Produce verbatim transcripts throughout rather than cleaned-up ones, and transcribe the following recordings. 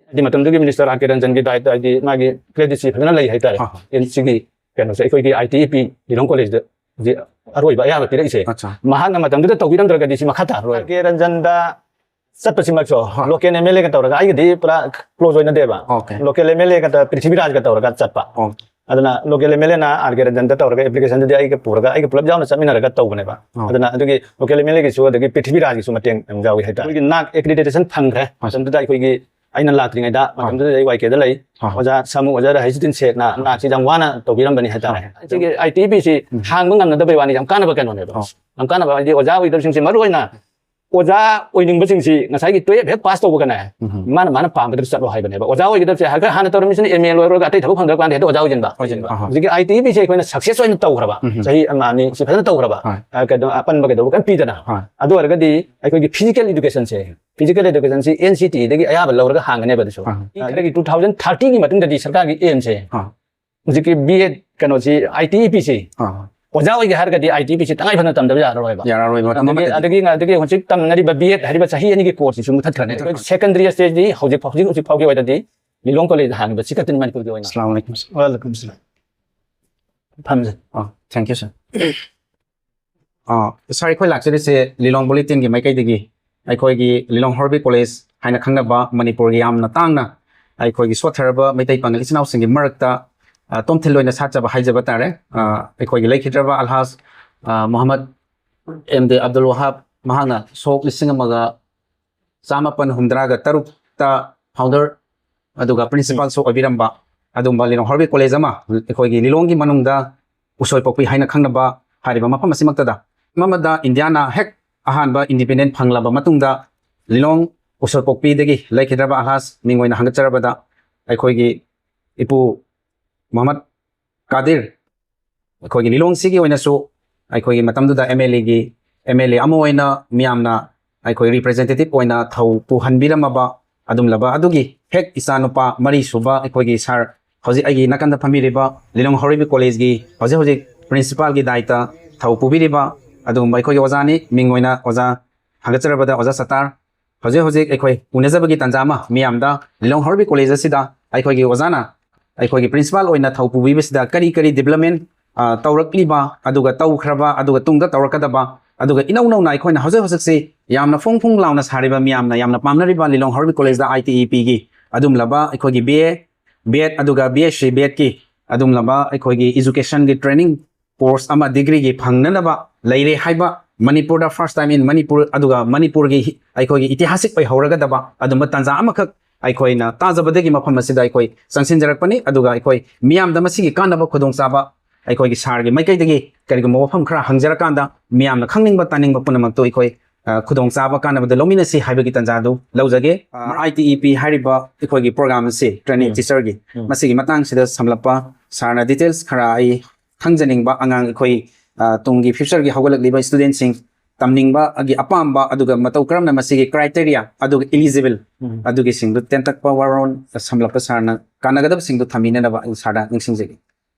ꯍꯥꯏꯗꯤ ꯃꯇꯝꯗꯨꯒꯤ minister R ꯀꯦ ꯔꯟꯖꯟꯒꯤ ꯗꯥꯏꯠꯇ ꯍꯥꯏꯗꯤ ꯃꯥꯒꯤ ꯀ꯭ꯔꯦꯗꯤꯠꯁꯤ ꯐꯖꯅ ꯂꯩ ꯍꯥꯏꯇꯥꯔꯦ꯫ ꯑꯥ꯫ ꯑꯦꯟ ꯁꯤꯒꯤ ꯀꯩꯅꯣꯁꯦ ꯑꯩꯈꯣꯏꯒꯤ ꯑꯥꯏ ꯇꯤ ꯏ ꯄꯤ ꯂꯤꯂꯣꯡ ꯀꯣꯂꯦꯖꯇ ꯍꯧꯖꯤꯛ ꯑꯔꯣꯏꯕ ꯑꯌꯥꯕ ꯄꯤꯔꯛꯏꯁꯦ꯫ ꯑꯠꯆꯥ꯫ ꯃꯍꯥꯛꯅ ꯃꯇꯝꯗꯨꯗ ꯇꯧꯕꯤꯔꯝꯗ꯭ꯔꯒꯗꯤ ꯁꯤ ꯃꯈꯥ ꯇꯥꯔꯔꯣꯏ꯫ ꯑꯥꯔ ꯀꯦ ꯔꯟꯖꯟꯗ ꯆꯠꯄꯁꯤꯃꯛꯁꯨ ꯍꯣꯏ꯫ ꯂꯣꯀꯦꯜ ꯑꯦꯝ ꯑꯦꯜ ꯑꯦꯒ ꯇꯧꯔꯒ ꯑꯩꯒꯗꯤ ꯄꯨꯔꯥ ꯀ꯭ꯂꯣꯖ ꯑꯣꯏꯅꯗꯦꯕ꯫ ꯑꯣꯀꯦ꯫ ꯂꯣꯀꯦꯜ ꯑꯦꯝ ꯑꯦꯜ ꯑꯦꯒ ꯄ꯭ꯔꯤꯊꯤꯕꯤꯔꯥꯖꯒ ꯇꯧꯔꯒ ꯆꯠꯄ꯫ ꯑꯣ꯫ ꯑꯗꯨꯅ ꯂꯣꯀꯦꯜ ꯑꯦꯝ ꯑꯦꯜ ꯑꯦꯅ ꯑꯥꯔ ꯀꯦ ꯔꯟꯖꯟꯗ ꯇꯧꯔꯒ ꯑꯦꯄ꯭ꯂꯤꯀꯦꯁꯟꯗꯨꯗꯤ ꯑꯩꯒ ꯄꯨꯔꯒ ꯑꯩꯒ ꯄꯨꯂꯞ ꯌꯥꯎꯅ ꯆꯠꯃꯤꯟꯅꯔꯒ ꯇꯧꯕꯅꯦꯕ꯫ ꯑꯣ꯫ ꯑꯗꯨꯅ ꯑꯗꯨꯒꯤ ꯂꯣꯀꯦꯜ ꯑꯦꯝ ꯑꯦꯜ ꯑꯦꯒꯤꯁꯨ ꯑꯗꯒꯤ ꯄ꯭ꯔꯤꯊꯤꯕꯤꯔꯥꯖꯒꯤꯁꯨ ꯃꯇꯦꯡ ꯌꯥꯝ ꯌꯥꯎꯏ ꯍꯥꯏꯇꯥꯔꯦ꯫ ꯑꯩꯈꯣꯏꯒꯤ ꯅꯥꯛ ꯑꯦꯀ꯭ꯔꯤꯗꯤꯇꯦꯁꯟ ꯐꯪꯈ꯭ꯔꯦ꯫ ꯑꯣ꯫ ꯃꯇꯝꯗꯨꯗ ꯑꯩꯈꯣꯏꯒꯤ ꯑꯩꯅ ꯂꯥꯛꯇ꯭ꯔꯤꯉꯩꯗꯗ ꯑꯣ꯫ ꯃꯇꯝꯗꯨꯗ ꯑꯩ ꯋꯥꯏ ꯀꯦꯗ ꯂꯩ꯫ ꯑꯣ꯫ ꯑꯣꯖꯥ ꯁꯥꯃꯨ, ꯑꯣꯖꯥ ꯔꯍꯤꯁꯨꯗꯤꯟ ꯁꯦꯈꯅ ꯑꯣ꯫ ꯅꯥꯛꯁꯤ ꯌꯥꯝ ꯋꯥꯅ ꯇꯧꯕꯤꯔꯝꯕꯅꯤ ꯍꯥꯏꯇꯥꯔꯦ꯫ ꯑꯣ꯫ ꯁꯤꯒꯤ ꯑꯥꯏ ꯇꯤ ꯏ ꯄꯤꯁꯤ ꯎꯝ꯫ ꯍꯥꯡꯕ ꯉꯝꯅꯗꯕꯩ ꯋꯥꯅꯤ, ꯌꯥꯝ ꯀꯥꯟꯅꯕ ꯀꯩꯅꯣꯅꯦꯕ꯫ ꯑꯣ꯫ ꯌꯥꯝ ꯀꯥꯟꯅꯕ ꯍꯥꯏꯗꯤ ꯑꯣꯖꯥ ꯑꯣꯏꯒꯗꯕꯁꯤꯡꯁꯤ ꯃꯔꯨ ꯑꯣꯏꯅ ꯑꯣꯖꯥ ꯑꯣꯏꯅꯤꯡꯕꯁꯤꯡꯁꯤ ꯉꯁꯥꯏꯒꯤ ꯇꯨꯌꯦꯜꯐ ꯍꯦꯛ ꯄꯥꯁ ꯇꯧꯕꯒꯅꯦ, ꯎꯝ꯫ ꯃꯥꯅ, ꯃꯥꯅ ꯄꯥꯝꯕꯗꯨꯗ ꯆꯠꯂꯣ ꯍꯥꯏꯕꯅꯦꯕ꯫ ꯑꯣꯖꯥ ꯑꯣꯏꯒꯗꯕꯁꯦ ꯍꯥꯏ-, ꯍꯥꯟꯅ ꯇꯧꯔꯝꯃꯤꯁꯤꯅ ꯑꯦꯝ ꯑꯦ ꯂꯣꯏꯔꯒ ꯑꯇꯩ ꯊꯕꯛ ꯐꯪꯗ꯭ꯔꯀꯥꯟꯗ ꯍꯦꯛꯇ ꯑꯣꯖꯥ ꯑꯣꯏꯁꯤꯟꯕ꯫ ꯑꯣꯏꯁꯤꯟꯕ, ꯑꯍꯥ꯫ ꯍꯧꯖꯤꯛꯀꯤ ꯑꯥꯏ ꯇꯤ ꯏ ꯄꯤꯁꯦ ꯑꯩꯈꯣꯏꯅ ꯁꯛꯁꯦꯁ ꯑꯣꯏꯅ ꯇꯧꯈ꯭ꯔꯕ, ꯎꯝ꯫ ꯆꯍꯤ ꯑꯃ ꯑꯅꯤ ꯁꯤ ꯐꯖꯅ ꯇꯧꯈ꯭ꯔꯕ, ꯍꯣꯏ꯫ ꯑ, ꯀꯩꯅꯣ, ꯑꯄꯟꯕ ꯀꯩꯗꯧꯕ ꯀꯩꯝ ꯄꯤꯗꯅ꯫ ꯍꯣꯏ꯫ ꯑꯗꯨ ꯑꯣꯏꯔꯒꯗꯤ ꯑꯩꯈꯣꯏꯒꯤ ꯐꯤꯖꯤꯀꯦꯜ ꯏꯗꯨꯀꯦꯁꯟꯁꯦ, ꯐꯤꯖꯤꯀꯦꯜ ꯏꯗꯨꯀꯦꯁꯟꯁꯤ ꯑꯦꯟ ꯁꯤ ꯇꯤꯗꯒꯤ ꯑꯌꯥꯕ ꯂꯧꯔꯒ ꯍꯥꯡꯒꯅꯦꯕ ꯑꯗꯨꯁꯨ꯫ ꯑꯍꯥ꯫ ꯑꯗꯒꯤ ꯇꯨ ꯊꯥꯎꯖꯟ ꯊꯥꯔꯇꯤꯒꯤ ꯃꯇꯨꯡꯗꯗꯤ ꯁꯔꯀꯥꯔꯒꯤ ꯑꯦꯝꯁꯦ ꯑꯥ꯫ ꯍꯧꯖꯤꯛꯀꯤ ꯕꯤ ꯑꯦꯗ ꯀꯩꯅꯣꯁꯤ, ꯑꯥꯏ ꯇꯤ ꯏ ꯄꯤꯁꯤ ꯑꯥ꯫ ꯑꯣꯖꯥ ꯑꯣꯏꯒꯦ ꯍꯥꯏꯔꯒꯗꯤ ꯑꯥꯏ ꯇꯤ ꯏ ꯄꯤꯁꯤ ꯇꯉꯥꯏ ꯐꯗꯅ ꯇꯝꯗꯕ ꯌꯥꯔꯔꯣꯏꯕ꯫ ꯌꯥꯔꯔꯣꯏꯕ, ꯃꯇꯝ ꯑꯗꯒꯤ, ꯑꯃꯗꯗꯤ꯫ ꯑꯗꯒꯤ, ꯑꯗꯒꯤ ꯍꯧꯖꯤꯛ ꯇꯝꯅꯔꯤꯕ ꯕꯤ ꯑꯦꯗ ꯍꯥꯏꯔꯤꯕ ꯆꯍꯤ ꯑꯅꯤꯒꯤ ꯀꯣꯔꯁꯁꯤꯁꯨ ꯃꯨꯊꯠꯈ꯭ꯔꯅꯤ꯫ ꯃꯨꯊꯠꯈ꯭ꯔꯅꯤ꯫ ꯁꯦꯀꯦꯟꯗꯔꯤ ꯁ꯭ꯇꯦꯖꯇꯤ ꯍꯧꯖꯤꯛ, ꯍꯧꯖꯤꯛ, ꯍꯧꯖꯤꯛ ꯐꯥꯎꯒꯤ ꯑꯣꯏꯅꯗꯤ ꯂꯤꯂꯣꯡ ꯀꯣꯂꯦꯖꯇ ꯍꯥꯡꯉꯤꯕ ꯁꯤ ꯈꯛꯇꯅꯤ ꯃꯅꯤꯄꯨꯔꯒꯤ ꯑꯣꯏꯅ꯫ ꯑꯁꯂꯥꯃꯨ ꯑꯂꯥꯏꯀꯨꯝ꯫ ꯋꯥꯂꯥꯏꯀꯨꯝ ꯑꯁꯂꯥꯝ꯫ ꯐꯝꯖꯩ꯫ ꯑꯥ, thank you, sir꯫ Ah, sir, ꯑꯩꯈꯣꯏ ꯂꯥꯛꯆꯔꯤꯁꯦ ꯂꯤꯂꯣꯡ ꯕꯨꯂꯦꯇꯤꯟꯒꯤ ꯃꯥꯏꯀꯩꯗꯒꯤ꯫ ꯑꯩꯈꯣꯏꯒꯤ ꯂꯤꯂꯣꯡ ꯍꯣꯔꯕꯤ ꯀꯣꯂꯦꯖ ꯍꯥꯏꯅ ꯈꯪꯅꯕ ꯃꯅꯤꯄꯨꯔꯒꯤ ꯌꯥꯝꯅ ꯇꯥꯡꯅ ꯑꯩꯈꯣꯏꯒꯤ ꯁꯣꯠꯊꯔꯕ ꯃꯩꯇꯩ ꯄꯥꯉꯜ ꯏꯆꯤꯟ ꯏꯅꯥꯎꯁꯤꯡꯒꯤ ꯃꯔꯛꯇ, ꯑꯥ, ꯇꯣꯝꯊꯤꯟ ꯑꯣꯏꯅ ꯁꯥꯠꯆꯕ ꯍꯥꯏꯖꯕ ꯇꯥꯔꯦ꯫ ꯑꯥ, ꯑꯩꯈꯣꯏꯒꯤ ꯂꯩꯈꯤꯗ꯭ꯔꯕ ꯑꯜꯍꯥꯖ, ꯑꯥ, ꯃꯣꯍꯝꯃꯗ ꯑꯦꯝ ꯗꯦ ꯑꯕꯗꯨꯜ ꯋꯍꯥꯕ, ꯃꯍꯥꯛꯅ ꯁꯣꯛ ꯂꯤꯁꯤꯡ ꯑꯃꯒ ꯆꯥꯃꯥꯄꯟ ꯍꯨꯝꯗ꯭ꯔꯥꯒ ꯇꯔꯨꯛꯇ founder ꯑꯗꯨꯒ principalꯁꯨ ꯑꯣꯏꯕꯤꯔꯝꯕ ꯑꯗꯨꯒꯨꯝꯕ ꯂꯤꯂꯣꯡ ꯍꯣꯔꯕꯤ ꯀꯣꯂꯦꯖ ꯑꯃ ꯑꯩꯈꯣꯏꯒꯤ ꯂꯤꯂꯣꯡꯒꯤ ꯃꯅꯨꯡꯗ ꯎꯁꯣꯏꯄꯣꯛꯄꯤ ꯍꯥꯏꯅ ꯈꯪꯅꯕ ꯍꯥꯏꯔꯤꯕ ꯃꯐꯝ ꯑꯁꯤꯃꯛꯇꯗ, ꯃꯐꯝ ꯑꯃꯗ ꯏꯟꯗꯤꯌꯥꯅ ꯍꯦꯛ ꯑꯍꯥꯟꯕ independent ꯐꯪꯂꯕ ꯃꯇꯨꯡꯗ ꯂꯤꯂꯣꯡ ꯎꯁꯣꯏꯄꯣꯛꯄꯤꯗꯒꯤ ꯂꯩꯈꯤꯗ꯭ꯔꯕ ꯑꯜꯍꯥꯖ ꯃꯤꯡ ꯑꯣꯏꯅ ꯍꯪꯒꯠꯆꯔꯕꯗ ꯑꯩꯈꯣꯏꯒꯤ ꯏꯄꯨ ꯃꯨꯍꯝꯃꯗ ꯀꯥꯗꯤꯔ, ꯑꯩꯈꯣꯏꯒꯤ ꯂꯤꯂꯣꯡꯁꯤꯒꯤ ꯑꯣꯏꯅꯁꯨ ꯑꯩꯈꯣꯏꯒꯤ ꯃꯇꯝꯗꯨꯗ ꯑꯦꯝ ꯑꯦꯜ ꯑꯦꯒꯤ, ꯑꯦꯝ ꯑꯦꯜ ꯑꯦ ꯑꯃ ꯑꯣꯏꯅ ꯃꯤꯌꯥꯝꯅ ꯑꯩꯈꯣꯏ representative ꯑꯣꯏꯅ ꯊꯧ ꯄꯨꯍꯟꯕꯤꯔꯝꯃꯕ ꯑꯗꯨꯝꯂꯕ ꯑꯗꯨꯒꯤ ꯍꯦꯛ ꯏꯆꯥꯅꯨꯄꯥ ꯃꯔꯤꯁꯨꯕ ꯑꯩꯈꯣꯏꯒꯤ sir, ꯍꯧꯖꯤꯛ ꯑꯩꯒꯤ ꯅꯥꯀꯟꯗ ꯐꯝꯕꯤꯔꯤꯕ ꯂꯤꯂꯣꯡ ꯍꯧꯔꯩꯕꯤ ꯀꯣꯂꯦꯖꯀꯤ ꯍꯧꯖꯤꯛ ꯍꯧꯖꯤꯛ principalꯒꯤ ꯗꯥꯏꯇ ꯊꯧ ꯄꯨꯕꯤꯔꯤꯕ ꯑꯗꯨꯒꯨꯝꯕ ꯑꯩꯈꯣꯏꯒꯤ ꯑꯣꯖꯥꯅꯤ꯫ ꯃꯤꯡ ꯑꯣꯏꯅ ꯑꯣꯖꯥ ꯍꯪꯒꯠꯆꯔꯕꯗ ꯑꯣꯖꯥ ꯁꯇꯥꯔ, ꯍꯧꯖꯤꯛ ꯍꯧꯖꯤꯛ ꯑꯩꯈꯣꯏ ꯎꯅꯖꯕꯒꯤ ꯇꯥꯟꯖꯥ ꯑꯃ ꯃꯤꯌꯥꯝꯗ ꯂꯤꯂꯣꯡ ꯍꯥꯎꯔꯩꯕꯤ ꯀꯣꯂꯦꯖ ꯑꯁꯤꯗ ꯑꯩꯈꯣꯏꯒꯤ ꯑꯣꯖꯥꯅ ꯑꯩꯈꯣꯏꯒꯤ ꯄ꯭ꯔꯤꯟꯁꯤꯄꯥꯜ ꯑꯣꯏꯅ ꯊꯧ ꯄꯨꯕꯤꯕꯁꯤꯗ ꯀꯔꯤ ꯀꯔꯤ ꯗꯤꯕ꯭ꯂꯞꯃꯦꯟ, ꯑ, ꯇꯧꯔꯛꯂꯤꯕ, ꯑꯗꯨꯒ ꯇꯧꯈ꯭ꯔꯕ, ꯑꯗꯨꯒ ꯇꯨꯡꯗ ꯇꯧꯔꯛꯀꯗꯕ, ꯑꯗꯨꯒ ꯏꯅꯧ ꯅꯧꯅ ꯑꯩꯈꯣꯏꯅ ꯍꯧꯖꯤꯛ ꯍꯧꯖꯤꯛꯁꯤ ꯌꯥꯝꯅ ꯐꯣꯡ ꯐꯣꯡ ꯂꯥꯎꯅ ꯁꯥꯔꯤꯕ, ꯃꯤꯌꯥꯝꯅ ꯌꯥꯝꯅ ꯄꯥꯝꯅꯔꯤꯕ ꯂꯤꯂꯣꯡ ꯍꯥꯎꯔꯩꯕꯤ ꯀꯣꯂꯦꯖꯗ ITEPꯒꯤ ꯑꯗꯨꯒꯨꯝꯂꯕ ꯑꯩꯈꯣꯏꯒꯤ BA, BEd ꯑꯗꯨꯒ BSc BEdꯀꯤ ꯑꯗꯨꯒꯨꯝꯂꯕ ꯑꯩꯈꯣꯏꯒꯤ educationꯒꯤ training course ꯑꯃ degreeꯒꯤ ꯐꯪꯅꯅꯕ ꯂꯩꯔꯦ ꯍꯥꯏꯕ, ꯃꯅꯤꯄꯨꯔꯗ first time in ꯃꯅꯤꯄꯨꯔ, ꯑꯗꯨꯒ ꯃꯅꯤꯄꯨꯔꯒꯤ ꯍꯤ-, ꯑꯩꯈꯣꯏꯒꯤ ꯏꯇꯤꯍꯥꯁꯤꯛ ꯑꯣꯏꯍꯧꯔꯒꯗꯕ ꯑꯗꯨꯝꯕ ꯇꯥꯟꯖꯥ ꯑꯃꯈꯛ ꯑꯩꯈꯣꯏꯅ ꯇꯥꯖꯕꯗꯒꯤ ꯃꯐꯝ ꯑꯁꯤꯗ ꯑꯩꯈꯣꯏ ꯆꯪꯁꯤꯟꯖꯔꯛꯄꯅꯤ꯫ ꯑꯗꯨꯒ ꯑꯩꯈꯣꯏ ꯃꯤꯌꯥꯝꯗ ꯃꯁꯤꯒꯤ ꯀꯥꯟꯅꯕ ꯈꯨꯗꯣꯡꯆꯥꯕ ꯑꯩꯈꯣꯏꯒꯤ ꯁꯥꯔꯒꯤ ꯃꯥꯏꯀꯩꯗꯒꯤ ꯀꯔꯤꯒꯨꯝꯕ ꯋꯥꯐꯝ ꯈꯔ ꯍꯪꯖꯔꯀꯥꯟꯗ ꯃꯤꯌꯥꯝꯅ ꯈꯪꯅꯤꯡꯕ ꯇꯥꯅꯤꯡꯕ ꯄꯨꯝꯅꯃꯛꯇꯨ ꯑꯩꯈꯣꯏ, ꯑ, ꯈꯨꯗꯣꯡꯆꯥꯕ ꯀꯥꯟꯅꯕꯗ ꯂꯧꯃꯤꯟꯅꯁꯤ ꯍꯥꯏꯕꯒꯤ ꯇꯥꯟꯖꯥꯗꯨ ꯂꯧꯖꯒꯦ꯫ ꯑ, ITEP ꯍꯥꯏꯔꯤꯕ ꯑꯩꯈꯣꯏꯒꯤ program ꯑꯁꯤ training ꯎꯝ. teacherꯒꯤ, ꯎꯝ. ꯃꯁꯤꯒꯤ ꯃꯇꯥꯡꯁꯤꯗ ꯁꯝꯂꯞꯄ ꯁꯥꯔꯅ details ꯈꯔ ꯑꯩ ꯈꯪꯖꯅꯤꯡꯕ, ꯑꯉꯥꯡ ꯑꯩꯈꯣꯏ, ꯑ, ꯇꯨꯡꯒꯤ futureꯒꯤ ꯍꯧꯒꯠꯂꯛꯂꯤꯕ studentꯁꯤꯡ ꯇꯝꯅꯤꯡꯕꯒꯤ ꯑꯄꯥꯝꯕ, ꯑꯗꯨꯒ ꯃꯇꯧ ꯀꯔꯝꯅ ꯃꯁꯤꯒꯤ criteria, ꯑꯗꯨꯒ eligible, ꯎꯝ. ꯑꯗꯨꯒꯤꯁꯤꯡꯗꯨ ꯇꯦꯟꯇꯛꯄ ꯋꯥꯔꯣꯜ ꯁꯝꯂꯞꯄ ꯁꯥꯔꯅ ꯀꯥꯟꯅꯒꯗꯕꯁꯤꯡꯗꯨ ꯊꯝꯕꯤꯅꯅꯕ ꯑꯩ ꯁꯥꯔꯗ ꯅꯤꯡꯁꯤꯡꯖꯒꯦ꯫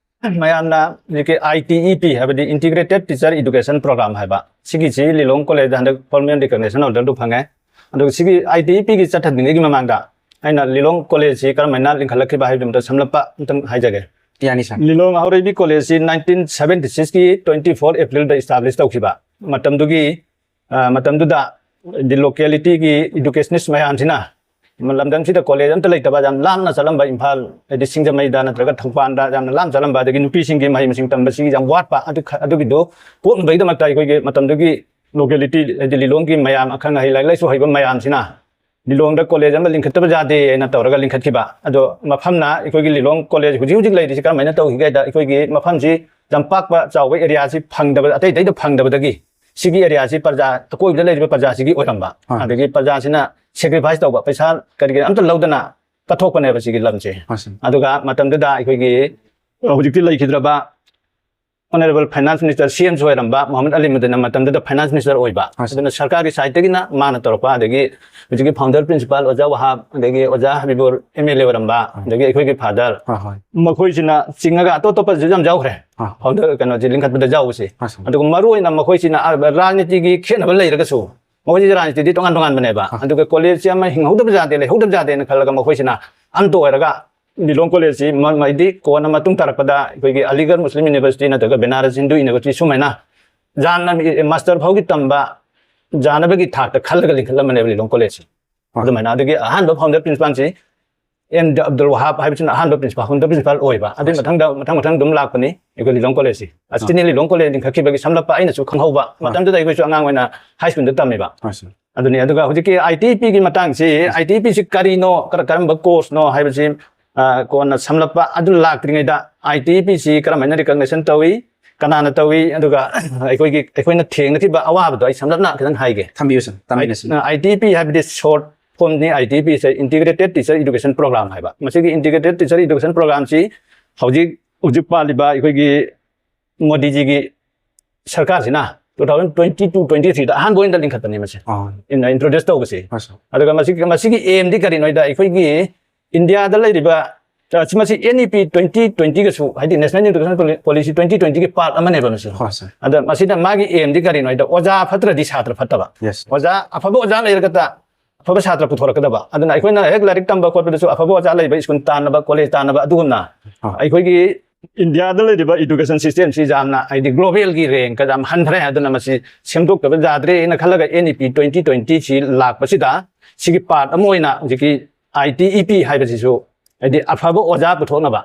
ꯃꯌꯥꯝꯅ ꯍꯧꯖꯤꯛꯀꯤ ITEP ꯍꯥꯏꯕꯗꯤ Integrated Teacher Education Program ꯍꯥꯏꯕ, ꯁꯤꯒꯤꯁꯤ ꯂꯤꯂꯣꯡ ꯀꯣꯂꯦꯖꯇ ꯍꯟꯗꯛ formal recognition orderꯗꯨ ꯐꯪꯉꯦ꯫ ꯑꯗꯨꯒ ꯁꯤꯒꯤ ITEPꯒꯤ ꯆꯠꯊꯗ꯭ꯔꯤꯉꯩꯒꯤ ꯃꯃꯥꯡꯗ ꯑꯩꯅ ꯂꯤꯂꯣꯡ ꯀꯣꯂꯦꯖꯁꯤ ꯀꯔꯝꯍꯥꯏꯅ ꯂꯤꯡꯈꯠꯂꯛꯈꯤꯕ ꯍꯥꯏꯕꯗꯨ ꯑꯝꯇ ꯁꯝꯂꯞꯄ ꯑꯝꯇꯪ ꯍꯥꯏꯖꯒꯦ꯫ ꯌꯥꯅꯤ, ꯁꯥꯔ꯫ ꯂꯤꯂꯣꯡ ꯍꯥꯎꯔꯩꯕꯤ ꯀꯣꯂꯦꯖꯁꯤ nineteen seventy sixꯀꯤ twenty four Aprilꯗ establish ꯇꯧꯈꯤꯕ꯫ ꯃꯇꯝꯗꯨꯒꯤ, ꯑ, ꯃꯇꯝꯗꯨꯗ ꯍꯥꯏꯗꯤ localityꯒꯤ educationist ꯃꯌꯥꯝꯁꯤꯅ ꯂꯝꯗꯝꯁꯤꯗ ꯀꯣꯂꯦꯖ ꯑꯝꯇ ꯂꯩꯇꯕ, ꯌꯥꯝ ꯂꯥꯞꯅ ꯆꯠꯂꯝꯕ, ꯏꯝꯐꯥꯜ, ꯍꯥꯏꯗꯤ ꯁꯤꯡꯖꯃꯩꯗ ꯅꯠꯇ꯭ꯔꯒ ꯊꯧꯕꯥꯜꯗ ꯌꯥꯝꯅ ꯂꯥꯞꯅ ꯆꯠꯂꯝꯕ, ꯑꯗꯒꯤ ꯅꯨꯄꯤꯁꯤꯡꯒꯤ ꯃꯍꯩ ꯃꯁꯤꯡ ꯇꯝꯕꯁꯤ ꯌꯥꯝ ꯋꯥꯠꯄ, ꯑꯗꯨ ꯈ-, ꯑꯗꯨꯒꯤꯗꯨ ꯀꯣꯛꯅꯕꯒꯤꯗꯃꯛꯇ ꯑꯩꯈꯣꯏꯒꯤ ꯃꯇꯝꯗꯨꯒꯤ locality, ꯍꯥꯏꯗꯤ ꯂꯤꯂꯣꯡꯒꯤ ꯃꯌꯥꯝ, ꯑꯈꯪ ꯑꯍꯩ, ꯂꯥꯏꯔꯤꯛ ꯂꯥꯏꯁꯨ ꯍꯩꯕ ꯃꯌꯥꯝꯁꯤꯅ ꯂꯤꯂꯣꯡꯗ ꯀꯣꯂꯦꯖ ꯑꯃ ꯂꯤꯡꯈꯠꯇꯕ ꯌꯥꯗꯦ ꯍꯥꯏꯅ ꯇꯧꯔꯒ ꯂꯤꯡꯈꯠꯈꯤꯕ꯫ ꯑꯗꯣ ꯃꯐꯝꯅ ꯑꯩꯈꯣꯏꯒꯤ ꯂꯤꯂꯣꯡ ꯀꯣꯂꯦꯖ ꯍꯧꯖꯤꯛ ꯍꯧꯖꯤꯛ ꯂꯩꯔꯤꯁꯤ ꯀꯔꯝꯍꯥꯏꯅ ꯇꯧꯈꯤꯒꯦ ꯍꯥꯏꯗ, ꯑꯩꯈꯣꯏꯒꯤ ꯃꯐꯝꯁꯤ ꯌꯥꯝ ꯄꯥꯛꯄ ꯆꯥꯎꯕ areaꯁꯤ ꯐꯪꯗꯕ, ꯑꯇꯩ ꯑꯇꯩꯗ ꯐꯪꯗꯕꯗꯒꯤ ꯁꯤꯒꯤ areaꯁꯤ ꯄ꯭ꯔꯖꯥ, ꯑꯀꯣꯏꯕꯗ ꯂꯩꯔꯤꯕ ꯄ꯭ꯔꯖꯥꯁꯤꯒꯤ ꯑꯣꯏꯔꯝꯕ, ꯑꯥ. ꯑꯗꯒꯤ ꯄ꯭ꯔꯖꯥꯁꯤꯅ sacrifice ꯇꯧꯕ, ꯄꯩꯁꯥ ꯀꯔꯤ ꯀꯔꯤ ꯑꯝꯇ ꯂꯧꯗꯅ ꯀꯠꯊꯣꯛꯄꯅꯦꯕ ꯁꯤꯒꯤ ꯂꯝꯁꯦ꯫ ꯑꯥ, ꯁꯥꯔ. ꯑꯗꯨꯒ ꯃꯇꯝꯗꯨꯗ ꯑꯩꯈꯣꯏꯒꯤ ꯍꯧꯖꯤꯛꯇꯤ ꯂꯩꯈꯤꯗ꯭ꯔꯕ Honourable Finance Minister, CMꯁꯨ ꯑꯣꯏꯔꯝꯕ ꯃꯣꯍꯃꯗ ꯑꯂꯤ ꯃꯗꯨꯅ ꯃꯇꯝꯗꯨꯗ Finance Minister ꯑꯣꯏꯕ꯫ ꯑꯥ, ꯁꯥꯔ. ꯑꯗꯨꯅ ꯁꯔꯀꯥꯔꯒꯤ sideꯇꯒꯤꯅ ꯃꯥꯅ ꯇꯧꯔꯛꯄ, ꯑꯗꯒꯤ ꯍꯧꯖꯤꯛꯀꯤ founder principal ꯑꯣꯖꯥ ꯋꯍꯥꯕ, ꯑꯗꯒꯤ ꯑꯣꯖꯥ ꯍꯕꯤꯕꯨꯔ MLA ꯑꯣꯏꯔꯝꯕ, ꯑꯥ. ꯑꯗꯒꯤ ꯑꯩꯈꯣꯏꯒꯤ father, ꯍꯣꯏ, ꯍꯣꯏ. ꯃꯈꯣꯏꯁꯤꯅ ꯆꯤꯡꯉꯒ ꯑꯇꯣꯞ ꯑꯇꯣꯞꯄꯁꯨ ꯌꯥꯝ ꯌꯥꯎꯈ꯭ꯔꯦ꯫ ꯑꯥ. Founder ꯀꯩꯅꯣꯁꯦ ꯂꯤꯡꯈꯠꯄꯗ ꯌꯥꯎꯕꯁꯦ꯫ ꯑꯥ, ꯁꯥꯔ. ꯑꯗꯨꯒ ꯃꯔꯨ ꯑꯣꯏꯅ ꯃꯈꯣꯏꯁꯤꯅ, ꯑ, ꯔꯥꯖꯅꯤꯇꯤꯒꯤ ꯈꯦꯠꯅꯕ ꯂꯩꯔꯒꯁꯨ ꯃꯈꯣꯏꯁꯤ ꯔꯥꯖꯅꯤꯇꯤꯗꯤ ꯇꯣꯉꯥꯟ ꯇꯣꯉꯥꯟꯕꯅꯦꯕ꯫ ꯑꯗꯨꯒ ꯀꯣꯂꯦꯖꯁꯤ ꯑꯃ ꯍꯤꯡꯍꯧꯗꯕ ꯌꯥꯗꯦ, ꯂꯩꯍꯧꯗꯕ ꯌꯥꯗꯦꯅ ꯈꯜꯂꯒ ꯃꯈꯣꯏꯁꯤꯅ ꯑꯝꯇ ꯑꯣꯏꯔꯒ ꯂꯤꯂꯣꯡ ꯀꯣꯂꯦꯖꯁꯤ ꯃ-, ꯃꯩꯗꯤ ꯀꯣꯟꯅ ꯃꯇꯨꯡ ꯇꯥꯔꯛꯄꯗ ꯑꯩꯈꯣꯏꯒꯤ ꯑꯂꯤꯒꯔ ꯃꯨꯁꯂꯤꯝ ꯌꯨꯅꯤꯚꯔꯁꯤꯇꯤ ꯅꯠꯇ꯭ꯔꯒ ꯕꯦꯅꯥꯔꯁ ꯍꯤꯟꯗꯨ ꯌꯨꯅꯤꯚꯔꯁꯤꯇꯤ ꯁꯨꯃꯥꯏꯅ ꯌꯥꯝꯅ ꯃꯥꯁꯇꯔ ꯐꯥꯎꯒꯤ ꯇꯝꯕ ꯌꯥꯅꯕꯒꯤ ꯊꯥꯛꯇ ꯈꯜꯂꯒ ꯂꯤꯡꯈꯠꯂꯝꯕꯅꯦꯕ ꯂꯤꯂꯣꯡ ꯀꯣꯂꯦꯖꯁꯤ꯫ ꯑꯗꯨꯃꯥꯏꯅ ꯑꯗꯨꯒꯤ ꯑꯍꯥꯟꯕ ꯐꯥꯎꯟꯗꯔ ꯄ꯭ꯔꯤꯟꯁꯤꯄꯥꯜꯁꯤ ꯑꯦꯝ ꯑꯕꯗꯨꯜ ꯋꯥꯍꯥꯕ ꯍꯥꯏꯕꯁꯤꯅ ꯑꯍꯥꯟꯕ ꯄ꯭ꯔꯤꯟꯁꯤꯄꯥꯜ, ꯐꯥꯎꯟꯗꯔ ꯄ꯭ꯔꯤꯟꯁꯤꯄꯥꯜ ꯑꯣꯏꯕ꯫ ꯑꯗꯨꯒꯤ ꯃꯊꯪꯗ ꯃꯊꯪ ꯃꯊꯪ ꯑꯗꯨꯝ ꯂꯥꯛꯄꯅꯤ ꯑꯩꯈꯣꯏ ꯂꯤꯂꯣꯡ ꯀꯣꯂꯦꯖꯁꯤ꯫ ꯑꯁꯤꯅꯤ ꯂꯤꯂꯣꯡ ꯀꯣꯂꯦꯖ ꯂꯤꯡꯈꯠꯈꯤꯕꯒꯤ ꯁꯝꯂꯞꯄ ꯑꯩꯅꯁꯨ ꯈꯪꯍꯧꯕ꯫ ꯃꯇꯝꯗꯨꯗ ꯑꯩꯈꯣꯏꯁꯨ ꯑꯉꯥꯡ ꯑꯣꯏꯅ ꯍꯥꯏ ꯁ꯭ꯀꯨꯜꯗ ꯇꯝꯃꯦꯕ꯫ ꯑꯗꯨꯅꯤ꯫ ꯑꯗꯨꯒ ꯍꯧꯖꯤꯛꯀꯤ ꯑꯥꯏ ꯇꯤ ꯏ ꯄꯤꯒꯤ ꯃꯇꯥꯡꯁꯤ, ꯑꯥꯏ ꯇꯤ ꯏ ꯄꯤꯁꯤ ꯀꯔꯤꯅꯣ, ꯀꯔ-, ꯀꯔꯝꯕ ꯀꯣꯔꯁꯅꯣ ꯍꯥꯏꯕꯁꯤ, ꯑ, ꯀꯣꯟꯅ ꯁꯝꯂꯞꯄ ꯑꯗꯨ ꯂꯥꯛꯇ꯭ꯔꯤꯉꯩꯗ ꯑꯥꯏ ꯇꯤ ꯏ ꯄꯤꯁꯤ ꯀꯔꯝꯍꯥꯏꯅ ꯔꯤꯀꯣꯛꯅꯤꯁꯟ ꯇꯧꯏ, ꯀꯅꯥꯅ ꯇꯧꯏ, ꯑꯗꯨꯒ ꯑꯩꯈꯣꯏꯒꯤ, ꯑꯩꯈꯣꯏꯅ ꯊꯦꯡꯅꯈꯤꯕ ꯑꯋꯥꯕꯗꯣ ꯑꯩ ꯁꯝꯂꯞꯅ ꯈꯤꯇꯪ ꯍꯥꯏꯒꯦ꯫ ꯊꯝꯕꯤꯌꯨ ꯁꯔ, ꯇꯝꯃꯤꯟꯅꯁꯤ꯫ ꯑꯥꯏ ꯇꯤ ꯏ ꯄꯤ ꯍꯥꯏꯕꯗꯤ ꯁꯣꯔꯠ ꯐꯣꯝꯅꯤ꯫ ꯑꯥꯏ ꯇꯤ ꯏ ꯄꯤꯁꯦ ꯏꯟꯇꯤꯒ꯭ꯔꯦꯇꯦꯠ ꯇꯤꯆꯔ ꯏꯗꯨꯀꯦꯁꯟ ꯄ꯭ꯔꯣꯒ꯭ꯔꯥꯝ ꯍꯥꯏꯕ꯫ ꯃꯁꯤꯒꯤ ꯏꯟꯇꯤꯒ꯭ꯔꯦꯇꯦꯠ ꯇꯤꯆꯔ ꯏꯗꯨꯀꯦꯁꯟ ꯄ꯭ꯔꯣꯒ꯭ꯔꯥꯝꯁꯤ ꯍꯧꯖꯤꯛ, ꯍꯧꯖꯤꯛ ꯄꯥꯜꯂꯤꯕ ꯑꯩꯈꯣꯏꯒꯤ ꯃꯣꯗꯤꯖꯤꯒꯤ ꯁꯔꯀꯥꯔꯁꯤꯅ two thousand twenty two twenty three ꯗ ꯑꯍꯥꯟꯕ ꯑꯣꯏꯅ ꯂꯤꯡꯈꯠꯄꯅꯤ ꯃꯁꯤ꯫ ꯑꯥ꯫ ꯏꯟ-, ꯏꯟꯇ꯭ꯔꯣꯗ꯭ꯌꯨꯁ ꯇꯧꯕꯁꯤ꯫ ꯑꯁ꯫ ꯑꯗꯨꯒ ꯃꯁꯤꯒꯤ, ꯃꯁꯤꯒꯤ ꯑꯦꯝꯗꯤ ꯀꯔꯤꯅꯣ ꯍꯥꯏꯗ, ꯑꯩꯈꯣꯏꯒꯤ ꯏꯟꯗꯤꯌꯥꯗ ꯂꯩꯔꯤꯕ, ꯑ, ꯁꯤ, ꯃꯁꯤ ꯑꯦꯟ ꯏ ꯄꯤ twenty twenty ꯒꯁꯨ, ꯍꯥꯏꯗꯤ national education poly-, policy twenty twenty ꯒꯤ ꯄꯥꯔꯠ ꯑꯃꯅꯦꯕ ꯃꯁꯤ꯫ ꯍꯣꯏ, ꯁꯔ꯫ ꯑꯗ ꯃꯁꯤꯗ ꯃꯥꯒꯤ ꯑꯦꯝꯗꯤ ꯀꯔꯤꯅꯣ ꯍꯥꯏꯗ, ꯑꯣꯖꯥ ꯐꯠꯇ꯭ꯔꯗꯤ ꯁꯥꯇ꯭ꯔ ꯐꯠꯇꯕ꯫ ꯌꯦꯁ꯫ ꯑꯣꯖꯥ, ꯑꯐꯕ ꯑꯣꯖꯥ ꯂꯩꯔꯒꯇ ꯑꯐꯕ ꯁꯥꯇ꯭ꯔ ꯄꯨꯊꯣꯔꯛꯀꯗꯕ꯫ ꯑꯗꯨꯅ ꯑꯩꯈꯣꯏꯅ ꯍꯦꯛ ꯂꯥꯏꯔꯤꯛ ꯇꯝꯕ ꯈꯣꯠꯄꯗꯁꯨ ꯑꯐꯕ ꯑꯣꯖꯥ ꯂꯩꯕ ꯁ꯭ꯀꯨꯜ ꯇꯥꯟꯅꯕ, ꯀꯣꯂꯦꯖ ꯇꯥꯟꯅꯕ ꯑꯗꯨꯒꯨꯝꯅ ꯑꯥ꯫ ꯑꯩꯈꯣꯏꯒꯤ ꯏꯟꯗꯤꯌꯥꯗ ꯂꯩꯔꯤꯕ ꯏꯗꯨꯀꯦꯁꯟ ꯁꯤꯁꯇꯦꯝꯁꯤ ꯌꯥꯝꯅ, ꯍꯥꯏꯗꯤ, ꯒ꯭ꯂꯣꯕꯦꯜꯒꯤ ꯔꯦꯡꯀꯗ ꯌꯥꯝ ꯍꯟꯊꯔꯦ꯫ ꯑꯗꯨꯅ ꯃꯁꯤ ꯁꯦꯝꯗꯣꯛꯇꯕ ꯌꯥꯗ꯭ꯔꯦꯅ ꯈꯜꯂꯒ ꯑꯦꯟ ꯏ ꯄꯤ twenty twenty ꯁꯤ ꯂꯥꯛꯄꯁꯤꯗ ꯁꯤꯒꯤ ꯄꯥꯔꯠ ꯑꯃ ꯑꯣꯏꯅ ꯍꯧꯖꯤꯛꯀꯤ ꯑꯥꯏ ꯇꯤ ꯏ ꯄꯤ ꯍꯥꯏꯕꯁꯤꯁꯨ, ꯍꯥꯏꯗꯤ, ꯑꯐꯕ ꯑꯣꯖꯥ ꯄꯨꯊꯣꯛꯅꯕ,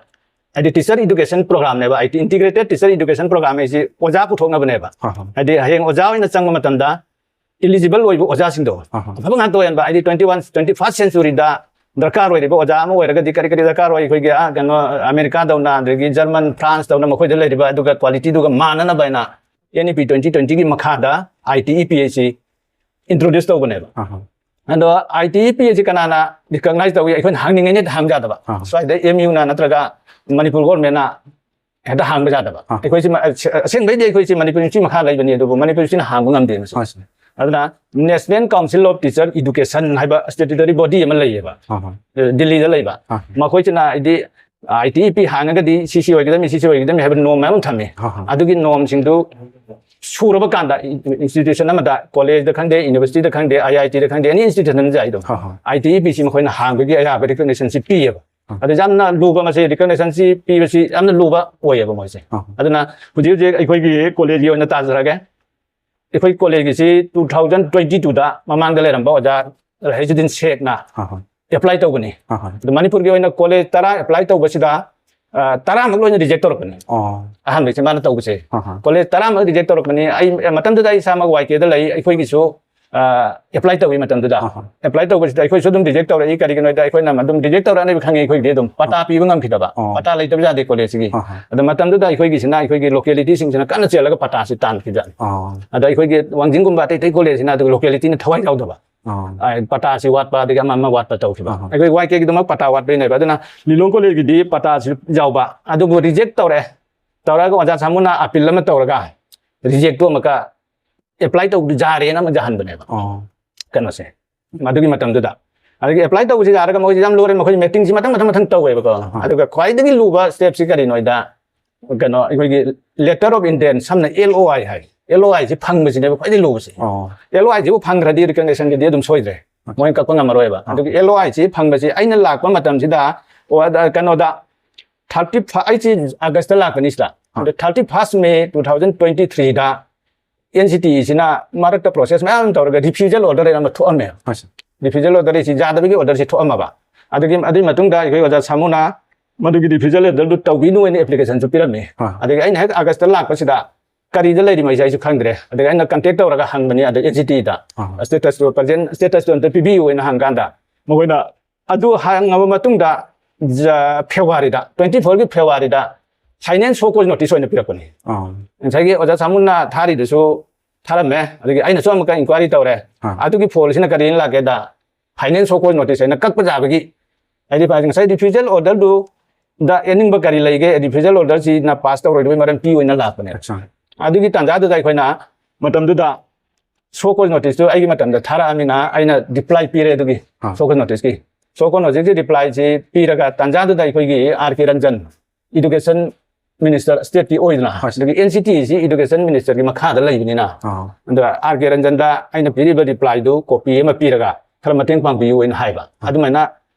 ꯍꯥꯏꯗꯤ, ꯇꯤꯆꯔ ꯏꯗꯨꯀꯦꯁꯟ ꯄ꯭ꯔꯣꯒ꯭ꯔꯥꯝꯅꯦꯕ, I T, integrated teacher education programme ꯍꯥꯏꯁꯤ ꯑꯣꯖꯥ ꯄꯨꯊꯣꯛꯅꯕꯅꯦꯕ꯫ ꯍꯣꯏ, ꯍꯣꯏ꯫ ꯍꯥꯏꯗꯤ, ꯍꯌꯦꯡ ꯑꯣꯖꯥ ꯑꯣꯏꯅ ꯆꯪꯕ ꯃꯇꯝꯗ ꯏꯂꯤꯖꯤꯕꯜ ꯑꯣꯏꯕ ꯑꯣꯖꯥꯁꯤꯡꯗꯣ ꯑꯍꯥ꯫ ꯑꯐꯕ ꯉꯥꯛꯇ ꯑꯣꯏꯍꯟꯕ, ꯍꯥꯏꯗꯤ, twenty one, twenty first century ꯗ ꯗꯔꯀꯥꯔ ꯑꯣꯏꯔꯤꯕ ꯑꯣꯖꯥ ꯑꯃ ꯑꯣꯏꯔꯒꯗꯤ ꯀꯔꯤ ꯀꯔꯤ ꯗꯔꯀꯥꯔ ꯑꯣꯏ? ꯑꯩꯈꯣꯏꯒꯤ, ꯑꯥ, ꯀꯩꯅꯣ, ꯑꯃꯦꯔꯤꯀꯥꯗꯧꯅ, ꯑꯗꯒꯤ ꯖꯔꯃꯟ, ꯐ꯭ꯔꯥꯟꯁꯇꯧꯅ ꯃꯈꯣꯏꯗ ꯂꯩꯔꯤꯕ ꯑꯗꯨꯒ ꯀ꯭ꯋꯥꯂꯤꯇꯤꯗꯨꯒ ꯃꯥꯟꯅꯅꯕ ꯍꯥꯏꯅ ꯑꯦꯟ ꯏ ꯄꯤ twenty twenty ꯒꯤ ꯃꯈꯥꯗ ꯑꯥꯏ ꯇꯤ ꯏ ꯄꯤ ꯑꯁꯤ ꯏꯟꯇ꯭ꯔꯣꯗ꯭ꯌꯨꯁ ꯇꯧꯕꯅꯦꯕ꯫ ꯑꯍꯥ꯫ ꯑꯗꯣ ꯑꯥꯏ ꯇꯤ ꯏ ꯄꯤ ꯑꯁꯤ ꯀꯅꯥꯅ ꯔꯤꯀꯣꯛꯅꯥꯏꯖ ꯇꯧꯏ? ꯑꯩꯈꯣꯏꯅ ꯍꯥꯡꯅꯤꯡꯉꯩꯅ ꯍꯦꯛꯇ ꯍꯥꯡ ꯌꯥꯗꯕ꯫ ꯑꯍꯥ꯫ ꯁ꯭ꯋꯥꯏꯗ ꯑꯦꯝ ꯌꯨꯅ ꯅꯠꯇ꯭ꯔꯒ ꯃꯅꯤꯄꯨꯔ ꯒꯣꯔꯃꯦꯟꯅ ꯍꯦꯛꯇ ꯍꯥꯡꯕ ꯌꯥꯗꯕ꯫ ꯑꯥ꯫ ꯑꯩꯈꯣꯏꯁꯤ ꯃ-, ꯑꯁꯦ-, ꯑꯁꯦꯡꯕꯩꯗꯤ ꯑꯩꯈꯣꯏꯁꯤ ꯃꯅꯤꯄꯨꯔ ꯌꯨꯅꯤꯚꯔꯁꯤꯇꯤ ꯃꯈꯥ ꯂꯩꯕꯅꯤ, ꯑꯗꯨꯕꯨ ꯃꯅꯤꯄꯨꯔ ꯌꯨꯅꯤꯚꯔꯁꯤꯇꯤꯅ ꯍꯥꯡꯕ ꯉꯝꯗꯦ ꯃꯁꯤ꯫ ꯍꯣꯏ, ꯁꯥꯔ꯫ ꯑꯗꯨꯅ National Council of Teacher Education ꯍꯥꯏꯕ ꯁ꯭ꯇꯦꯇꯨꯇꯣꯔꯤ ꯕꯣꯗꯤ ꯑꯃ ꯂꯩꯌꯦꯕ, ꯑꯥ, ꯍꯣꯏ꯫ ꯑ, ꯗꯤꯜꯂꯤꯗ ꯂꯩꯕ꯫ ꯑꯥ꯫ ꯃꯈꯣꯏꯁꯤꯅ ꯍꯥꯏꯗꯤ ꯑꯥꯏ ꯇꯤ ꯏ ꯄꯤ ꯍꯥꯡꯉꯒꯗꯤ ꯁꯤ ꯁꯤ ꯑꯣꯏꯒꯗꯕꯅꯤ, ꯁꯤ ꯁꯤ ꯑꯣꯏꯒꯗꯕꯅꯤ ꯍꯥꯏꯕ ꯅꯣꯝ ꯃꯌꯥꯝ ꯑꯃ ꯊꯝꯃꯤ꯫ ꯍꯥ, ꯍꯥ꯫ ꯑꯗꯨꯒꯤ ꯅꯣꯝꯁꯤꯡꯗꯨ ꯁꯨꯔꯕ ꯀꯥꯟꯗ, ꯏꯟꯁꯇꯤꯇ꯭ꯌꯨꯁꯟ ꯑꯃꯗ, ꯀꯣꯂꯦꯖꯇ ꯈꯪꯗꯦ, ꯌꯨꯅꯤꯚꯔꯁꯤꯇꯤꯗ ꯈꯪꯗꯦ, ꯑꯥꯏ ꯑꯥꯏ ꯇꯤꯗ ꯈꯪꯗꯦ, ꯑꯦꯅꯤ ꯏꯟꯁꯇꯤꯇ꯭ꯌꯨꯁꯟ ꯑꯃꯗ ꯑꯩ ꯑꯗꯨꯝ ꯍꯥ, ꯍꯥ꯫ ꯑꯥꯏ ꯇꯤ ꯏ ꯄꯤꯁꯤ ꯃꯈꯣꯏꯅ ꯍꯥꯡꯕꯒꯤ ꯑꯌꯥꯕ ꯔꯤꯀꯣꯛꯅꯤꯁꯟꯁꯤ ꯄꯤꯌꯦꯕ꯫ ꯍꯥ꯫ ꯑꯗꯨ ꯌꯥꯝꯅ ꯂꯨꯕ, ꯃꯁꯤ ꯔꯤꯀꯣꯛꯅꯤꯁꯟꯁꯤ ꯄꯤꯕꯁꯤ ꯌꯥꯝꯅ ꯂꯨꯕ ꯑꯣꯏꯌꯦꯕ ꯃꯣꯏꯁꯦ꯫ ꯍꯥ꯫ ꯑꯗꯨꯅ ꯍꯧꯖꯤꯛ ꯍꯧꯖꯤꯛ ꯑꯩꯈꯣꯏꯒꯤ ꯀꯣꯂꯦꯖꯀꯤ ꯑꯣꯏꯅ ꯇꯥꯖꯔꯒꯦ꯫ ꯑꯩꯈꯣꯏ ꯀꯣꯂꯦꯖꯀꯤꯁꯤ ꯇꯨ ꯊꯥꯎꯖꯟ ꯇ꯭ꯋꯦꯟꯇꯤ ꯇꯨꯗ ꯃꯃꯥꯡꯗ ꯂꯩꯔꯝꯕ ꯑꯣꯖꯥ ꯔꯍꯤꯖꯨꯗꯤꯟ ꯁꯦꯈꯅ ꯍꯥ, ꯍꯥ꯫ ꯑꯦꯄ꯭ꯂꯥꯏ ꯇꯧꯕꯅꯤ꯫ ꯍꯥ, ꯍꯥ꯫ ꯑꯗꯣ ꯃꯅꯤꯄꯨꯔꯒꯤ ꯑꯣꯏꯅ ꯀꯣꯂꯦꯖ ꯇꯔꯥ ꯑꯦꯄ꯭ꯂꯥꯏ ꯇꯧꯕꯁꯤꯗ, ꯑ, ꯇꯔꯥꯃꯛ ꯂꯣꯏꯅ ꯔꯤꯖꯦꯛ ꯇꯧꯔꯛꯄꯅꯤ꯫ ꯑꯣ꯫ ꯑꯍꯥꯟꯕꯁꯦ ꯃꯥꯅ ꯇꯧꯕꯁꯦ꯫ ꯍꯥ, ꯍꯥ꯫ ꯀꯣꯂꯦꯖ ꯇꯔꯥꯃꯛ ꯔꯤꯖꯦꯛ ꯇꯧꯔꯛꯄꯅꯤ꯫ ꯑꯩ ꯃꯇꯝꯗꯨꯗ ꯑꯩ ꯏꯁꯥꯃꯛ ꯋꯥꯏ ꯀꯦꯗ ꯂꯩ꯫ ꯑꯩꯈꯣꯏꯒꯤꯁꯨ, ꯑ, ꯑꯦꯄ꯭ꯂꯥꯏ ꯇꯧꯏ ꯃꯇꯝꯗꯨꯗ꯫ ꯍꯥ, ꯍꯥ꯫ ꯑꯦꯄ꯭ꯂꯥꯏ ꯇꯧꯕꯁꯤꯗ ꯑꯩꯈꯣꯏꯁꯨ ꯑꯗꯨꯝ ꯔꯤꯖꯦꯛ ꯇꯧꯔꯛꯏ꯫ ꯀꯔꯤꯒꯤꯅꯣ ꯍꯥꯏꯗ ꯑꯩꯈꯣꯏꯅ ꯑꯗꯨꯝ ꯔꯤꯖꯦꯛ ꯇꯧꯔꯛꯑꯅꯦꯕ ꯈꯪꯉꯤ꯫ ꯑꯩꯈꯣꯏꯒꯤꯗꯤ ꯑꯗꯨꯝ ꯄꯇꯥ ꯄꯤꯕ ꯉꯝꯈꯤꯗꯕ, ꯑꯣ꯫ ꯄꯇꯥ ꯂꯩꯇꯕ ꯌꯥꯗꯦ ꯀꯣꯂꯦꯖꯁꯤꯒꯤ꯫ ꯍꯥ, ꯍꯥ꯫ ꯑꯗꯣ ꯃꯇꯝꯗꯨꯗ ꯑꯩꯈꯣꯏꯒꯤꯁꯤꯅ ꯑꯩꯈꯣꯏꯒꯤ ꯂꯣꯀꯦꯂꯤꯇꯤꯁꯤꯡꯁꯤꯅ ꯀꯟꯅ ꯆꯦꯜꯂꯒ ꯄꯇꯥꯁꯤ ꯇꯥꯟꯈꯤꯕ꯫ ꯑꯣ꯫ ꯑꯗ ꯑꯩꯈꯣꯏꯒꯤ ꯋꯥꯡꯖꯤꯡꯒꯨꯝꯕ ꯑꯇꯩ ꯑꯇꯩ ꯀꯣꯂꯦꯖꯁꯤꯅ ꯑꯗꯨꯒ ꯂꯣꯀꯦꯂꯤꯇꯤꯅ ꯊꯋꯥꯏ ꯌꯥꯎꯗꯕ꯫ ꯑꯣ꯫ ꯑ, ꯄꯇꯥꯁꯤ ꯋꯥꯠꯄ, ꯑꯗꯒꯤ ꯑꯃ ꯑꯃ ꯋꯥꯠꯄ ꯇꯧꯈꯤꯕ꯫ ꯑꯍ꯫ ꯑꯩꯈꯣꯏ ꯋꯥꯏ ꯀꯦꯒꯤꯗꯃꯛ ꯄꯇꯥ ꯋꯥꯠꯄꯩꯅꯦꯕ꯫ ꯑꯗꯨꯅ ꯂꯤꯂꯣꯡ ꯀꯣꯂꯦꯖꯀꯤꯗꯤ ꯄꯇꯥꯁꯤ ꯌꯥꯎꯕ, ꯑꯗꯨꯕꯨ ꯔꯤꯖꯦꯛ ꯇꯧꯔꯦ꯫ ꯇꯧꯔꯒ ꯑꯣꯖꯥ ꯁꯥꯃꯨꯅ ꯑꯄꯤꯜ ꯑꯃ ꯇꯧꯔꯒ ꯔꯤꯖꯦꯛꯇꯨ ꯑꯃꯨꯛꯀ ꯑꯦꯄ꯭ꯂꯥꯏ ꯇꯧꯕꯗꯨ ꯌꯥꯔꯦꯅ ꯑꯃꯨꯛ ꯌꯥꯍꯟꯕꯅꯦꯕ꯫ ꯑꯣ꯫ ꯀꯩꯅꯣꯁꯦ, ꯃꯗꯨꯒꯤ ꯃꯇꯝꯗꯨꯗ꯫ ꯑꯗꯒꯤ ꯑꯦꯄ꯭ꯂꯥꯏ ꯇꯧꯕꯁꯤ ꯌꯥꯔꯒ ꯃꯣꯏꯁꯤ ꯌꯥꯝ ꯂꯨꯔꯦ, ꯃꯈꯣꯏ ꯃꯦꯇꯤꯡꯁꯤ ꯃꯊꯪ ꯃꯊꯪ ꯃꯊꯪ ꯇꯧꯋꯦꯕꯀꯣ꯫ ꯑꯗꯨꯒ ꯈ꯭ꯋꯥꯏꯗꯒꯤ ꯂꯨꯕ ꯁ꯭ꯇꯦꯞꯁꯤ ꯀꯔꯤꯅꯣ ꯍꯥꯏꯗ, ꯀꯩꯅꯣ, ꯑꯩꯈꯣꯏꯒꯤ letter of intent, ꯁꯝꯅ ꯑꯦꯜ ꯑꯣ ꯑꯥꯏ ꯍꯥꯏ, ꯑꯦꯜ ꯑꯣ ꯑꯥꯏꯁꯤ ꯐꯪꯕꯁꯤꯅꯦꯕ ꯈ꯭ꯋꯥꯏꯗꯒꯤ ꯂꯨꯕꯁꯦ꯫ ꯑꯣ꯫ ꯑꯦꯜ ꯑꯣ ꯑꯥꯏꯁꯤꯕꯨ ꯐꯪꯈ꯭ꯔꯗꯤ ꯔꯤꯀꯣꯛꯅꯤꯁꯟꯒꯤꯗꯤ ꯑꯗꯨꯝ ꯁꯣꯏꯗ꯭ꯔꯦ꯫ ꯃꯣꯏꯅ ꯀꯛꯄ ꯉꯝꯃꯔꯣꯏꯕ꯫ ꯑꯗꯨꯒꯤ ꯑꯦꯜ ꯑꯣ ꯑꯥꯏꯁꯤ ꯐꯪꯕꯁꯤ ꯑꯩꯅ ꯂꯥꯛꯄ ꯃꯇꯝꯁꯤꯗ, ꯑꯣ, ꯑꯗ, ꯀꯩꯅꯣꯗ, ꯊꯥꯔꯇꯤ ꯐꯥꯏꯚ, ꯑꯩꯁꯤ ꯑꯥꯒꯁꯇ ꯂꯥꯛꯄꯅꯤ ꯁꯤꯗ꯫ ꯑꯗꯣ thirty first May two thousand twenty ꯊ꯭ꯔꯤꯗ ꯑꯦꯟ ꯁꯤ ꯇꯤ ꯏꯁꯤꯅ ꯃꯔꯛꯇ ꯄ꯭ꯔꯣꯁꯦꯁ ꯃꯌꯥꯝ ꯑꯃ ꯇꯧꯔꯒ ꯔꯤꯐ꯭ꯌꯨꯖꯦꯜ ꯑꯣꯔꯗꯔ ꯑꯃ ꯊꯣꯛꯑꯝꯃꯦ꯫ ꯍꯣꯏ, ꯁꯥꯔ꯫ ꯔꯤꯐ꯭ꯌꯨꯖꯦꯜ ꯑꯣꯔꯗꯔ ꯑꯁꯤ ꯌꯥꯗꯕꯒꯤ ꯑꯣꯔꯗꯔꯁꯤ ꯊꯣꯛꯑꯝꯃꯕ꯫ ꯑꯗꯨꯒꯤ, ꯑꯗꯨꯒꯤ ꯃꯇꯨꯡꯗ ꯑꯩꯈꯣꯏ ꯑꯣꯖꯥ ꯁꯥꯃꯨꯅ ꯃꯗꯨꯒꯤ ꯔꯤꯐ꯭ꯌꯨꯖꯦꯜ ꯑꯣꯔꯗꯔꯗꯨ ꯇꯧꯕꯤꯅꯨ ꯍꯥꯏꯅ ꯑꯦꯄ꯭ꯂꯤꯀꯦꯁꯟꯁꯨ ꯄꯤꯔꯝꯃꯤ꯫ ꯑꯥ꯫ ꯑꯗꯒꯤ ꯑꯩꯅ ꯍꯦꯛ ꯑꯥꯒꯁꯇ ꯂꯥꯛꯄꯁꯤꯗ ꯀꯔꯤꯗ ꯂꯩꯔꯤꯃꯣ ꯍꯥꯏꯁꯦ ꯑꯩꯁꯨ ꯈꯪꯗ꯭ꯔꯦ꯫ ꯑꯗꯒꯤ ꯑꯩꯅ ꯀꯟꯇꯦꯛ ꯇꯧꯔꯒ ꯍꯪꯕꯅꯤ ꯑꯗ ꯑꯦꯟ ꯁꯤ ꯇꯤꯗ꯫ ꯑꯥ꯫ ꯁ꯭ꯇꯦꯇꯁꯇꯨ, ꯄ꯭ꯔꯖꯦꯟ ꯁ꯭ꯇꯦꯇꯁꯇꯨ ꯑꯝꯇ ꯄꯤꯕꯤꯌꯨ ꯍꯥꯏꯅ ꯍꯪꯀꯥꯟꯗ ꯃꯈꯣꯏꯅ ꯑꯗꯨ ꯍꯪꯉꯕ ꯃꯇꯨꯡꯗ ꯖ-, ꯐꯦꯕ꯭ꯔꯨꯋꯥꯔꯤꯗ, ꯇ꯭ꯋꯦꯟꯇꯤ ꯐꯣꯔꯒꯤ ꯐꯦꯕ꯭ꯔꯨꯋꯥꯔꯤꯗ ꯐꯥꯏꯅꯦꯟꯁ ꯁꯣ ꯀꯣꯖ ꯅꯣꯇꯤꯁ ꯑꯣꯏꯅ ꯄꯤꯔꯛꯄꯅꯤ꯫ ꯑꯥ꯫ ꯉꯁꯥꯏꯒꯤ ꯑꯣꯖꯥ ꯁꯥꯃꯨꯅ ꯊꯥꯔꯤꯗꯨꯁꯨ ꯊꯥꯔꯝꯃꯦ, ꯑꯗꯒꯤ ꯑꯩꯅꯁꯨ ꯑꯃꯨꯛꯀ ꯏꯟꯀ꯭ꯋꯥꯏꯔꯤ ꯇꯧꯔꯦ꯫ ꯑꯥ꯫ ꯑꯗꯨꯒꯤ ꯐꯣꯜꯁꯤꯅ ꯀꯔꯤꯅ ꯂꯥꯛꯀꯦꯗ, ꯐꯥꯏꯅꯦꯟꯁ ꯁꯣ ꯀꯣꯖ ꯅꯣꯇꯤꯁ ꯍꯥꯏꯅ ꯀꯛꯄ ꯌꯥꯕꯒꯤ, ꯍꯥꯏꯗꯤ ꯉꯁꯥꯏ ꯔꯤꯐ꯭ꯌꯨꯖꯦꯜ ꯑꯣꯔꯗꯔꯗꯨꯗ ꯌꯦꯠꯅꯤꯡꯕ ꯀꯔꯤ ꯂꯩꯒꯦ, ꯔꯤꯐ꯭ꯌꯨꯖꯦꯜ ꯑꯣꯔꯗꯔꯁꯤꯅ ꯄꯥꯁ ꯇꯧꯔꯣꯏꯗꯕꯒꯤ ꯃꯔꯝ ꯄꯤ ꯑꯣꯏꯅ ꯂꯥꯛꯄꯅꯦ꯫ ꯑꯠꯆꯥ꯫ ꯑꯗꯨꯒꯤ ꯇꯥꯟꯖꯥꯗꯨꯗ ꯑꯩꯈꯣꯏꯅ ꯃꯇꯝꯗꯨꯗ ꯁꯣ ꯀꯣꯖ ꯅꯣꯇꯤꯁꯇꯨ ꯑꯩꯒꯤ ꯃꯇꯝꯗ ꯊꯥꯔꯛꯑꯃꯤꯅ ꯑꯩꯅ ꯔꯤꯄ꯭ꯂꯥꯏ ꯄꯤꯔꯦ ꯑꯗꯨꯒꯤ ꯑꯥ꯫ ꯁꯣ ꯀꯣꯖ ꯅꯣꯇꯤꯁꯀꯤ꯫ ꯁꯣ ꯀꯣꯟ ꯍꯧꯖꯤꯛꯁꯤ ꯔꯤꯄ꯭ꯂꯥꯏꯁꯤ ꯄꯤꯔꯒ, ꯇꯥꯟꯖꯥꯗꯨꯗ ꯑꯩꯈꯣꯏꯒꯤ ꯑꯥꯔ ꯀꯦ ꯔꯟꯖꯟ, ꯏꯗꯨꯀꯦꯁꯟ ꯃꯤꯅꯤꯁꯇꯔ ꯁ꯭ꯇꯦꯠꯀꯤ ꯑꯣꯏꯗꯅ, ꯍꯣꯏ꯫ ꯑꯗꯒꯤ ꯑꯦꯟ ꯁꯤ ꯇꯤꯁꯤ ꯏꯗꯨꯀꯦꯁꯟ ꯃꯤꯅꯤꯁꯇꯔꯒꯤ ꯃꯈꯥꯗ ꯂꯩꯕꯅꯤꯅ, ꯑꯥ꯫ ꯑꯗꯨꯒ ꯑꯥꯔ ꯀꯦ ꯔꯟꯖꯟꯗ ꯑꯩꯅ ꯄꯤꯔꯤꯕ ꯔꯤꯄ꯭ꯂꯥꯏꯗꯨ ꯀꯣꯄꯤ ꯑꯃ ꯄꯤꯔꯒ ꯈꯔ ꯃꯇꯦꯡ ꯄꯥꯡꯕꯤꯌꯨ ꯍꯥꯏꯅ ꯍꯥꯏꯕ꯫ ꯑꯗꯨꯃꯥꯏꯅ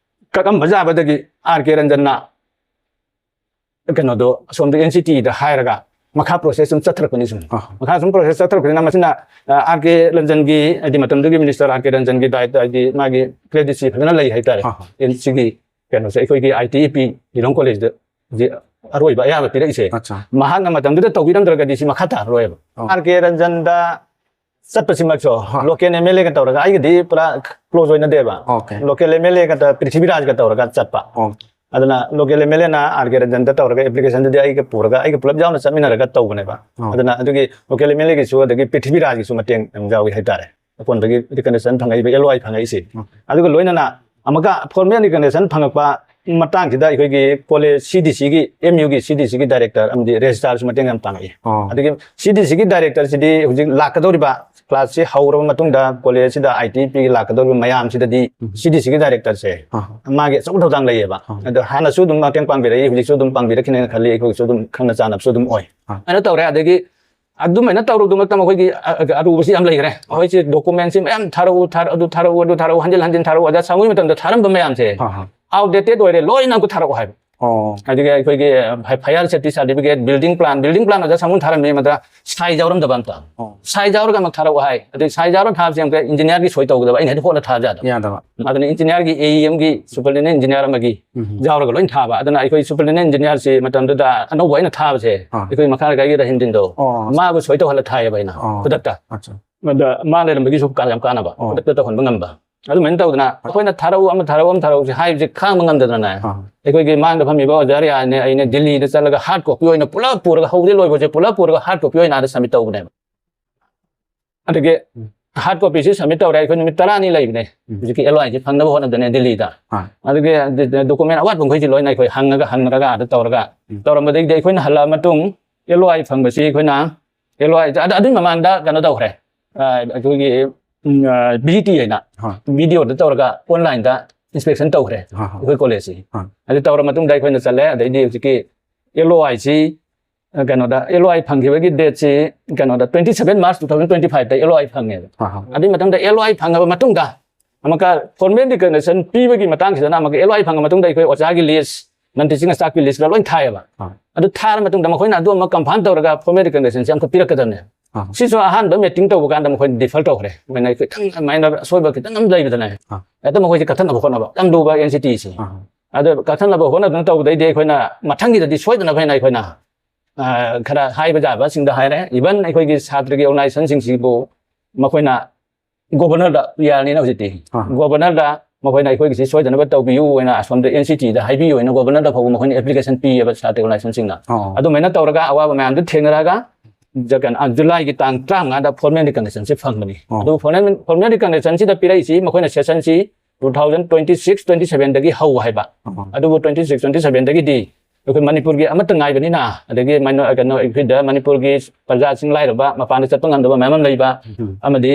ꯀꯛꯑꯝꯕ ꯌꯥꯕꯗꯒꯤ ꯑꯥꯔ ꯀꯦ ꯔꯟꯖꯟꯅ ꯀꯩꯅꯣꯗꯣ ꯑꯁꯣꯝꯗ ꯑꯦꯟ ꯁꯤ ꯇꯤꯗ ꯍꯥꯏꯔꯒ ꯃꯈꯥ ꯄ꯭ꯔꯣꯁꯦꯁ ꯁꯨꯝ ꯆꯠꯊꯔꯛꯄꯅꯤ ꯁꯨꯝ꯫ ꯑꯥ꯫ ꯃꯈꯥ ꯁꯨꯝ ꯄ꯭ꯔꯣꯁꯦꯁ ꯆꯠꯊꯔꯛꯄꯅꯤꯅ ꯃꯁꯤꯅ, ꯑ, ꯑꯥꯔ ꯀꯦ ꯔꯟꯖꯟꯒꯤ, ꯍꯥꯏꯗꯤ ꯃꯇꯝꯗꯨꯒꯤ ꯃꯤꯅꯤꯁꯇꯔ ꯑꯥꯔ ꯀꯦ ꯔꯟꯖꯟꯒꯤ ꯗꯥꯏꯠ, ꯍꯥꯏꯗꯤ ꯃꯥꯒꯤ ꯀ꯭ꯔꯦꯗꯤꯠꯁꯤ ꯐꯖꯅ ꯂꯩ ꯍꯥꯏꯇꯥꯔꯦ꯫ ꯑꯥ꯫ ꯑꯦꯟ ꯁꯤꯒꯤ ꯀꯩꯅꯣꯁꯦ ꯑꯩꯈꯣꯏꯒꯤ ꯑꯥꯏ ꯇꯤ ꯏ ꯄꯤ ꯂꯤꯂꯣꯡ ꯀꯣꯂꯦꯖꯇ ꯍꯧꯖꯤꯛ ꯑꯔꯣꯏꯕ ꯑꯌꯥꯕ ꯄꯤꯔꯛꯏꯁꯦ꯫ ꯑꯠꯆꯥ꯫ ꯃꯍꯥꯛꯅ ꯃꯇꯝꯗꯨꯗ ꯇꯧꯕꯤꯔꯝꯗ꯭ꯔꯒꯗꯤ ꯁꯤ ꯃꯈꯥ ꯇꯥꯔꯔꯣꯏꯕ꯫ ꯑꯣ꯫ ꯑꯥꯔ ꯀꯦ ꯔꯟꯖꯟꯗ ꯆꯠꯄꯁꯤꯃꯛꯁꯨ ꯍꯣꯏ꯫ ꯂꯣꯀꯦꯜ ꯑꯦꯝ ꯑꯦꯜ ꯑꯦꯒ ꯇꯧꯔꯒ, ꯑꯩꯒꯗꯤ ꯄꯨꯔꯥ ꯀ꯭ꯂꯣꯖ ꯑꯣꯏꯅꯗꯦꯕ꯫ ꯑꯣꯀꯦ꯫ ꯂꯣꯀꯦꯜ ꯑꯦꯝ ꯑꯦꯜ ꯑꯦꯒ ꯇ-, ꯄ꯭ꯔꯤꯊꯤꯕꯤꯔꯥꯖꯒ ꯇꯧꯔꯒ ꯆꯠꯄ꯫ ꯑꯣ꯫ ꯑꯗꯨꯅ ꯂꯣꯀꯦꯜ ꯑꯦꯝ ꯑꯦꯜ ꯑꯦꯅ ꯑꯥꯔ ꯀꯦ ꯔꯟꯖꯟꯗ ꯇꯧꯔꯒ ꯑꯦꯄ꯭ꯂꯤꯀꯦꯁꯟꯗꯨꯗꯤ ꯑꯩꯒ ꯄꯨꯔꯒ, ꯑꯩꯒ ꯄꯨꯂꯞ ꯌꯥꯎꯅ ꯆꯠꯃꯤꯟꯅꯔꯒ ꯇꯧꯕꯅꯦꯕ꯫ ꯑꯣ꯫ ꯑꯗꯨꯅ ꯑꯗꯨꯒꯤ ꯂꯣꯀꯦꯜ ꯑꯦꯝ ꯑꯦꯜ ꯑꯦꯒꯤꯁꯨ ꯑꯗꯒꯤ ꯄ꯭ꯔꯤꯊꯤꯕꯤꯔꯥꯖꯒꯤꯁꯨ ꯃꯇꯦꯡ ꯌꯥꯝ ꯌꯥꯎꯏ ꯍꯥꯏꯇꯥꯔꯦ꯫ ꯑꯀꯣꯟꯕꯒꯤ ꯔꯤꯀꯒꯅꯤꯁꯟ ꯐꯪꯉꯛꯏꯕ ꯑꯦꯜ ꯑꯣ ꯑꯥꯏ ꯐꯪꯉꯛꯏꯁꯦ꯫ ꯑꯣ꯫ ꯑꯗꯨꯒ ꯂꯣꯏꯅꯅ ꯑꯃꯨꯛꯀ ꯐꯣꯔꯃꯦꯜ ꯔꯤꯀꯒꯅꯤꯁꯟ ꯐꯪꯉꯛꯄ ꯃꯇꯥꯡꯁꯤꯗ ꯑꯩꯈꯣꯏꯒꯤ ꯀꯣꯂꯦꯖ ꯁꯤ ꯗꯤ ꯁꯤꯒꯤ, ꯑꯦꯝ ꯌꯨꯒꯤ ꯁꯤ ꯗꯤ ꯁꯤꯒꯤ ꯗꯥꯏꯔꯦꯛꯇꯔ ꯑꯃꯗꯤ ꯔꯦꯖꯤꯁꯇ꯭ꯔꯥꯔꯁꯨ ꯃꯇꯦꯡ ꯌꯥꯝ ꯄꯥꯡꯉꯛꯏ꯫ ꯑꯣ꯫ ꯑꯗꯒꯤ ꯁꯤ ꯗꯤ ꯁꯤꯒꯤ ꯗꯥꯏꯔꯦꯛꯇꯔꯁꯤꯗꯤ ꯍꯧꯖꯤꯛ ꯂꯥꯛꯀꯗꯧꯔꯤꯕ ꯀ꯭ꯂꯥꯁꯁꯤ ꯍꯧꯔꯕ ꯃꯇꯨꯡꯗ ꯀꯣꯂꯦꯖꯁꯤꯗ ꯑꯥꯏ ꯇꯤ ꯄꯤꯒꯤ ꯂꯥꯛꯀꯗꯧꯔꯤꯕ ꯃꯌꯥꯝꯁꯤꯗꯗꯤ ꯎꯝ꯫ ꯁꯤ ꯗꯤ ꯁꯤꯒꯤ ꯗꯥꯏꯔꯦꯛꯇꯔꯁꯦ ꯑꯥ꯫ ꯃꯥꯒꯤ ꯑꯆꯧꯕ ꯊꯧꯗꯥꯡ ꯂꯩꯌꯦꯕ꯫ ꯑꯥ꯫ ꯑꯗꯣ ꯍꯥꯟꯅꯁꯨ ꯑꯗꯨꯝ ꯃꯇꯦꯡ ꯄꯥꯡꯕꯤꯔꯛꯏ, ꯍꯧꯖꯤꯛꯁꯨ ꯑꯗꯨꯝ ꯄꯥꯡꯕꯤꯔꯛꯈꯤꯅꯦꯅ ꯈꯜꯂꯤ, ꯑꯩꯈꯣꯏꯒꯤꯁꯨ ꯑꯗꯨꯝ ꯈꯪꯅ ꯆꯥꯟꯅꯕꯁꯨ ꯑꯗꯨꯝ ꯑꯣꯏ꯫ ꯑꯥ꯫ ꯑꯗꯨꯃꯥꯏꯅ ꯇꯧꯔꯦ꯫ ꯑꯗꯒꯤ ꯑꯗꯨꯃꯥꯏꯅ ꯇꯧꯔꯨꯗꯨꯃꯛꯇ ꯃꯈꯣꯏꯒꯤ ꯑ-, ꯑ-, ꯑꯔꯨꯕꯁꯤ ꯌꯥꯝ ꯂꯩꯈ꯭ꯔꯦ꯫ ꯑꯩꯈꯣꯏꯁꯦ ꯗꯣꯀꯨꯃꯦꯟꯁꯤ ꯃꯌꯥꯝ ꯊꯥꯔꯛꯎ, ꯊꯥꯔꯛ-, ꯑꯗꯨ ꯊꯥꯔꯛꯎ, ꯑꯗꯨ ꯊꯥꯔꯛꯎ, ꯍꯟꯖꯤꯟ ꯍꯟꯖꯤꯟ ꯊꯥꯔꯛꯎ꯫ ꯑꯣꯖꯥ ꯁꯥꯃꯨꯒꯤ ꯃꯇꯝꯗ ꯊꯥꯔꯝꯕ ꯃꯌꯥꯝꯁꯦ ꯍꯥ, ꯍꯥ꯫ ꯑꯥꯎꯠꯗꯦꯇꯦꯠ ꯑꯣꯏꯔꯦ, ꯂꯣꯏꯅ ꯑꯃꯨꯛ ꯊꯥꯔꯛꯑꯣ ꯍꯥꯏꯕ꯫ ꯑꯣ꯫ ꯑꯗꯨꯒ ꯑꯩꯈꯣꯏꯒꯤ, ꯑ, fire safety certificate, building plan, building plan ꯑꯣꯖꯥ ꯁꯥꯃꯨꯅ ꯊꯥꯔꯝꯃꯤ, ꯃꯗ ꯁꯥꯏ ꯌꯥꯎꯔꯝꯗꯕ ꯑꯝꯇ꯫ ꯑꯣ꯫ ꯁꯥꯏ ꯌꯥꯎꯔꯒ ꯑꯃꯨꯛ ꯊꯥꯔꯛꯑꯣ ꯍꯥꯏ꯫ ꯑꯗꯩ ꯁꯥꯏ ꯌꯥꯎꯔꯒ ꯊꯥꯕꯁꯦ ꯑꯃꯨꯛꯀ ꯏꯟꯖꯤꯅꯤꯌꯥꯔꯒꯤ ꯁꯣꯏ ꯇꯧꯒꯗꯕ, ꯑꯩꯅ ꯍꯦꯛꯇ ꯍꯣꯠꯅ ꯊꯥꯕ ꯌꯥꯗꯕ꯫ ꯌꯥꯗꯕ꯫ ꯑꯗꯨꯅ ꯏꯟꯖꯤꯅꯤꯌꯥꯔꯒꯤ, ꯑꯦ ꯏ ꯑꯦꯝꯒꯤ ꯁꯨꯄꯔꯤꯟꯇꯦꯟꯗꯦꯟ ꯏꯟꯖꯤꯅꯤꯌꯥꯔ ꯑꯃꯒꯤ ꯎꯝ꯫ ꯌꯥꯎꯔꯒ ꯂꯣꯏ ꯊꯥꯕ꯫ ꯑꯗꯨꯅ ꯑꯩꯈꯣꯏ ꯁꯨꯄꯔꯤꯟꯇꯦꯟꯗꯦꯟ ꯏꯟꯖꯤꯅꯤꯌꯥꯔꯁꯤ ꯃꯇꯝꯗꯨꯗ ꯑꯅꯧꯕ ꯑꯩꯅ ꯊꯥꯕꯁꯦ, ꯑꯥ꯫ ꯑꯩꯈꯣꯏ ꯃꯈꯥ ꯂꯩꯀꯥꯏꯒꯤ ꯔꯍꯤꯟꯗꯤꯟꯗꯣ, ꯑꯣ꯫ ꯃꯥꯕꯨ ꯁꯣꯏ ꯇꯧꯍꯜꯂ ꯊꯥꯏꯌꯦꯕ ꯑꯩꯅ, ꯑꯣ꯫ ꯈꯨꯗꯛꯇ꯫ ꯑꯠꯆꯥ꯫ ꯑꯗ ꯃꯥ ꯂꯩꯔꯝꯕꯒꯤꯁꯨ ꯀꯥ-, ꯌꯥꯝ ꯀꯥꯟꯅꯕ, ꯑꯣ꯫ ꯈꯨꯗꯛꯇ ꯇꯧꯍꯟꯕ ꯉꯝꯕ꯫ ꯑꯗꯨꯃꯥꯏꯅ ꯇꯧꯗꯅ ꯑꯩꯈꯣꯏꯅ ꯊꯥꯔꯛꯎ, ꯑꯃ ꯊꯥꯔꯛꯎ, ꯑꯃ ꯊꯥꯔꯛꯎꯁꯦ ꯍꯥꯏꯕꯁꯦ ꯈꯥꯡꯕ ꯉꯝꯗꯗꯅꯅꯦ, ꯑꯥ꯫ ꯑꯩꯈꯣꯏꯒꯤ ꯃꯥꯡꯗ ꯐꯝꯃꯤꯕ ꯑꯣꯖꯥ ꯔꯤꯌꯥꯅꯦ, ꯑꯩꯅꯦ ꯗꯤꯜꯂꯤꯗ ꯆꯠꯂꯒ ꯍꯥꯔꯗ ꯀꯣꯄꯤ ꯑꯣꯏꯅ ꯄꯨꯂꯞ ꯄꯨꯔꯒ, ꯍꯧꯕꯗꯩ ꯂꯣꯏꯕꯁꯦ ꯄꯨꯂꯞ ꯄꯨꯔꯒ ꯍꯥꯔꯗ ꯀꯣꯄꯤ ꯑꯣꯏꯅ ꯑꯥꯗ ꯁꯕꯃꯤꯠ ꯇꯧꯕꯅꯦꯕ꯫ ꯑꯗꯒꯤ ꯎꯝ꯫ ꯍꯥꯔꯗ ꯀꯣꯄꯤꯁꯤ ꯁꯕꯃꯤꯠ ꯇꯧꯔꯦ, ꯑꯩꯈꯣꯏ ꯅꯨꯃꯤꯠ ꯇꯔꯥꯅꯤ ꯂꯩꯕꯅꯦ꯫ ꯎꯝ꯫ ꯍꯧꯖꯤꯛꯀꯤ ꯑꯦꯜ ꯑꯣ ꯑꯥꯏꯁꯤ ꯐꯪꯅꯕ ꯍꯣꯠꯅꯕꯗꯅꯦ ꯗꯤꯜꯂꯤꯗ꯫ ꯑꯥ꯫ ꯑꯗꯨꯒꯤ ꯗ-, ꯗ-, ꯗꯣꯀꯨꯃꯦꯟ ꯑꯋꯥꯠꯄ ꯃꯈꯩꯁꯤ ꯂꯣꯏꯅ ꯑꯩꯈꯣꯏ ꯍꯪꯉꯒ, ꯍꯪꯅꯔꯒ ꯑꯥꯗ ꯇꯧꯔꯒ, ꯎꯝ꯫ ꯇꯧꯔꯝꯕꯗꯒꯤꯗꯤ ꯑꯩꯈꯣꯏꯅ ꯍꯜꯂꯛꯑ ꯃꯇꯨꯡ ꯑꯦꯜ ꯑꯣ ꯑꯥꯏ ꯐꯪꯕꯁꯤ ꯑꯩꯈꯣꯏꯅ, ꯑꯦꯜ ꯑꯣ ꯑꯥꯏ, ꯑꯗ-, ꯑꯗꯨꯒꯤ ꯃꯃꯥꯡꯗ ꯀꯩꯅꯣ ꯇꯧꯈ꯭ꯔꯦ꯫ ꯑ, ꯑꯩꯈꯣꯏꯒꯤ, ꯎꯝ, ꯑ, ꯚꯤ ꯖꯤ ꯇꯤ ꯍꯥꯏꯅ ꯍꯣꯏ꯫ ꯚꯤꯗꯤꯑꯣꯗ ꯇꯧꯔꯒ ꯑꯣꯟꯂꯥꯏꯟꯗ ꯏꯟꯁꯄꯦꯛꯁꯟ ꯇꯧꯈ꯭ꯔꯦ ꯑꯍꯥ꯫ ꯑꯩꯈꯣꯏ ꯀꯣꯂꯦꯖꯁꯤ꯫ ꯑꯥ꯫ ꯑꯗꯨ ꯇꯧꯔ ꯃꯇꯨꯡꯗ ꯑꯩꯈꯣꯏꯅ ꯆꯠꯂꯦ, ꯑꯗꯩꯗꯤ ꯍꯧꯖꯤꯛꯀꯤ ꯑꯦꯜ ꯑꯣ ꯑꯥꯏꯁꯤ ꯀꯩꯅꯣꯗ, ꯑꯦꯜ ꯑꯣ ꯑꯥꯏ ꯐꯪꯈꯤꯕꯒꯤ ꯗꯦꯠꯁꯤ ꯀꯩꯅꯣꯗ, twenty seven March two thousand twenty five ꯇ ꯑꯦꯜ ꯑꯣ ꯑꯥꯏ ꯐꯪꯉꯦꯕ꯫ ꯑꯍꯥ꯫ ꯑꯗꯨꯒꯤ ꯃꯇꯨꯡꯗ ꯑꯦꯜ ꯑꯣ ꯑꯥꯏ ꯐꯪꯉꯕ ꯃꯇꯨꯡꯗ ꯑꯃꯨꯛꯀ ꯐꯣꯔꯃꯦꯜ ꯔꯤꯀꯒꯅꯤꯁꯟ ꯄꯤꯕꯒꯤ ꯃꯇꯥꯡꯁꯤꯗꯅ ꯑꯃꯨꯛꯀ ꯑꯦꯜ ꯑꯣ ꯑꯥꯏ ꯐꯪꯉ ꯃꯇꯨꯡꯗ ꯑꯩꯈꯣꯏ ꯑꯣꯖꯥꯒꯤ ꯂꯤꯁ, ꯅꯟ ꯇꯤꯆꯤꯡ ꯁ꯭ꯇꯥꯐꯀꯤ ꯂꯤꯁꯀ ꯂꯣꯏ ꯊꯥꯏꯌꯦꯕ꯫ ꯑꯥ꯫ ꯑꯗꯨ ꯊꯥꯔ ꯃꯇꯨꯡꯗ ꯃꯈꯣꯏꯅ ꯑꯗꯨ ꯑꯃꯨꯛ ꯀꯟꯐꯥꯔꯝ ꯇꯧꯔꯒ ꯐꯣꯔꯃꯦꯜ ꯔꯤꯀꯒꯅꯤꯁꯟꯁꯦ ꯑꯃꯨꯛꯀ ꯄꯤꯔꯛꯀꯗꯕꯅꯦ꯫ ꯑꯥ꯫ ꯁꯤꯁꯨ ꯑꯍꯥꯟꯕ ꯃꯤꯇꯤꯡ ꯇꯧꯕ ꯀꯥꯟꯗ ꯃꯈꯣꯏꯅ ꯗꯤꯐꯔ ꯇꯧꯈ꯭ꯔꯦ, ꯃꯣꯏꯅ ꯈꯤꯇꯪ ꯑꯗꯨꯃꯥꯏꯅ ꯑꯁꯣꯏꯕ ꯈꯤꯇꯪ ꯑꯃ ꯂꯩꯕꯗꯅꯦ, ꯑꯥ꯫ ꯍꯦꯛꯇ ꯃꯈꯣꯏꯁꯦ ꯀꯛꯊꯠꯅꯕ ꯍꯣꯠꯅꯕ, ꯌꯥꯝ ꯂꯨꯕ ꯑꯦꯟ ꯁꯤ ꯇꯤꯁꯦ꯫ ꯑꯥ꯫ ꯑꯗꯨ ꯀꯛꯊꯠꯅꯕ ꯍꯣꯠꯅꯗꯨꯅ ꯇꯧꯕꯗꯩꯗꯤ ꯑꯩꯈꯣꯏꯅ ꯃꯊꯪꯒꯤꯗꯗꯤ ꯁꯣꯏꯗꯅꯕ ꯍꯥꯏꯅ ꯑꯩꯈꯣꯏꯅ, ꯑ, ꯈꯔ ꯍꯥꯏꯕ ꯌꯥꯕꯁꯤꯡꯗ ꯍꯥꯏꯔꯦ꯫ ꯏꯚꯟ ꯑꯩꯈꯣꯏꯒꯤ ꯁꯥꯇ꯭ꯔꯒꯤ ꯑꯣꯔꯒꯅꯥꯏꯖꯦꯁꯟꯁꯤꯡꯁꯤꯕꯨ ꯃꯈꯣꯏꯅ ꯒꯣꯕꯔꯅꯔꯗ ꯌꯥꯔꯅꯤꯅ ꯍꯧꯖꯤꯛꯇꯤ꯫ ꯑꯥ꯫ ꯒꯣꯕꯔꯅꯔꯗ ꯃꯈꯣꯏꯅ ꯑꯩꯈꯣꯏꯒꯤꯁꯤ ꯁꯣꯏꯗꯅꯕ ꯇꯧꯕꯤꯌꯨ ꯍꯥꯏꯅ ꯑꯁꯣꯝꯗ ꯑꯦꯟ ꯁꯤ ꯇꯤꯗ ꯍꯥꯏꯕꯤꯌꯨ ꯍꯥꯏꯅ ꯒꯣꯕꯔꯅꯔꯗ ꯐꯥꯎꯕ ꯃꯈꯣꯏꯅ ꯑꯦꯄ꯭ꯂꯤꯀꯦꯁꯟ ꯄꯤꯌꯦꯕ ꯁꯥꯇ꯭ꯔ ꯑꯣꯔꯒꯅꯥꯏꯖꯦꯁꯟꯁꯤꯡꯅ꯫ ꯑꯣ꯫ ꯑꯗꯨꯃꯥꯏꯅ ꯇꯧꯔꯒ ꯑꯋꯥꯕ ꯃꯌꯥꯝꯗꯨ ꯊꯦꯡꯅꯔꯒ ꯖ-, ꯀꯩꯅꯣ, ꯑ, ꯖꯨꯂꯥꯏꯒꯤ ꯇꯥꯡ ꯇꯔꯥꯃꯉꯥꯗ ꯐꯣꯔꯃꯦꯜ ꯔꯤꯀꯒꯅꯤꯁꯟꯁꯤ ꯐꯪꯕꯅꯤ꯫ ꯑꯣ꯫ ꯑꯗꯨ ꯐꯣꯔꯃꯦꯜ, ꯐꯣꯔꯃꯦꯜ ꯔꯤꯀꯒꯅꯤꯁꯟꯁꯤꯗ ꯄꯤꯔꯛꯏꯁꯤ ꯃꯈꯣꯏꯅ ꯁꯦꯁꯟꯁꯤ two thousand twenty six twenty seven ꯗꯒꯤ ꯍꯧ ꯍꯥꯏꯕ꯫ ꯑꯣ꯫ ꯑꯗꯨꯕꯨ twenty six twenty seven ꯗꯒꯤꯗꯤ ꯑꯩꯈꯣꯏ ꯃꯅꯤꯄꯨꯔꯒꯤ ꯑꯃꯠꯇ ꯉꯥꯏꯕꯅꯤꯅ, ꯑꯗꯒꯤ ꯃꯥꯏꯅꯣ-, ꯀꯩꯅꯣ, ꯑꯩꯈꯣꯏꯗ ꯃꯅꯤꯄꯨꯔꯒꯤ ꯄ꯭ꯔꯖꯥꯁꯤꯡ ꯂꯥꯏꯔꯕ, ꯃꯄꯥꯟꯗ ꯆꯠꯄ ꯉꯝꯗꯕ ꯃꯌꯥꯝ ꯑꯃ ꯂꯩꯕ, ꯎꯝ꯫ ꯑꯃꯗꯤ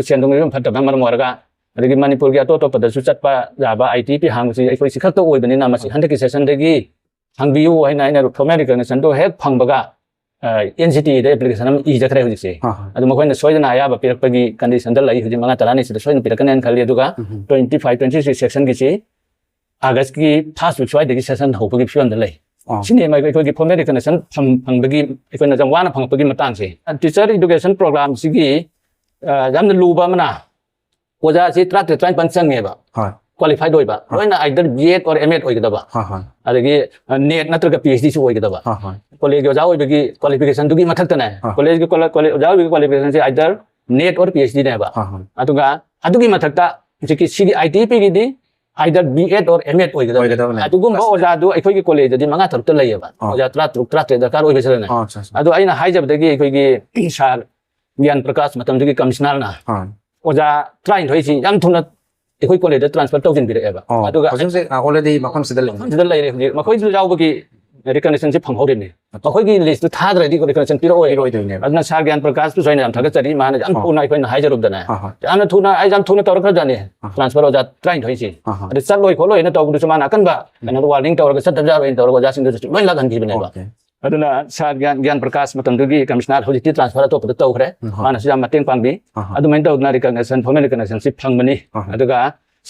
ꯁꯦꯟ ꯊꯨꯝꯒꯤ ꯐꯤꯕꯝ ꯐꯠꯇꯕꯅ ꯃꯔꯝ ꯑꯣꯏꯔꯒ, ꯑꯗꯒꯤ ꯃꯅꯤꯄꯨꯔꯒꯤ ꯑꯇꯣꯞ ꯑꯇꯣꯞꯄꯗꯁꯨ ꯆꯠꯄ ꯌꯥꯕ ꯑꯥꯏ ꯇꯤ ꯄꯤ ꯍꯥꯡꯕꯁꯤ ꯑꯩꯈꯣꯏ ꯁꯤ ꯈꯛꯇ ꯑꯣꯏꯕꯅꯤꯅ, ꯃꯁꯤ ꯍꯟꯗꯛꯀꯤ ꯁꯦꯁꯟꯗꯒꯤ ꯍꯪꯕꯤꯌꯨ ꯍꯥꯏꯅ ꯑꯩꯅ ꯐꯣꯔꯃꯦꯜ ꯔꯤꯀꯒꯅꯤꯁꯟꯗꯨ ꯍꯦꯛ ꯐꯪꯕꯒ, ꯑ, ꯑꯦꯟ ꯁꯤ ꯇꯤꯗ ꯑꯦꯄ꯭ꯂꯤꯀꯦꯁꯟ ꯑꯃ ꯏꯖꯈ꯭ꯔꯦ ꯍꯧꯖꯤꯛꯁꯦ꯫ ꯑꯥ, ꯑꯥ꯫ ꯑꯗꯨ ꯃꯈꯣꯏꯅ ꯁꯣꯏꯗꯅ ꯑꯌꯥꯕ ꯄꯤꯔꯛꯄꯒꯤ ꯀꯟꯗꯤꯁꯟꯗ ꯂꯩ꯫ ꯍꯧꯖꯤꯛ ꯃꯉꯥ ꯇꯔꯥꯅꯤꯁꯤꯗ ꯁꯣꯏꯗꯅ ꯄꯤꯔꯛꯀꯅꯦꯅ ꯈꯜꯂꯤ꯫ ꯑꯗꯨꯒ ꯎꯝ꯫ twenty five twenty six ꯁꯦꯁꯟꯒꯤꯁꯤ ꯑꯥꯒꯁꯀꯤ ꯐꯥꯔꯁ ꯋꯤꯛ ꯁ꯭ꯋꯥꯏꯗꯒꯤ ꯁꯦꯁꯟ ꯍꯧꯕꯒꯤ ꯐꯤꯕꯝꯗ ꯂꯩ꯫ ꯑꯥ꯫ ꯁꯤꯅꯤ ꯑꯩꯈꯣꯏꯒꯤ ꯐꯣꯔꯃꯦꯜ ꯔꯤꯀꯒꯅꯤꯁꯟ ꯐꯪ-, ꯐꯪꯕꯒꯤ, ꯑꯩꯈꯣꯏꯅ ꯌꯥꯝ ꯋꯥꯅ ꯐꯪꯉꯛꯄꯒꯤ ꯃꯇꯥꯡꯁꯦ꯫ ꯇꯤꯆꯔ ꯏꯗꯨꯀꯦꯁꯟ ꯄ꯭ꯔꯣꯒ꯭ꯔꯥꯝꯁꯤꯒꯤ, ꯑ, ꯌꯥꯝꯅ ꯂꯨꯕ ꯑꯃꯅ ꯑꯣꯖꯥꯁꯤ ꯇꯔꯥꯇꯔꯦꯠ ꯇꯔꯥꯅꯤꯄꯥꯟ ꯆꯪꯉꯦꯕ꯫ ꯍꯣꯏ꯫ ꯀ꯭ꯋꯥꯂꯤꯐꯥꯏꯗ ꯑꯣꯏꯕ꯫ ꯍꯣꯏ꯫ ꯂꯣꯏꯅ either B Ed or M Ed ꯑꯣꯏꯒꯗꯕ꯫ ꯍꯣꯏ, ꯍꯣꯏ꯫ ꯑꯗꯒꯤ, ꯑ, ꯅꯦꯠ ꯅꯠꯇ꯭ꯔꯒ ꯄꯤ ꯑꯩꯆ ꯗꯤꯁꯨ ꯑꯣꯏꯒꯗꯕ꯫ ꯍꯣꯏ, ꯍꯣꯏ꯫ ꯀꯣꯂꯦꯖꯀꯤ ꯑꯣꯖꯥ ꯑꯣꯏꯕꯒꯤ ꯀ꯭ꯋꯥꯂꯤꯐꯤꯀꯦꯁꯟꯗꯨꯒꯤ ꯃꯊꯛꯇꯅꯦ, ꯍꯣꯏ꯫ ꯀꯣꯂꯦꯖꯀꯤ ꯀꯣꯂ-, ꯀꯣꯂꯦꯖ ꯑꯣꯖꯥ ꯑꯣꯏꯕꯒꯤ ꯀ꯭ꯋꯥꯂꯤꯐꯤꯀꯦꯁꯟꯁꯦ either NET or P H ꯗꯤꯅꯦꯕ꯫ ꯍꯣꯏ, ꯍꯣꯏ꯫ ꯑꯗꯨꯒ ꯑꯗꯨꯒꯤ ꯃꯊꯛꯇ ꯍꯧꯖꯤꯛꯀꯤ ꯁꯤꯒꯤ ꯑꯥꯏ ꯇꯤ ꯄꯤꯒꯤꯗꯤ either B Ed or M Ed ꯑꯣꯏꯒꯗꯕꯅꯦ꯫ ꯑꯣꯏꯒꯗꯕꯅꯦ꯫ ꯑꯗꯨꯒꯨꯝꯕ ꯑꯣꯖꯥꯗꯨ ꯑꯩꯈꯣꯏꯒꯤ ꯀꯣꯂꯦꯖꯇꯗꯤ ꯃꯉꯥ ꯇꯔꯨꯛꯇ ꯂꯩꯌꯦꯕ꯫ ꯑꯣ꯫ ꯑꯣꯖꯥ ꯇꯔꯥ ꯇꯔꯨꯛ, ꯇꯔꯥ ꯇꯔꯦꯠ ꯗꯔꯀꯥꯔ ꯑꯣꯏꯕꯁꯤꯗꯅꯦ꯫ ꯑꯣ, ꯑꯠꯆꯥ, ꯑꯠꯆꯥ꯫ ꯑꯗꯣ ꯑꯩꯅ ꯍꯥꯏꯖꯕꯗꯒꯤ ꯑꯩꯈꯣꯏꯒꯤ ꯁꯥꯔ ꯒ꯭ꯌꯥꯟ ꯄ꯭ꯔꯀꯥꯁ, ꯃꯇꯝꯗꯨꯒꯤ ꯀꯃꯤꯁꯅꯔꯅ, ꯑꯥ꯫ ꯑꯣꯖꯥ ꯇꯔꯥꯅꯤꯊꯣꯏꯁꯤ ꯌꯥꯝ ꯊꯨꯅ ꯑꯩꯈꯣꯏ ꯀꯣꯂꯦꯖꯇ ꯇ꯭ꯔꯥꯟꯁꯐꯔ ꯇꯧꯁꯤꯟꯕꯤꯔꯛꯑꯦꯕ꯫ ꯑꯣ, ꯑꯗꯨꯒ ꯍꯧꯖꯤꯛ ꯍꯧꯖꯤꯛ, ꯑ, already ꯃꯐꯝꯁꯤꯗ ꯂꯩ꯫ ꯃꯐꯝꯁꯤꯗ ꯂꯩꯔꯦ ꯍꯧꯖꯤꯛ꯫ ꯃꯈꯣꯏꯁꯨ ꯌꯥꯎꯕꯒꯤ ꯔꯤꯀꯒꯅꯤꯁꯟꯁꯤ ꯐꯪꯍꯧꯔꯤꯕꯅꯤ꯫ ꯑꯩꯈꯣꯏꯒꯤ ꯂꯤꯁꯇꯨ ꯊꯥꯗ꯭ꯔꯗꯤ ꯔꯤꯀꯒꯅꯤꯁꯟ ꯄꯤꯔꯛꯑꯣꯏ꯫ ꯄꯤꯔꯣꯏꯗꯣꯏꯅꯦꯕ꯫ ꯑꯗꯨꯅ ꯁꯥꯔ ꯒ꯭ꯌꯥꯟ ꯄ꯭ꯔꯀꯥꯁꯄꯨꯁꯨ ꯑꯩꯅ ꯌꯥꯝ ꯊꯥꯒꯠꯆꯔꯤ, ꯃꯥꯅ ꯌꯥꯝ ꯑꯣ꯫ ꯊꯨꯅ ꯑꯩꯈꯣꯏꯅ ꯍꯥꯏꯖꯔꯨꯕꯗꯅꯦ꯫ ꯍꯣꯏ, ꯍꯣꯏ꯫ ꯌꯥꯝꯅ ꯊꯨꯅ ꯑꯩ ꯌꯥꯝ ꯊꯨꯅ ꯇꯧꯔꯛꯈ꯭ꯔꯖꯥꯠꯅꯤ꯫ ꯑꯥ꯫ ꯇ꯭ꯔꯥꯟꯁꯐꯔ ꯑꯣꯖꯥ ꯇꯔꯥꯅꯤꯊꯣꯏꯁꯤ꯫ ꯑꯥ, ꯍꯣꯏ꯫ ꯑꯗꯨ ꯆꯠꯂꯣꯏ ꯈꯣꯠꯂꯣꯏꯅ ꯇꯧꯕꯗꯨꯁꯨ ꯃꯥꯅ ꯑꯀꯟꯕ ꯀꯩꯅꯣꯗ ꯋꯥꯔꯅꯤꯡ ꯇꯧꯔꯒ ꯆꯠꯇꯕ ꯌꯥꯔꯣꯏꯅ ꯇꯧꯔꯒ ꯑꯣꯖꯥꯁꯤꯡꯗꯨꯁꯨ ꯂꯣꯏ ꯂꯥꯛꯍꯟꯈꯤꯕꯅꯦꯕ꯫ ꯑꯣꯀꯦ꯫ ꯑꯗꯨꯅ ꯁꯥꯔ ꯒ꯭ꯌꯥꯟ, ꯒ꯭ꯌꯥꯟ ꯄ꯭ꯔꯀꯥꯁ ꯃꯇꯝꯗꯨꯒꯤ ꯀꯃꯤꯁꯅꯥꯔ, ꯍꯧꯖꯤꯛꯇꯤ ꯇ꯭ꯔꯥꯟꯁꯐꯔ ꯑꯇꯣꯞꯄꯗ ꯇꯧꯈ꯭ꯔꯦ꯫ ꯎꯝ, ꯍꯣꯏ꯫ ꯃꯥꯅꯁꯨ ꯌꯥꯝ ꯃꯇꯦꯡ ꯄꯥꯡꯕꯤ꯫ ꯑꯥ, ꯍꯣꯏ꯫ ꯑꯗꯨꯃꯥꯏꯅ ꯇꯧꯗꯅ ꯔꯤꯀꯒꯅꯤꯁꯟ, ꯐꯣꯔꯃꯦꯜ ꯔꯤꯀꯒꯅꯤꯁꯟꯁꯤ ꯐꯪꯕꯅꯤ꯫ ꯑꯥ, ꯍꯣꯏ꯫ ꯑꯗꯨꯒ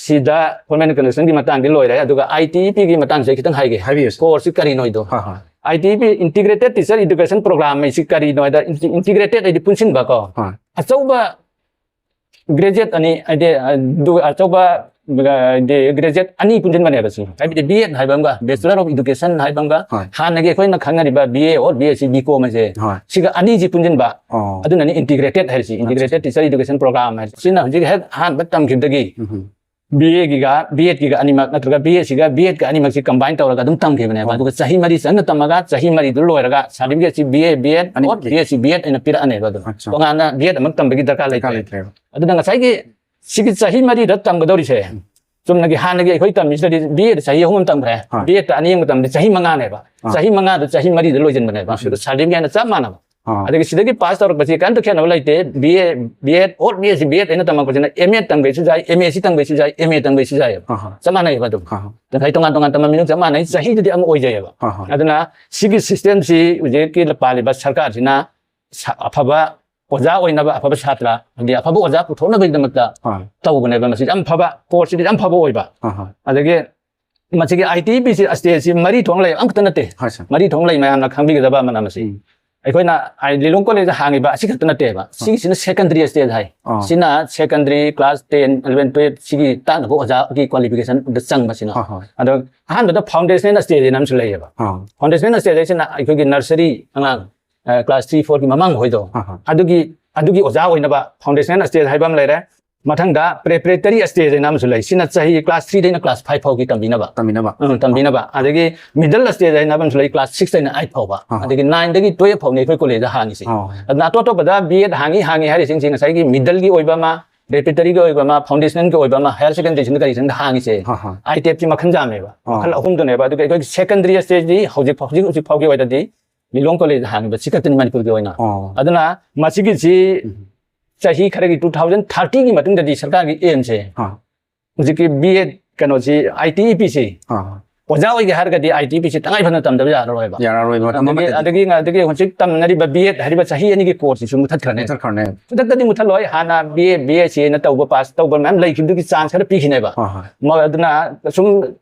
ꯁꯤꯗ ꯐꯣꯔꯃꯦꯜ ꯔꯤꯀꯒꯅꯤꯁꯟꯒꯤ ꯃꯇꯥꯡꯗꯤ ꯂꯣꯏꯔꯦ꯫ ꯑꯗꯨꯒ ꯑꯥꯏ ꯇꯤ ꯏ ꯄꯤꯒꯤ ꯃꯇꯥꯡꯁꯦ ꯈꯤꯇꯪ ꯍꯥꯏꯒꯦ꯫ ꯍꯥꯏꯕꯤꯌꯨ, ꯁꯥꯔ꯫ ꯀꯣꯔꯁꯁꯤ ꯀꯔꯤꯅꯣ ꯍꯥꯏꯗꯣ꯫ ꯍꯣꯏ, ꯍꯣꯏ꯫ ꯑꯥꯏ ꯇꯤ ꯏ ꯄꯤ, ꯏꯟꯇꯤꯒ꯭ꯔꯦꯇꯦꯠ ꯇꯤꯆꯔ ꯏꯗꯨꯀꯦꯁꯟ ꯄ꯭ꯔꯣꯒ꯭ꯔꯥꯝ ꯍꯥꯏꯁꯤ ꯀꯔꯤꯅꯣ ꯍꯥꯏꯗ, ꯏꯟꯇꯤꯒ꯭ꯔꯦꯇꯦꯠ ꯍꯥꯏꯗꯤ ꯄꯨꯟꯁꯤꯟꯕ ꯀꯣ꯫ ꯍꯣꯏ꯫ ꯑꯆꯧꯕ ꯒ꯭ꯔꯦꯖꯨꯑꯦꯠ ꯑꯅꯤ, ꯍꯥꯏꯗꯤ, ꯑ, ꯑꯗꯨ ꯑꯆꯧꯕ, ꯑ, ꯍꯥꯏꯗꯤ ꯒ꯭ꯔꯦꯖꯨꯑꯦꯠ ꯑꯅꯤ ꯄꯨꯟꯁꯤꯟꯕꯅꯦꯕ ꯁꯤ꯫ ꯍꯥꯏꯕꯗꯤ ꯕꯤ ꯑꯦꯗ ꯍꯥꯏꯕ ꯑꯃꯒ, ꯕꯦꯆꯂꯔ ꯑꯣꯐ ꯏꯗꯨꯀꯦꯁꯟ ꯍꯥꯏꯕ ꯑꯃꯒ, ꯍꯣꯏ꯫ ꯍꯥꯟꯅꯒꯤ ꯑꯩꯈꯣꯏꯅ ꯈꯪꯅꯔꯤꯕ B A or B S C, B ꯀꯣꯝ ꯍꯥꯏꯁꯦ, ꯍꯣꯏ꯫ ꯁꯤꯒ ꯑꯅꯤꯁꯤ ꯄꯨꯟꯁꯤꯟꯕ, ꯑꯣ꯫ ꯑꯗꯨꯅꯅꯤ ꯏꯟꯇꯤꯒ꯭ꯔꯦꯇꯦꯠ ꯍꯥꯏꯔꯤꯁꯤ, ꯏꯟꯇꯤꯒ꯭ꯔꯦꯇꯦꯠ ꯇꯤꯆꯔ ꯏꯗꯨꯀꯦꯁꯟ ꯄ꯭ꯔꯣꯒ꯭ꯔꯥꯝ ꯍꯥꯏꯔꯤꯁꯤ꯫ ꯁꯤꯅ ꯍꯧꯖꯤꯛ ꯍꯦꯛ ꯑꯍꯥꯟꯕ ꯇꯝꯈꯤꯕꯗꯒꯤ ꯎꯝ꯫ ꯕꯤ ꯑꯦꯒꯤꯒ ꯕꯤ ꯑꯦꯗꯀꯤꯒ ꯑꯅꯤꯃꯛ, ꯅꯠꯇ꯭ꯔꯒ ꯕꯤ ꯑꯦꯁ ꯁꯤꯒ ꯕꯤ ꯑꯦꯗꯀ ꯑꯅꯤꯃꯛꯁꯤ ꯀꯝꯕꯥꯏꯟ ꯇꯧꯔꯒ ꯑꯗꯨꯝ ꯇꯝꯈꯤꯕꯅꯦꯕ꯫ ꯑꯣ꯫ ꯑꯗꯨꯒ ꯆꯍꯤ ꯃꯔꯤ ꯆꯪꯅ ꯇꯝꯃꯒ ꯆꯍꯤ ꯃꯔꯤꯗꯨ ꯂꯣꯏꯔꯒ ꯁꯥꯔꯇꯤꯐꯤꯀꯦꯠꯁꯤ ꯕꯤ ꯑꯦ, ꯕꯤ ꯑꯦꯗ, ꯑꯅꯤꯃꯛꯀꯤ? ꯕꯤ ꯑꯦꯁ ꯁꯤ, ꯕꯤ ꯑꯦꯗ ꯑꯣꯏꯅ ꯄꯤꯔꯛꯑꯅꯦꯕ꯫ ꯑꯗꯨꯝ ꯑꯠꯆꯥ꯫ ꯇꯣꯉꯥꯟꯅ ꯕꯤ ꯑꯦꯗ ꯑꯃꯨꯛ ꯇꯝꯕꯒꯤ ꯗꯔꯀꯥꯔ ꯗꯔꯀꯥꯔ ꯂꯩꯇ꯭ꯔꯦ꯫ ꯂꯩꯇ꯭ꯔꯦꯕ꯫ ꯑꯗꯨꯅ ꯉꯁꯥꯏꯒꯤ ꯁꯤꯒꯤ ꯆꯍꯤ ꯃꯔꯤꯗ ꯇꯝꯒꯗꯧꯔꯤꯁꯦ, ꯆꯨꯝꯅꯒꯤ ꯍꯥꯟꯅꯒꯤ ꯑꯩꯈꯣꯏ ꯇꯝꯃꯤꯁꯤꯗꯗꯤ ꯕꯤ ꯑꯦꯗ ꯆꯍꯤ ꯑꯍꯨꯝ ꯑꯃ ꯇꯝꯈ꯭ꯔꯦ, ꯍꯣꯏ꯫ ꯕꯤ ꯑꯦꯗꯇ ꯑꯅꯤ ꯑꯃ ꯇꯝꯕꯗꯤ ꯆꯍꯤ ꯃꯉꯥꯅꯦꯕ꯫ ꯑꯥ꯫ ꯆꯍꯤ ꯃꯉꯥꯗꯨ ꯆꯍꯤ ꯃꯔꯤꯗ ꯂꯣꯏꯁꯤꯟꯕꯅꯦꯕ꯫ ꯂꯣꯏꯁꯤꯟꯕ꯫ ꯁꯥꯔꯇꯤꯐꯤꯀꯦꯠꯅ ꯆꯞ ꯃꯥꯟꯅꯕ꯫ ꯑꯥ꯫ ꯑꯗꯒꯤ ꯁꯤꯗꯒꯤ ꯄꯥꯁ ꯇꯧꯔꯛꯄꯁꯤ ꯀꯔꯤꯝꯇ ꯈꯦꯠꯅꯕ ꯂꯩꯇꯦ꯫ B A, B Ed or B S C, B ꯑꯦꯗ ꯑꯩꯅ ꯇꯝꯃꯛꯄꯁꯤꯅ ꯑꯦꯝ ꯑꯦꯗ ꯇꯝꯕꯩꯁꯨ ꯌꯥꯏ, ꯑꯦꯝ ꯑꯦꯁ ꯁꯤ ꯇꯝꯕꯩꯁꯨ ꯌꯥꯏ, ꯑꯦꯝ ꯑꯦ ꯇꯝꯕꯩꯁꯨ ꯌꯥꯏꯑꯕ꯫ ꯑꯥ, ꯍꯣꯏ꯫ ꯆꯞ ꯃꯥꯟꯅꯩꯕ ꯑꯗꯨꯝ꯫ ꯑꯥ, ꯍꯣꯏ꯫ ꯉꯁꯥꯏ ꯇꯣꯉꯥꯟ ꯇꯣꯉꯥꯟ ꯇꯝꯕ ꯃꯤꯅꯨꯡ ꯆꯞ ꯃꯥꯟꯅꯩ, ꯆꯍꯤꯗꯨꯗꯤ ꯑꯃ ꯑꯣꯏꯖꯩꯑꯕ꯫ ꯑꯥ, ꯍꯣꯏ꯫ ꯑꯗꯨꯅ ꯁꯤꯒꯤ ꯁꯤꯁꯇꯦꯝꯁꯤ ꯍꯧꯖꯤꯛꯀꯤ ꯄꯥꯜꯂꯤꯕ ꯁꯔꯀꯥꯔꯁꯤꯅ ꯁ-, ꯑꯐꯕ ꯑꯣꯖꯥ ꯑꯣꯏꯅꯕ, ꯑꯐꯕ ꯁꯥꯇ꯭ꯔ, ꯍꯥꯏꯗꯤ ꯑꯐꯕ ꯑꯣꯖꯥ ꯄꯨꯊꯣꯛꯅꯕꯒꯤꯗꯃꯛꯇ ꯍꯣꯏ꯫ ꯇꯧꯕꯅꯦꯕ꯫ ꯃꯁꯤ ꯌꯥꯝ ꯐꯕ, ꯀꯣꯔꯁꯁꯤꯗꯤ ꯌꯥꯝ ꯐꯕ ꯑꯣꯏꯕ꯫ ꯑꯥ, ꯍꯣꯏ꯫ ꯑꯗꯒꯤ ꯃꯁꯤꯒꯤ ꯑꯥꯏ ꯇꯤ ꯄꯤ ꯁꯤ ꯁ꯭ꯇꯦꯖꯁꯤ ꯃꯔꯤ ꯊꯣꯛꯅ ꯂꯩ, ꯑꯃꯈꯛꯇ ꯅꯠꯇꯦ꯫ ꯍꯣꯏ, ꯁꯥꯔ꯫ ꯃꯔꯤ ꯊꯣꯛꯅ ꯂꯩ, ꯃꯌꯥꯝꯅ ꯈꯪꯕꯤꯒꯗꯕ ꯑꯃꯅ ꯃꯁꯤ꯫ ꯎꯝ꯫ ꯑꯩꯈꯣꯏꯅ, ꯑꯥꯏ, ꯂꯤꯂꯣꯡ ꯀꯣꯂꯦꯖꯇ ꯍꯥꯡꯉꯤꯕ ꯑꯁꯤ ꯈꯛꯇ ꯅꯠꯇꯦꯕ꯫ ꯁꯤꯒꯤꯁꯤꯅ ꯁꯦꯀꯦꯟꯗꯔꯤ ꯁ꯭ꯇꯦꯖ ꯍꯥꯏ꯫ ꯑꯥ꯫ ꯁꯤꯅ secondary, class ten, eleven, twelve ꯁꯤꯒꯤ ꯇꯥꯛꯅꯕ ꯑꯣꯖꯥꯒꯤ ꯀ꯭ꯋꯥꯂꯤꯐꯤꯀꯦꯁꯟꯗ ꯆꯪꯕꯁꯤꯅ꯫ ꯍꯣꯏ, ꯍꯣꯏ꯫ ꯑꯗꯣ ꯑꯍꯥꯟꯕꯗ ꯐꯥꯎꯟꯗꯦꯁꯅꯦꯜ ꯁ꯭ꯇꯦꯖ ꯍꯥꯏꯅ ꯑꯃꯁꯨ ꯂꯩꯌꯦꯕ꯫ ꯑꯥ꯫ ꯐꯥꯎꯟꯗꯦꯁꯅꯦꯜ ꯁ꯭ꯇꯦꯖ ꯍꯥꯏꯁꯤꯅ ꯑꯩꯈꯣꯏꯒꯤ ꯅꯔꯁꯔꯤ ꯑꯉꯥꯡ, ꯑ, ꯀ꯭ꯂꯥꯁ ꯊ꯭ꯔꯤ, ꯐꯣꯔꯒꯤ ꯃꯃꯥꯡ ꯍꯣꯏꯗꯣ, ꯑꯥ, ꯍꯥ꯫ ꯑꯗꯨꯒꯤ, ꯑꯗꯨꯒꯤ ꯑꯣꯖꯥ ꯑꯣꯏꯅꯕ ꯐꯥꯎꯟꯗꯦꯁꯅꯦꯜ ꯁ꯭ꯇꯦꯖ ꯍꯥꯏꯕ ꯑꯃ ꯂꯩꯔꯦ꯫ ꯃꯊꯪꯗ ꯄ꯭ꯔꯦꯄꯔꯦꯇꯔꯤ ꯁ꯭ꯇꯦꯖ ꯍꯥꯏꯅ ꯑꯃꯁꯨ ꯂꯩ꯫ ꯁꯤꯅ ꯆꯍꯤ ꯀ꯭ꯂꯥꯁ ꯊ꯭ꯔꯤꯗꯩꯅ ꯀ꯭ꯂꯥꯁ ꯐꯥꯏꯚ ꯐꯥꯎꯒꯤ ꯇꯝꯕꯤꯅꯕ꯫ ꯇꯝꯕꯤꯅꯕ꯫ ꯎꯝ, ꯇꯝꯕꯤꯅꯕ꯫ ꯑꯗꯒꯤ ꯃꯤꯗꯜ ꯁ꯭ꯇꯦꯖ ꯍꯥꯏꯅ ꯑꯃꯁꯨ ꯂꯩ, ꯀ꯭ꯂꯥꯁ ꯁꯤꯛꯁꯇꯩꯅ ꯑꯩꯠ ꯐꯥꯎꯕ꯫ ꯑꯥ꯫ ꯑꯗꯒꯤ ꯅꯥꯏꯟꯗꯒꯤ ꯇꯨꯌꯦꯜꯞ ꯐꯥꯎꯅꯤ ꯑꯩꯈꯣꯏ ꯀꯣꯂꯦꯖꯇ ꯍꯥꯡꯉꯤꯁꯦ꯫ ꯑꯥ꯫ ꯑꯗꯨꯅ ꯑꯇꯣꯞ ꯑꯇꯣꯞꯄꯗ ꯕꯤ ꯑꯦꯗ ꯍꯥꯡꯉꯤ, ꯍꯥꯡꯉꯤ ꯍꯥꯏꯔꯤꯁꯤꯡꯁꯤ ꯉꯁꯥꯏꯒꯤ ꯃꯤꯗꯜꯒꯤ ꯑꯣꯏꯕ ꯑꯃ, ꯄ꯭ꯔꯤꯄꯦꯔꯦꯇꯔꯤꯒꯤ ꯑꯣꯏꯕ ꯑꯃ, ꯐꯥꯎꯟꯗꯦꯁꯅꯦꯜꯒꯤ ꯑꯣꯏꯕ ꯑꯃ, ꯍꯥꯌꯔ ꯁꯦꯀꯦꯟꯗꯔꯤꯁꯤꯅ ꯀꯔꯤꯁꯤꯅ ꯍꯥꯡꯉꯤꯁꯦ꯫ ꯍꯥ, ꯍꯥ꯫ ꯑꯥꯏ ꯇꯦꯞꯁꯤ ꯃꯈꯜ ꯌꯥꯝꯃꯦꯕ, ꯑꯥ꯫ ꯃꯈꯜ ꯑꯍꯨꯝꯗꯨꯅꯦꯕ꯫ ꯑꯗꯨꯒ ꯑꯩꯈꯣꯏꯒꯤ ꯁꯦꯀꯦꯟꯗꯔꯤ ꯁ꯭ꯇꯦꯖꯇꯤ ꯍꯧꯖꯤꯛ ꯍꯧꯖꯤꯛ ꯍꯧꯖꯤꯛ ꯐꯥꯎꯒꯤ ꯑꯣꯏꯅꯗꯤ ꯂꯤꯂꯣꯡ ꯀꯣꯂꯦꯖ ꯍꯥꯡꯉꯤꯕ ꯁꯤ ꯈꯛꯇꯅꯤ ꯃꯅꯤꯄꯨꯔꯒꯤ ꯑꯣꯏꯅ꯫ ꯑꯣ꯫ ꯑꯗꯨꯅ ꯃꯁꯤꯒꯤꯁꯤ ꯎꯝ꯫ ꯆꯍꯤ ꯈꯔꯒꯤ, two thousand thirtyꯒꯤ ꯃꯇꯨꯡꯗꯗꯤ ꯁꯔꯀꯥꯔꯒꯤ ꯑꯦꯝꯁꯦ ꯑꯥ꯫ ꯍꯧꯖꯤꯛꯀꯤ ꯕꯤ ꯑꯦꯗ ꯀꯩꯅꯣꯁꯤ, ꯑꯥꯏ ꯇꯤ ꯏ ꯄꯤꯁꯤ ꯑꯥ꯫ ꯑꯣꯖꯥ ꯑꯣꯏꯒꯦ ꯍꯥꯏꯔꯒꯗꯤ ꯑꯥꯏ ꯇꯤ ꯏ ꯄꯤꯁꯤ ꯇꯉꯥꯏ ꯐꯗꯅ ꯇꯝꯗꯕ ꯌꯥꯔꯔꯣꯏꯕ꯫ ꯌꯥꯔꯔꯣꯏ, ꯃꯇꯝ ꯑꯗꯒꯤ ꯑꯃꯠꯇꯗꯤ꯫ ꯑꯗꯒꯤ ꯑꯗꯒꯤ ꯍꯧꯖꯤꯛ ꯇꯝꯅꯔꯤꯕ ꯕꯤ ꯑꯦꯗ ꯍꯥꯏꯔꯤꯕ ꯆꯍꯤ ꯑꯅꯤꯒꯤ ꯀꯣꯔꯁꯁꯤꯁꯨ ꯃꯨꯊꯠꯈ꯭ꯔꯅꯤ꯫ ꯃꯨꯊꯠꯈ꯭ꯔꯅꯦ꯫ ꯈꯨꯗꯛꯇꯗꯤ ꯃꯨꯊꯠꯂꯣꯏ, ꯍꯥꯟꯅ ꯕꯤ ꯑꯦ, ꯕꯤ ꯑꯦꯁ ꯁꯤꯅ ꯇꯧꯕ, ꯄꯥꯁ ꯇꯧꯕ ꯃꯌꯥꯝ ꯂꯩꯈꯤꯕꯗꯨꯒꯤ ꯆꯥꯟꯁ ꯈꯔ ꯄꯤꯈꯤꯅꯦꯕ꯫ ꯍꯣꯏ, ꯍꯣꯏ꯫ ꯃ-, ꯑꯗꯨꯅ ꯁꯨꯝ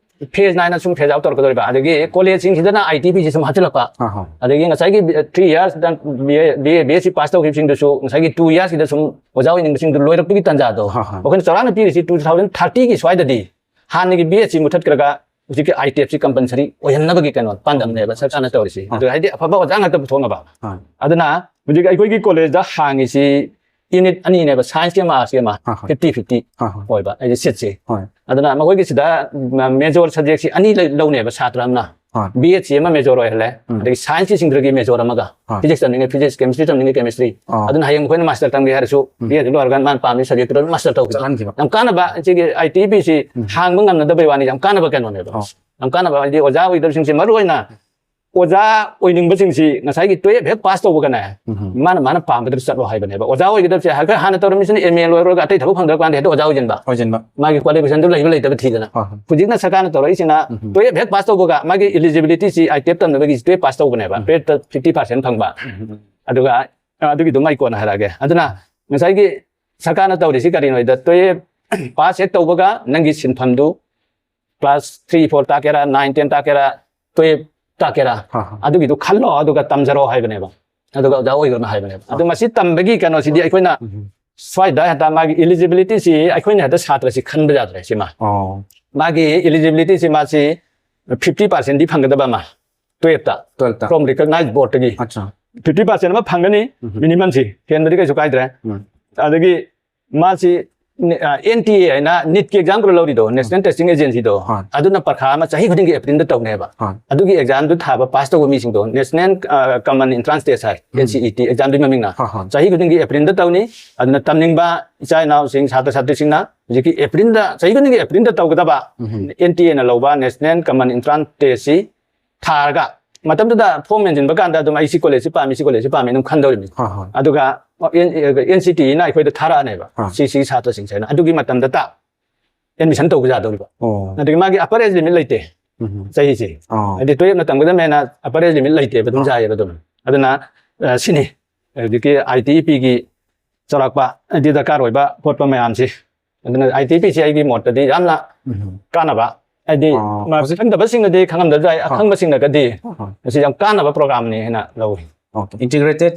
ꯐꯦꯖ ꯅꯥꯏꯅ ꯁꯨꯝ ꯐꯦꯖ ꯑꯥꯎꯠ ꯇꯧꯔꯛꯀꯗꯧꯔꯤꯕ꯫ ꯑꯗꯒꯤ ꯀꯣꯂꯦꯖꯁꯤꯡꯁꯤꯗꯅ ꯑꯥꯏ ꯇꯤ ꯄꯤꯁꯤ ꯁꯨꯝ ꯍꯥꯞꯆꯤꯜꯂꯛꯄ꯫ ꯍꯣꯏ, ꯍꯣꯏ꯫ ꯑꯗꯒꯤ ꯉꯁꯥꯏꯒꯤ ꯊ꯭ꯔꯤ ꯏꯌꯥꯔꯁꯇ B A, B A, B S C pass ꯇꯧꯈꯤꯕꯁꯤꯡꯗꯨꯁꯨ ꯉꯁꯥꯏꯒꯤ ꯇꯨ ꯏꯌꯥꯔꯁꯁꯤꯗ ꯁꯨꯝ ꯑꯣꯖꯥ ꯑꯣꯏꯅꯤꯡꯕꯁꯤꯡꯗꯨ ꯂꯣꯏꯔꯛꯄꯒꯤ ꯇꯥꯟꯖꯥꯗꯣ ꯍꯣꯏ, ꯍꯣꯏ꯫ ꯑꯩꯈꯣꯏꯅ ꯆꯥꯎꯔꯥꯛꯅ ꯄꯤꯔꯤꯁꯤ two thousand thirtyꯒꯤ ꯁ꯭ꯋꯥꯏꯗꯗꯤ ꯍꯥꯟꯅꯒꯤ ꯕꯤ ꯑꯦꯁ ꯁꯤ ꯃꯨꯊꯠꯈ꯭ꯔꯒ ꯍꯧꯖꯤꯛꯀꯤ ꯑꯥꯏ ꯇꯦꯞꯁꯤ ꯀꯝꯄꯜꯁꯔꯤ ꯑꯣꯏꯍꯟꯅꯕꯒꯤ ꯀꯩꯅꯣ ꯄꯥꯟꯗꯝꯅꯦꯕ ꯁꯔꯀꯥꯔꯅ ꯇꯧꯔꯤꯁꯤ꯫ ꯑꯥ꯫ ꯑꯗꯨ ꯍꯥꯏꯗꯤ ꯑꯐꯕ ꯑꯣꯖꯥ ꯉꯥꯛꯇ ꯄꯨꯊꯣꯛꯅꯕ꯫ ꯑꯥ꯫ ꯑꯗꯨꯅ ꯍꯧꯖꯤꯛ ꯑꯩꯈꯣꯏꯒꯤ ꯀꯣꯂꯦꯖꯇ ꯍꯥꯡꯉꯤꯁꯤ ꯌꯨꯅꯤꯠ ꯑꯅꯤꯅꯦꯕ, ꯁꯥꯏꯟꯁꯀꯤ ꯑꯃ, ꯑꯥꯔꯠꯁꯀꯤ ꯑꯃ, ꯑꯥ, ꯍꯣꯏ꯫ ꯐꯤꯐꯇꯤ ꯐꯤꯐꯇꯤ ꯑꯥ, ꯍꯣꯏ꯫ ꯑꯣꯏꯕ ꯍꯥꯏꯗꯤ ꯁꯤꯠꯁꯤ꯫ ꯍꯣꯏ꯫ ꯑꯗꯨꯅ ꯃꯈꯣꯏꯒꯤꯁꯤꯗ ꯃꯦꯖꯣꯔ ꯁꯕꯖꯦꯛꯁꯤ ꯑꯅꯤ ꯂꯩ-, ꯂꯧꯅꯦꯕ ꯁꯥꯇ꯭ꯔ ꯑꯃꯅ꯫ ꯍꯣꯏ꯫ ꯕꯤ ꯑꯦꯁ ꯁꯤ ꯑꯃ ꯃꯦꯖꯣꯔ ꯑꯣꯏꯍꯜꯂꯦ, ꯎꯝ꯫ ꯑꯗꯒꯤ ꯁꯥꯏꯟꯁꯀꯤ ꯁꯤꯡꯗꯨꯒꯤ ꯃꯦꯖꯣꯔ ꯑꯃꯒ, ꯍꯣꯏ꯫ ꯐꯤꯖꯤꯛꯁ ꯇꯝꯅꯤꯡꯉꯦ ꯐꯤꯖꯤꯛꯁ, ꯀꯦꯃꯤꯁꯇ꯭ꯔꯤ ꯇꯝꯅꯤꯡꯉꯦ ꯀꯦꯃꯤꯁꯇ꯭ꯔꯤ꯫ ꯑꯣ꯫ ꯑꯗꯨꯅ ꯍꯌꯦꯡ ꯑꯩꯈꯣꯏꯅ ꯃꯥꯁꯇꯔ ꯇꯝꯒꯦ ꯍꯥꯏꯔꯁꯨ ꯎꯝ꯫ ꯕꯤ ꯑꯦꯁ ꯁꯤ ꯂꯣꯏꯔꯒ ꯃꯥꯅ ꯄꯥꯝꯃꯤ ꯁꯕꯖꯦꯛꯇꯨꯗ ꯑꯗꯨꯝ ꯃꯥꯁꯇꯔ ꯇꯧꯈꯤꯕ꯫ ꯆꯠꯍꯟꯈꯤꯕ꯫ ꯌꯥꯝ ꯀꯥꯟꯅꯕ ꯁꯤꯒꯤ ꯑꯥꯏ ꯇꯤ ꯄꯤꯁꯤ ꯎꯝ꯫ ꯍꯥꯡꯕ ꯉꯝꯅꯗꯕꯩ ꯋꯥꯅꯤ, ꯌꯥꯝ ꯀꯥꯟꯅꯕ ꯀꯩꯅꯣꯅꯦꯕ꯫ ꯑꯣ꯫ ꯌꯥꯝ ꯀꯥꯟꯅꯕ ꯍꯥꯏꯗꯤ ꯑꯣꯖꯥ ꯑꯣꯏꯒꯗꯕꯁꯤꯡꯁꯤ ꯃꯔꯨ ꯑꯣꯏꯅ ꯑꯣꯖꯥ ꯑꯣꯏꯅꯤꯡꯕꯁꯤꯡꯁꯤ ꯉꯁꯥꯏꯒꯤ ꯇꯨꯌꯦꯜꯐ ꯍꯦꯛ ꯄꯥꯁ ꯇꯧꯕꯒꯅꯦ, ꯎꯝ꯫ ꯃꯥꯅ, ꯃꯥꯅ ꯄꯥꯝꯕꯗꯨꯗ ꯆꯠꯂꯣ ꯍꯥꯏꯕꯅꯦꯕ꯫ ꯑꯣꯖꯥ ꯑꯣꯏꯒꯗꯕꯁꯦ ꯑꯩꯈꯣꯏ ꯍꯥꯟꯅ ꯇꯧꯔꯝꯃꯤꯁꯤꯅ ꯑꯦꯝ ꯑꯦ ꯂꯣꯏꯔꯒ ꯑꯇꯩ ꯊꯕꯛ ꯐꯪꯗ꯭ꯔꯀꯥꯟꯗ ꯍꯦꯛꯇ ꯑꯣꯖꯥ ꯑꯣꯏꯁꯤꯟꯕ꯫ ꯑꯣꯏꯁꯤꯟꯕ꯫ ꯃꯥꯒꯤ ꯀ꯭ꯋꯥꯂꯤꯐꯤꯀꯦꯁꯟꯗꯨ ꯂꯩꯕ ꯂꯩꯇꯕ ꯊꯤꯗꯅ꯫ ꯍꯣꯏ, ꯍꯣꯏ꯫ ꯍꯧꯖꯤꯛꯅ ꯁꯔꯀꯥꯔꯅ ꯇꯧꯔꯛꯏꯁꯤꯅ ꯎꯝ꯫ ꯇꯨꯌꯦꯜꯐ ꯍꯦꯛ ꯄꯥꯁ ꯇꯧꯕꯒ ꯃꯥꯒꯤ ꯏꯂꯤꯖꯤꯕꯤꯂꯤꯇꯤꯁꯤ, ꯑꯥꯏ ꯇꯤ ꯑꯦꯐ ꯇꯝꯅꯕꯒꯤ ꯇꯨꯌꯦꯜꯐ ꯄꯥꯁ ꯇꯧꯕꯅꯦꯕ꯫ ꯎꯝ꯫ ꯇꯨꯌꯦꯜꯐꯇ ꯐꯤꯐꯇꯤ ꯄꯥꯔꯁꯦꯟ ꯐꯪꯕ꯫ ꯎꯝ꯫ ꯑꯗꯨꯒ, ꯑ, ꯑꯗꯨꯒꯤꯗꯨ ꯃꯥꯏ ꯀꯣꯟꯅ ꯍꯥꯏꯔꯛꯑꯒꯦ꯫ ꯑꯗꯨꯅ ꯉꯁꯥꯏꯒꯤ ꯁꯔꯀꯥꯔꯅ ꯇꯧꯔꯤꯁꯤ ꯀꯔꯤꯅꯣ ꯍꯥꯏꯗ, ꯇꯨꯌꯦꯜꯐ ꯄꯥꯁ ꯍꯦꯛ ꯇꯧꯕꯒ ꯅꯪꯒꯤ ꯁꯤꯟꯐꯝꯗꯨ ꯀ꯭ꯂꯥꯁ ꯊ꯭ꯔꯤ, ꯐꯣꯔ ꯇꯥꯛꯀꯦꯔꯥ, ꯅꯥꯏꯟ, ꯇꯦꯟ ꯇꯥꯛꯀꯦꯔꯥ, ꯇꯨꯌꯦꯜꯐ ꯇꯥꯛꯀꯦꯔꯥ, ꯍꯥ, ꯍꯥ꯫ ꯑꯗꯨꯒꯤꯗꯨ ꯈꯜꯂꯣ, ꯑꯗꯨꯒ ꯇꯝꯖꯔꯣ ꯍꯥꯏꯕꯅꯦꯕ꯫ ꯑꯗꯨꯒ ꯑꯣꯖꯥ ꯑꯣꯏꯈ꯭ꯔꯣꯅ ꯍꯥꯏꯕꯅꯦꯕ꯫ ꯑꯗꯨ ꯃꯁꯤ ꯇꯝꯕꯒꯤ ꯀꯩꯅꯣꯁꯤꯗꯤ ꯑꯩꯈꯣꯏꯅ ꯎꯝ꯫ ꯁ꯭ꯋꯥꯏꯗ ꯍꯦꯛꯇ ꯃꯥꯒꯤ ꯏꯂꯤꯖꯤꯕꯤꯂꯤꯇꯤꯁꯤ ꯑꯩꯈꯣꯏꯅ ꯍꯦꯛꯇ ꯁꯥꯇ꯭ꯔꯁꯤ ꯈꯟꯕ ꯌꯥꯗ꯭ꯔꯦ ꯁꯤꯃ꯫ ꯑꯣ꯫ ꯃꯥꯒꯤ ꯏꯂꯤꯖꯤꯕꯤꯂꯤꯇꯤꯁꯤ ꯃꯥꯁꯤ ꯐꯤꯐꯇꯤ ꯄꯥꯔꯁꯦꯟꯗꯤ ꯐꯪꯒꯗꯕ ꯑꯃ ꯇꯨꯌꯦꯜꯐꯇ ꯇꯨꯌꯦꯜꯐꯇ꯫ From recognize ꯕꯣꯔꯗꯇꯒꯤ꯫ ꯑꯠꯆꯥ꯫ ꯐꯤꯐꯇꯤ ꯄꯥꯔꯁꯦꯟ ꯑꯃ ꯐꯪꯒꯅꯤ, ꯎꯝ꯫ ꯃꯤꯅꯤꯃꯝꯁꯤ ꯍꯦꯟꯕꯗꯤ ꯀꯩꯁꯨ ꯀꯥꯏꯗ꯭ꯔꯦ꯫ ꯎꯝ꯫ ꯑꯗꯒꯤ ꯃꯥꯁꯤ ꯑꯦꯟ ꯇꯤ ꯑꯦ ꯍꯥꯏꯅ ꯅꯤꯠꯀꯤ ꯑꯦꯛꯖꯥꯝ ꯈꯔ ꯂꯧꯔꯤꯗꯣ, ꯅꯦꯁꯅꯦꯜ ꯇꯦꯁꯇꯤꯡ ꯑꯦꯖꯦꯟꯁꯤꯗꯣ, ꯍꯣꯏ꯫ ꯑꯗꯨꯅ ꯄꯔꯈꯥ ꯑꯃ ꯆꯍꯤ ꯈꯨꯗꯤꯡꯒꯤ ꯑꯦꯄ꯭ꯔꯤꯜꯗ ꯇꯧꯅꯦꯕ꯫ ꯍꯣꯏ꯫ ꯑꯗꯨꯒꯤ ꯑꯦꯛꯖꯥꯝꯗꯨ ꯊꯥꯕ ꯄꯥꯁ ꯇꯧꯕ ꯃꯤꯁꯤꯡꯗꯣ ꯅꯦꯁꯅꯦꯜ ꯀꯃꯟ ꯑꯦꯟꯇ꯭ꯔꯥꯟꯁ ꯇꯦꯁ ꯍꯥꯏ, ꯎꯝ꯫ ꯑꯦꯟ ꯁꯤ ꯏ ꯇꯤ ꯑꯦꯛꯖꯥꯝꯗꯨꯒꯤ ꯃꯃꯤꯡꯅ꯫ ꯍꯣꯏ, ꯍꯣꯏ꯫ ꯆꯍꯤ ꯈꯨꯗꯤꯡꯒꯤ ꯑꯦꯄ꯭ꯔꯤꯜꯗ ꯇꯧꯅꯤ꯫ ꯑꯗꯨꯅ ꯇꯝꯅꯤꯡꯕ ꯏꯆꯥ ꯏꯅꯥꯎꯁꯤꯡ, ꯁꯥꯇ꯭ꯔ ꯁꯥꯇ꯭ꯔꯤꯁꯤꯡꯅ ꯍꯧꯖꯤꯛꯀꯤ ꯑꯦꯄ꯭ꯔꯤꯜꯗ, ꯆꯍꯤ ꯈꯨꯗꯤꯡꯒꯤ ꯑꯦꯄ꯭ꯔꯤꯜꯗ ꯇꯧꯒꯗꯕ ꯎꯝ꯫ ꯑꯦꯟ ꯇꯤ ꯑꯦꯅ ꯂꯧꯕ ꯅꯦꯁꯅꯦꯜ ꯀꯃꯟ ꯑꯦꯟꯇ꯭ꯔꯥꯟꯁ ꯇꯦꯁꯁꯤ ꯊꯥꯔꯒ, ꯃꯇꯝꯗꯨꯗ ꯐꯣꯝ ꯃꯦꯟꯁꯤꯟꯕ ꯀꯥꯟꯗ ꯑꯗꯨꯝ ꯑꯩ ꯁꯤ ꯀꯣꯂꯦꯖꯁꯤ ꯄꯥꯝꯃꯤ, ꯁꯤ ꯀꯣꯂꯦꯖꯁꯤ ꯄꯥꯝꯃꯤ ꯑꯗꯨꯝ ꯈꯟꯗꯧꯔꯤꯕꯅꯤ꯫ ꯍꯣꯏ, ꯍꯣꯏ꯫ ꯑꯗꯨꯒ ꯑꯦꯟ ꯁꯤ ꯇꯤꯅ ꯑꯩꯈꯣꯏꯗ ꯊꯥꯔꯛꯑꯅꯦꯕ, ꯑꯥ꯫ ꯁꯤ ꯁꯤ ꯁꯥꯇ꯭ꯔꯁꯤꯡꯁꯦꯅ꯫ ꯑꯗꯨꯒꯤ ꯃꯇꯝꯗ ꯇ ꯑꯦꯗꯃꯤꯁꯟ ꯇꯧꯕ ꯌꯥꯗꯧꯔꯤꯕ꯫ ꯑꯣ꯫ ꯑꯗꯨꯒꯤ ꯃꯥꯒꯤ ꯑꯄꯔ ꯑꯦꯖ ꯂꯤꯃꯤꯠ ꯂꯩꯇꯦ꯫ ꯎꯝ꯫ ꯆꯍꯤꯁꯦ꯫ ꯑꯣ꯫ ꯍꯥꯏꯗꯤ ꯇꯨꯌꯦꯜꯞꯅ ꯇꯝꯒꯗꯕꯅꯦꯅ ꯑꯄꯔ ꯑꯦꯖ ꯂꯤꯃꯤꯠ ꯂꯩꯇꯦꯕ, ꯑꯗꯨꯝ ꯑꯥ꯫ ꯌꯥꯏꯑꯕ ꯑꯗꯨꯝ꯫ ꯑꯗꯨꯅ, ꯑ, ꯁꯤꯅꯤ ꯍꯧꯖꯤꯛꯀꯤ ꯑꯥꯏ ꯇꯤ ꯏ ꯄꯤꯒꯤ ꯆꯥꯎꯔꯥꯛꯄ ꯍꯥꯏꯗꯤ ꯗꯔꯀꯥꯔ ꯑꯣꯏꯕ ꯈꯣꯠꯄ ꯃꯌꯥꯝꯁꯤ꯫ ꯑꯗꯨꯅ ꯑꯥꯏ ꯇꯤ ꯏ ꯄꯤꯁꯤ ꯑꯩꯒꯤ ꯃꯣꯠꯇꯗꯤ ꯌꯥꯝꯅ ꯎꯝ꯫ ꯀꯥꯟꯅꯕ, ꯍꯥꯏꯗꯤ ꯑꯣ, ꯃ-, ꯍꯧꯖꯤꯛ ꯈꯪꯗꯕꯁꯤꯡꯅꯗꯤ ꯈꯪꯉꯝꯗꯕꯁꯨ ꯌꯥꯏ, ꯑꯥ꯫ ꯑꯈꯪꯕꯁꯤꯡꯅꯒꯗꯤ ꯑꯥ꯫ ꯃꯁꯤ ꯌꯥꯝ ꯀꯥꯟꯅꯕ ꯄ꯭ꯔꯣꯒ꯭ꯔꯥꯝꯅꯤ ꯍꯥꯏꯅ ꯂꯧꯏ꯫ ꯑꯣꯀꯦ꯫ Integrated,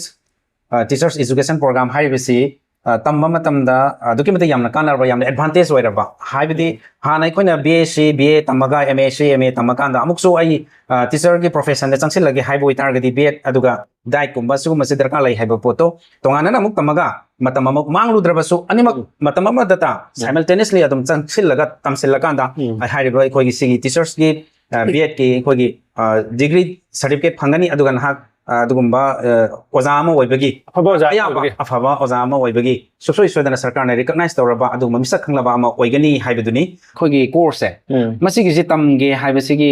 ꯑ, Teachers Education Program ꯍꯥꯏꯔꯤꯕꯁꯤ, ꯑ, ꯇꯝꯕ ꯃꯇꯝꯗ, ꯑ, ꯑꯗꯨꯛꯀꯤ ꯃꯇꯤꯛ ꯌꯥꯝꯅ ꯀꯥꯟꯅꯔꯕ, ꯌꯥꯝꯅ ꯑꯦꯗꯚꯥꯟꯇꯦꯖ ꯑꯣꯏꯔꯕ꯫ ꯍꯥꯏꯕꯗꯤ ꯍꯥꯟꯅ ꯑꯩꯈꯣꯏꯅ B S C, B A ꯇꯝꯃꯒ, ꯑꯦꯝ ꯑꯦ ꯁꯤ, ꯑꯦꯝ ꯑꯦ ꯇꯝꯃꯀꯥꯟꯗ ꯑꯃꯨꯛꯁꯨ ꯑꯩ, ꯑ, ꯇꯤꯆꯔꯒꯤ ꯄ꯭ꯔꯣꯐꯦꯁꯟꯗ ꯆꯪꯁꯤꯜꯂꯒꯦ ꯍꯥꯏꯕ ꯑꯣꯏꯇꯥꯔꯒꯗꯤ ꯕꯤ ꯑꯦꯗ ꯑꯗꯨꯒ ꯗꯥꯏꯠꯀꯨꯝꯕ ꯁꯤꯒꯨꯝꯕꯁꯦ ꯗꯔꯀꯥꯔ ꯂꯩ ꯍꯥꯏꯕ ꯄꯣꯠꯇꯣ ꯇꯣꯉꯥꯟꯅ ꯑꯃꯨꯛ ꯇꯝꯃꯒ ꯃꯇꯝ ꯑꯃꯨꯛ ꯃꯥꯡꯂꯨꯗ꯭ꯔꯕꯁꯨ ꯑꯅꯤꯃꯛ ꯎꯝ꯫ ꯃꯇꯝ ꯑꯃꯗꯇ ꯎꯝ꯫ simultaneously ꯑꯗꯨꯝ ꯆꯪꯁꯤꯜꯂꯒ ꯇꯝꯁꯤꯜꯂꯀꯥꯟꯗ ꯎꯝ꯫ ꯍꯥꯏꯔꯤꯕ ꯑꯩꯈꯣꯏꯒꯤ ꯁꯤꯒꯤ ꯇꯤꯆꯔꯁꯀꯤ, ꯑ, ꯕꯤ ꯑꯦꯗꯀꯤ ꯑꯩꯈꯣꯏꯒꯤ, ꯑ, ꯗꯤꯒ꯭ꯔꯤ ꯁꯥꯔꯇꯤꯐꯤꯀꯦꯠ ꯐꯪꯒꯅꯤ, ꯑꯗꯨꯒ ꯅꯍꯥꯛ, ꯑ, ꯑꯗꯨꯒꯨꯝꯕ, ꯑ, ꯑꯣꯖꯥ ꯑꯃ ꯑꯣꯏꯕꯒꯤ ꯑꯐꯕ ꯑꯣꯖꯥ ꯑꯌꯥꯝꯕ ꯑꯣꯏꯕꯒꯤ꯫ ꯑꯐꯕ ꯑꯣꯖꯥ ꯑꯃ ꯑꯣꯏꯕꯒꯤ ꯁꯨꯡꯁꯣꯏ ꯁꯣꯏꯗꯅ ꯁꯔꯀꯥꯔꯅ ꯔꯤꯀꯛꯅꯥꯏꯁ ꯇꯧꯔꯕ ꯑꯗꯨꯒꯨꯝꯕ ꯃꯤꯁꯛ ꯈꯪꯂꯕ ꯑꯃ ꯑꯣꯏꯒꯅꯤ ꯍꯥꯏꯕꯗꯨꯅꯤ꯫ ꯑꯩꯈꯣꯏꯒꯤ ꯀꯣꯔꯁꯁꯦ ꯎꯝ꯫ ꯃꯁꯤꯒꯤꯁꯤ ꯇꯝꯒꯦ ꯍꯥꯏꯕꯁꯤꯒꯤ,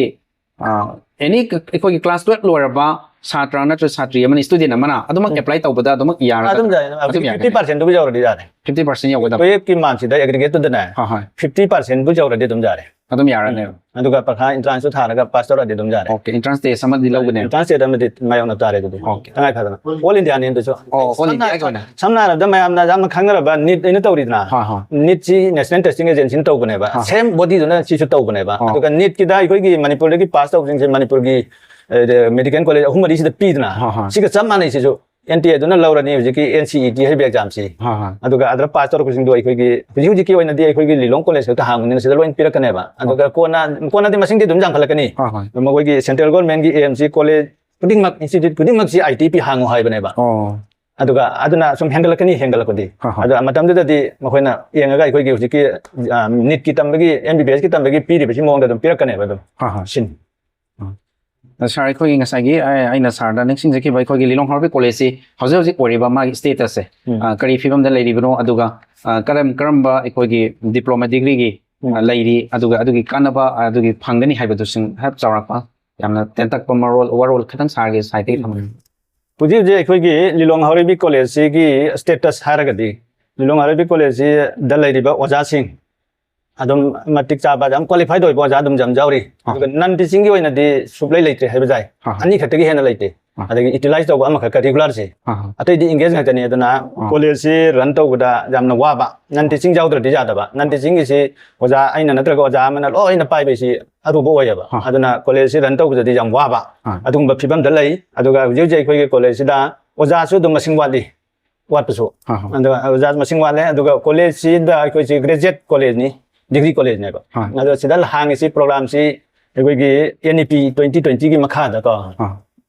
ꯑ, ꯑꯦꯅꯤ ꯑꯩꯈꯣꯏꯒꯤ ꯀ꯭ꯂꯥꯁ ꯇꯨꯌꯦꯜꯞ ꯂꯣꯏꯔꯕ ꯁꯥꯇ꯭ꯔ ꯅꯠꯇ꯭ꯔꯒ ꯁꯥꯇ꯭ꯔꯤ ꯑꯃꯅꯤ, ꯁ꯭ꯇꯨꯗꯦꯟ ꯑꯃꯅ ꯑꯗꯨꯃꯛ ꯎꯝ꯫ ꯑꯦꯄ꯭ꯂꯥꯏ ꯇꯧꯕꯗ ꯑꯗꯨꯃꯛ ꯌꯥꯔꯒ ꯑꯗꯨꯝ ꯌꯥꯏ꯫ ꯑꯗꯨꯝ ꯌꯥꯒꯅꯤ꯫ ꯐꯤꯐꯇꯤ ꯄꯥꯔꯁꯦꯟꯗꯨꯕꯨ ꯌꯧꯔꯗꯤ ꯌꯥꯔꯦ꯫ ꯐꯤꯐꯇꯤ ꯄꯥꯔꯁꯦꯟ ꯌꯧꯒꯗꯕ꯫ ꯇꯨꯌꯦꯜꯞꯀꯤ ꯃꯥꯔꯛꯁꯤꯗ ꯑꯦꯒ꯭ꯔꯤꯒꯦꯠꯇꯨꯗꯅꯦ, ꯍꯣꯏ, ꯍꯣꯏ꯫ ꯐꯤꯐꯇꯤ ꯄꯥꯔꯁꯦꯟꯕꯨ ꯌꯧꯔꯗꯤ ꯑꯗꯨꯝ ꯌꯥꯔꯦ꯫ ꯑꯗꯨꯝ ꯌꯥꯔꯅꯦꯕ꯫ ꯑꯗꯨꯒ ꯄꯔꯈꯥ ꯑꯦꯟꯇ꯭ꯔꯥꯟꯁꯇꯨ ꯊꯥꯔꯒ ꯄꯥꯁ ꯇꯧꯔꯗꯤ ꯑꯗꯨꯝ ꯌꯥꯔꯦ꯫ ꯑꯣꯀꯦ, ꯑꯦꯟꯇ꯭ꯔꯥꯟꯁ ꯇꯦꯁ ꯑꯃꯗꯤ ꯂꯧꯒꯅꯦꯕ꯫ ꯑꯦꯟꯇ꯭ꯔꯥꯟꯁ ꯇꯦꯁ ꯑꯃꯗꯤ ꯃꯥꯌꯣꯛꯅ ꯇꯥꯔꯦ ꯑꯗꯨꯗꯤ꯫ ꯑꯣꯀꯦ꯫ ꯇꯉꯥꯏ ꯐꯗꯅ꯫ ꯑꯣꯜ ꯏꯟꯗꯤꯌꯥꯅꯤ ꯑꯗꯨꯁꯨ꯫ ꯑꯣ, ꯑꯣꯜ ꯁꯝꯅ ꯏꯟꯗꯤꯌꯥꯒꯤ ꯑꯣꯏꯅ꯫ ꯁꯝꯅ ꯍꯥꯏꯔꯕꯗ ꯃꯌꯥꯝꯅ ꯌꯥꯝꯅ ꯈꯪꯅꯔꯕ ꯅꯤꯠ ꯑꯩꯅ ꯇꯧꯔꯤꯗꯅ꯫ ꯍꯣꯏ, ꯍꯣꯏ꯫ ꯅꯤꯠꯁꯤ ꯅꯦꯁꯅꯦꯜ ꯇꯦꯁꯇꯤꯡ ꯑꯦꯖꯦꯟꯁꯤꯅ ꯇꯧꯕꯅꯦꯕ꯫ ꯍꯣꯏ꯫ ꯁꯦꯝ ꯕꯣꯗꯤꯗꯨꯅ ꯁꯤꯁꯨ ꯇꯧꯕꯅꯦꯕ꯫ ꯍꯣꯏ꯫ ꯑꯗꯨꯒ ꯅꯤꯠꯀꯤꯗ ꯑꯩꯈꯣꯏꯒꯤ ꯃꯅꯤꯄꯨꯔꯗꯒꯤ ꯄꯥꯁ ꯇꯧꯕꯁꯤꯡꯁꯦ ꯃꯅꯤꯄꯨꯔꯒꯤ, ꯑ, ꯃꯦꯗꯤꯀꯦꯜ ꯀꯣꯂꯦꯖ ꯑꯍꯨꯝ ꯃꯔꯤꯁꯤꯗ ꯄꯤꯗꯅ꯫ ꯍꯣꯏ, ꯍꯣꯏ꯫ ꯁꯤꯒ ꯆꯞ ꯃꯥꯟꯅꯩ ꯁꯤꯁꯨ꯫ ꯑꯦꯟ ꯇꯤ ꯑꯦꯗꯨꯅ ꯂꯧꯔꯅꯤ ꯍꯧꯖꯤꯛꯀꯤ ꯑꯦꯟ ꯁꯤ ꯏ ꯇꯤ ꯍꯥꯏꯕ ꯑꯦꯛꯖꯥꯝꯁꯤ꯫ ꯍꯣꯏ, ꯍꯣꯏ꯫ ꯑꯗꯨꯒ ꯑꯗꯨꯗ ꯄꯥꯁ ꯇꯧꯔꯛꯄꯁꯤꯡꯗꯣ ꯑꯩꯈꯣꯏꯒꯤ ꯍꯧꯖꯤꯛ ꯍꯧꯖꯤꯛꯀꯤ ꯑꯣꯏꯅꯗꯤ ꯑꯩꯈꯣꯏꯒꯤ ꯂꯤꯂꯣꯡ ꯀꯣꯂꯦꯖ ꯈꯛꯇ ꯍꯥꯡꯕꯅꯤꯅ ꯁꯤꯗ ꯂꯣꯏꯅ ꯄꯤꯔꯛꯀꯅꯦꯕ꯫ ꯑꯗꯨꯒ ꯀꯣꯟꯅ, ꯀꯣꯟꯅꯗꯤ ꯃꯁꯤꯡꯗꯤ ꯑꯗꯨꯝ ꯌꯥꯝꯈꯠꯂꯛꯀꯅꯤ꯫ ꯍꯣꯏ, ꯍꯣꯏ꯫ ꯃꯈꯣꯏꯒꯤ ꯁꯦꯟꯇ꯭ꯔꯦꯜ ꯒꯣꯔꯃꯦꯟꯒꯤ ꯑꯦ ꯑꯦꯝ ꯁꯤ ꯀꯣꯂꯦꯖ ꯈꯨꯗꯤꯡꯃꯛ, ꯏꯟꯁꯇꯤꯇ꯭ꯌꯨꯠ ꯈꯨꯗꯤꯡꯃꯛꯁꯤ ꯑꯥꯏ ꯇꯤ ꯄꯤ ꯍꯥꯡꯉꯨ ꯍꯥꯏꯕꯅꯦꯕ꯫ ꯑꯣ꯫ ꯑꯗꯨꯒ ꯑꯗꯨꯅ ꯁꯨꯝ ꯍꯦꯟꯒꯠꯂꯛꯀꯅꯤ, ꯍꯦꯟꯒꯠꯂꯛꯄꯗꯤ꯫ ꯍꯣꯏ, ꯍꯣꯏ꯫ ꯑꯗꯣ ꯃꯇꯝꯗꯨꯗꯗꯤ ꯃꯈꯣꯏꯅ ꯌꯦꯡꯉꯒ ꯑꯩꯈꯣꯏꯒꯤ ꯍꯧꯖꯤꯛꯀꯤ, ꯑ, ꯅꯤꯠꯀꯤ ꯇꯝꯕꯒꯤ, ꯑꯦꯝ ꯕꯤ ꯕꯤ ꯑꯦꯁꯀꯤ ꯇꯝꯕꯒꯤ ꯄꯤꯔꯤꯕꯁꯤ ꯃꯑꯣꯡꯗ ꯑꯗꯨꯝ ꯄꯤꯔꯛꯀꯅꯦꯕ ꯑꯗꯨꯝ꯫ ꯍꯣꯏ, ꯍꯣꯏ꯫ ꯁꯤꯟ꯫ ꯑ꯫ ꯁꯥꯔ, ꯑꯩꯈꯣꯏꯒꯤ ꯉꯁꯥꯏꯒꯤ, ꯑ, ꯑꯩꯅ ꯁꯥꯔꯗ ꯅꯤꯡꯁꯤꯡꯖꯈꯤꯕ ꯑꯩꯈꯣꯏꯒꯤ ꯂꯤꯂꯣꯡ ꯍꯥꯎꯔꯩꯕꯤ ꯀꯣꯂꯦꯖꯁꯤ ꯍꯧꯖꯤꯛ ꯍꯧꯖꯤꯛ ꯑꯣꯏꯔꯤꯕ ꯃꯥꯒꯤ status ꯁꯦ, ꯎꯝ꯫ ꯑ, ꯀꯔꯤ ꯐꯤꯕꯝꯗ ꯂꯩꯔꯤꯕꯅꯣ, ꯑꯗꯨꯒ, ꯑ, ꯀꯔꯝ-, ꯀꯔꯝꯕ ꯑꯩꯈꯣꯏꯒꯤ diploma degree ꯒꯤ, ꯎꯝ꯫ ꯑ, ꯂꯩꯔꯤ, ꯑꯗꯨꯒ ꯑꯗꯨꯒꯤ ꯀꯥꯟꯅꯕ, ꯑ, ꯑꯗꯨꯒꯤ ꯐꯪꯒꯅꯤ ꯍꯥꯏꯕꯗꯨꯁꯤꯡ ꯍꯥꯏꯔꯞ ꯆꯥꯎꯔꯥꯛꯄ ꯌꯥꯝꯅ ꯇꯦꯟꯇꯛꯄ ꯃꯔꯣꯜ, ꯋꯥꯔꯣꯜ ꯈꯤꯇꯪ ꯁꯥꯔꯒꯤ ꯁꯥꯏꯠꯇꯒꯤ ꯊꯝꯕꯤꯌꯨ꯫ ꯍꯧꯖꯤꯛ ꯍꯧꯖꯤꯛ ꯑꯩꯈꯣꯏꯒꯤ ꯂꯤꯂꯣꯡ ꯍꯥꯎꯔꯩꯕꯤ ꯀꯣꯂꯦꯖꯁꯤꯒꯤ status ꯍꯥꯏꯔꯒꯗꯤ, ꯂꯤꯂꯣꯡ ꯍꯥꯎꯔꯩꯕꯤ ꯀꯣꯂꯦꯖꯁꯤꯗ ꯂꯩꯔꯤꯕ ꯑꯣꯖꯥꯁꯤꯡ ꯑꯗꯨꯝ ꯃꯇꯤꯛ ꯆꯥꯕ, ꯌꯥꯝ qualified ꯑꯣꯏꯕ ꯑꯣꯖꯥ ꯑꯗꯨꯝ ꯌꯥꯝ ꯌꯥꯎꯔꯤ꯫ ꯑꯥ꯫ ꯑꯗꯨꯒ non teaching ꯒꯤ ꯑꯣꯏꯅꯗꯤ ꯁꯨꯛꯂꯩ ꯂꯩꯇ꯭ꯔꯦ ꯍꯥꯏꯕ ꯌꯥꯏ꯫ ꯑꯥ꯫ ꯑꯅꯤ ꯈꯛꯇꯒꯤ ꯍꯦꯟꯅ ꯂꯩꯇꯦ꯫ ꯑꯥ꯫ ꯑꯗꯒꯤ utilize ꯇꯧꯕ ꯑꯃꯈꯛꯀ regular ꯁꯦ꯫ ꯑꯥ꯫ ꯑꯇꯩꯗꯤ engage ꯉꯥꯛꯇꯅꯤ꯫ ꯑꯗꯨꯅ ꯑꯥ꯫ ꯀꯣꯂꯦꯖꯁꯤ run ꯇꯧꯕꯗ ꯌꯥꯝꯅ ꯋꯥꯕ, non teaching ꯌꯥꯎꯗ꯭ꯔꯗꯤ ꯌꯥꯗꯕ꯫ Non teaching ꯒꯤꯁꯤ ꯑꯣꯖꯥ ꯑꯩꯅ ꯅꯠꯇ꯭ꯔꯒ ꯑꯣꯖꯥ ꯑꯃꯅ ꯂꯣꯏꯅ ꯄꯥꯏꯕꯁꯤ ꯑꯔꯨꯕ ꯑꯣꯏꯌꯦꯕ꯫ ꯑꯥ꯫ ꯑꯗꯨꯅ ꯀꯣꯂꯦꯖꯁꯤ run ꯇꯧꯕꯗꯗꯤ ꯌꯥꯝ ꯋꯥꯕ, ꯑꯥ꯫ ꯑꯗꯨꯒꯨꯝꯕ ꯐꯤꯕꯝꯗ ꯂꯩ꯫ ꯑꯗꯨꯒ ꯍꯧꯖꯤꯛ ꯍꯧꯖꯤꯛ ꯑꯩꯈꯣꯏꯒꯤ ꯀꯣꯂꯦꯖꯁꯤꯗ ꯑꯣꯖꯥꯁꯨ ꯑꯗꯨꯝ ꯃꯁꯤꯡ ꯋꯥꯠꯂꯤ, ꯋꯥꯠꯄꯁꯨ꯫ ꯑꯥ, ꯑꯥ꯫ ꯑꯗꯨꯒ ꯑꯣꯖꯥ ꯃꯁꯤꯡ ꯋꯥꯠꯂꯦ꯫ ꯑꯗꯨꯒ ꯀꯣꯂꯦꯖꯁꯤꯗ ꯑꯩꯈꯣꯏꯁꯤ graduate ꯀꯣꯂꯦꯖꯅꯤ, degree ꯀꯣꯂꯦꯖꯅꯦꯕ꯫ ꯑꯥ꯫ ꯑꯗꯣ ꯁꯤꯗ ꯍꯥꯡꯉꯤꯁꯤ programꯁꯤ ꯑꯩꯈꯣꯏꯒꯤ N E P twenty twenty ꯒꯤ ꯃꯈꯥꯗꯀꯣ, ꯑꯥ꯫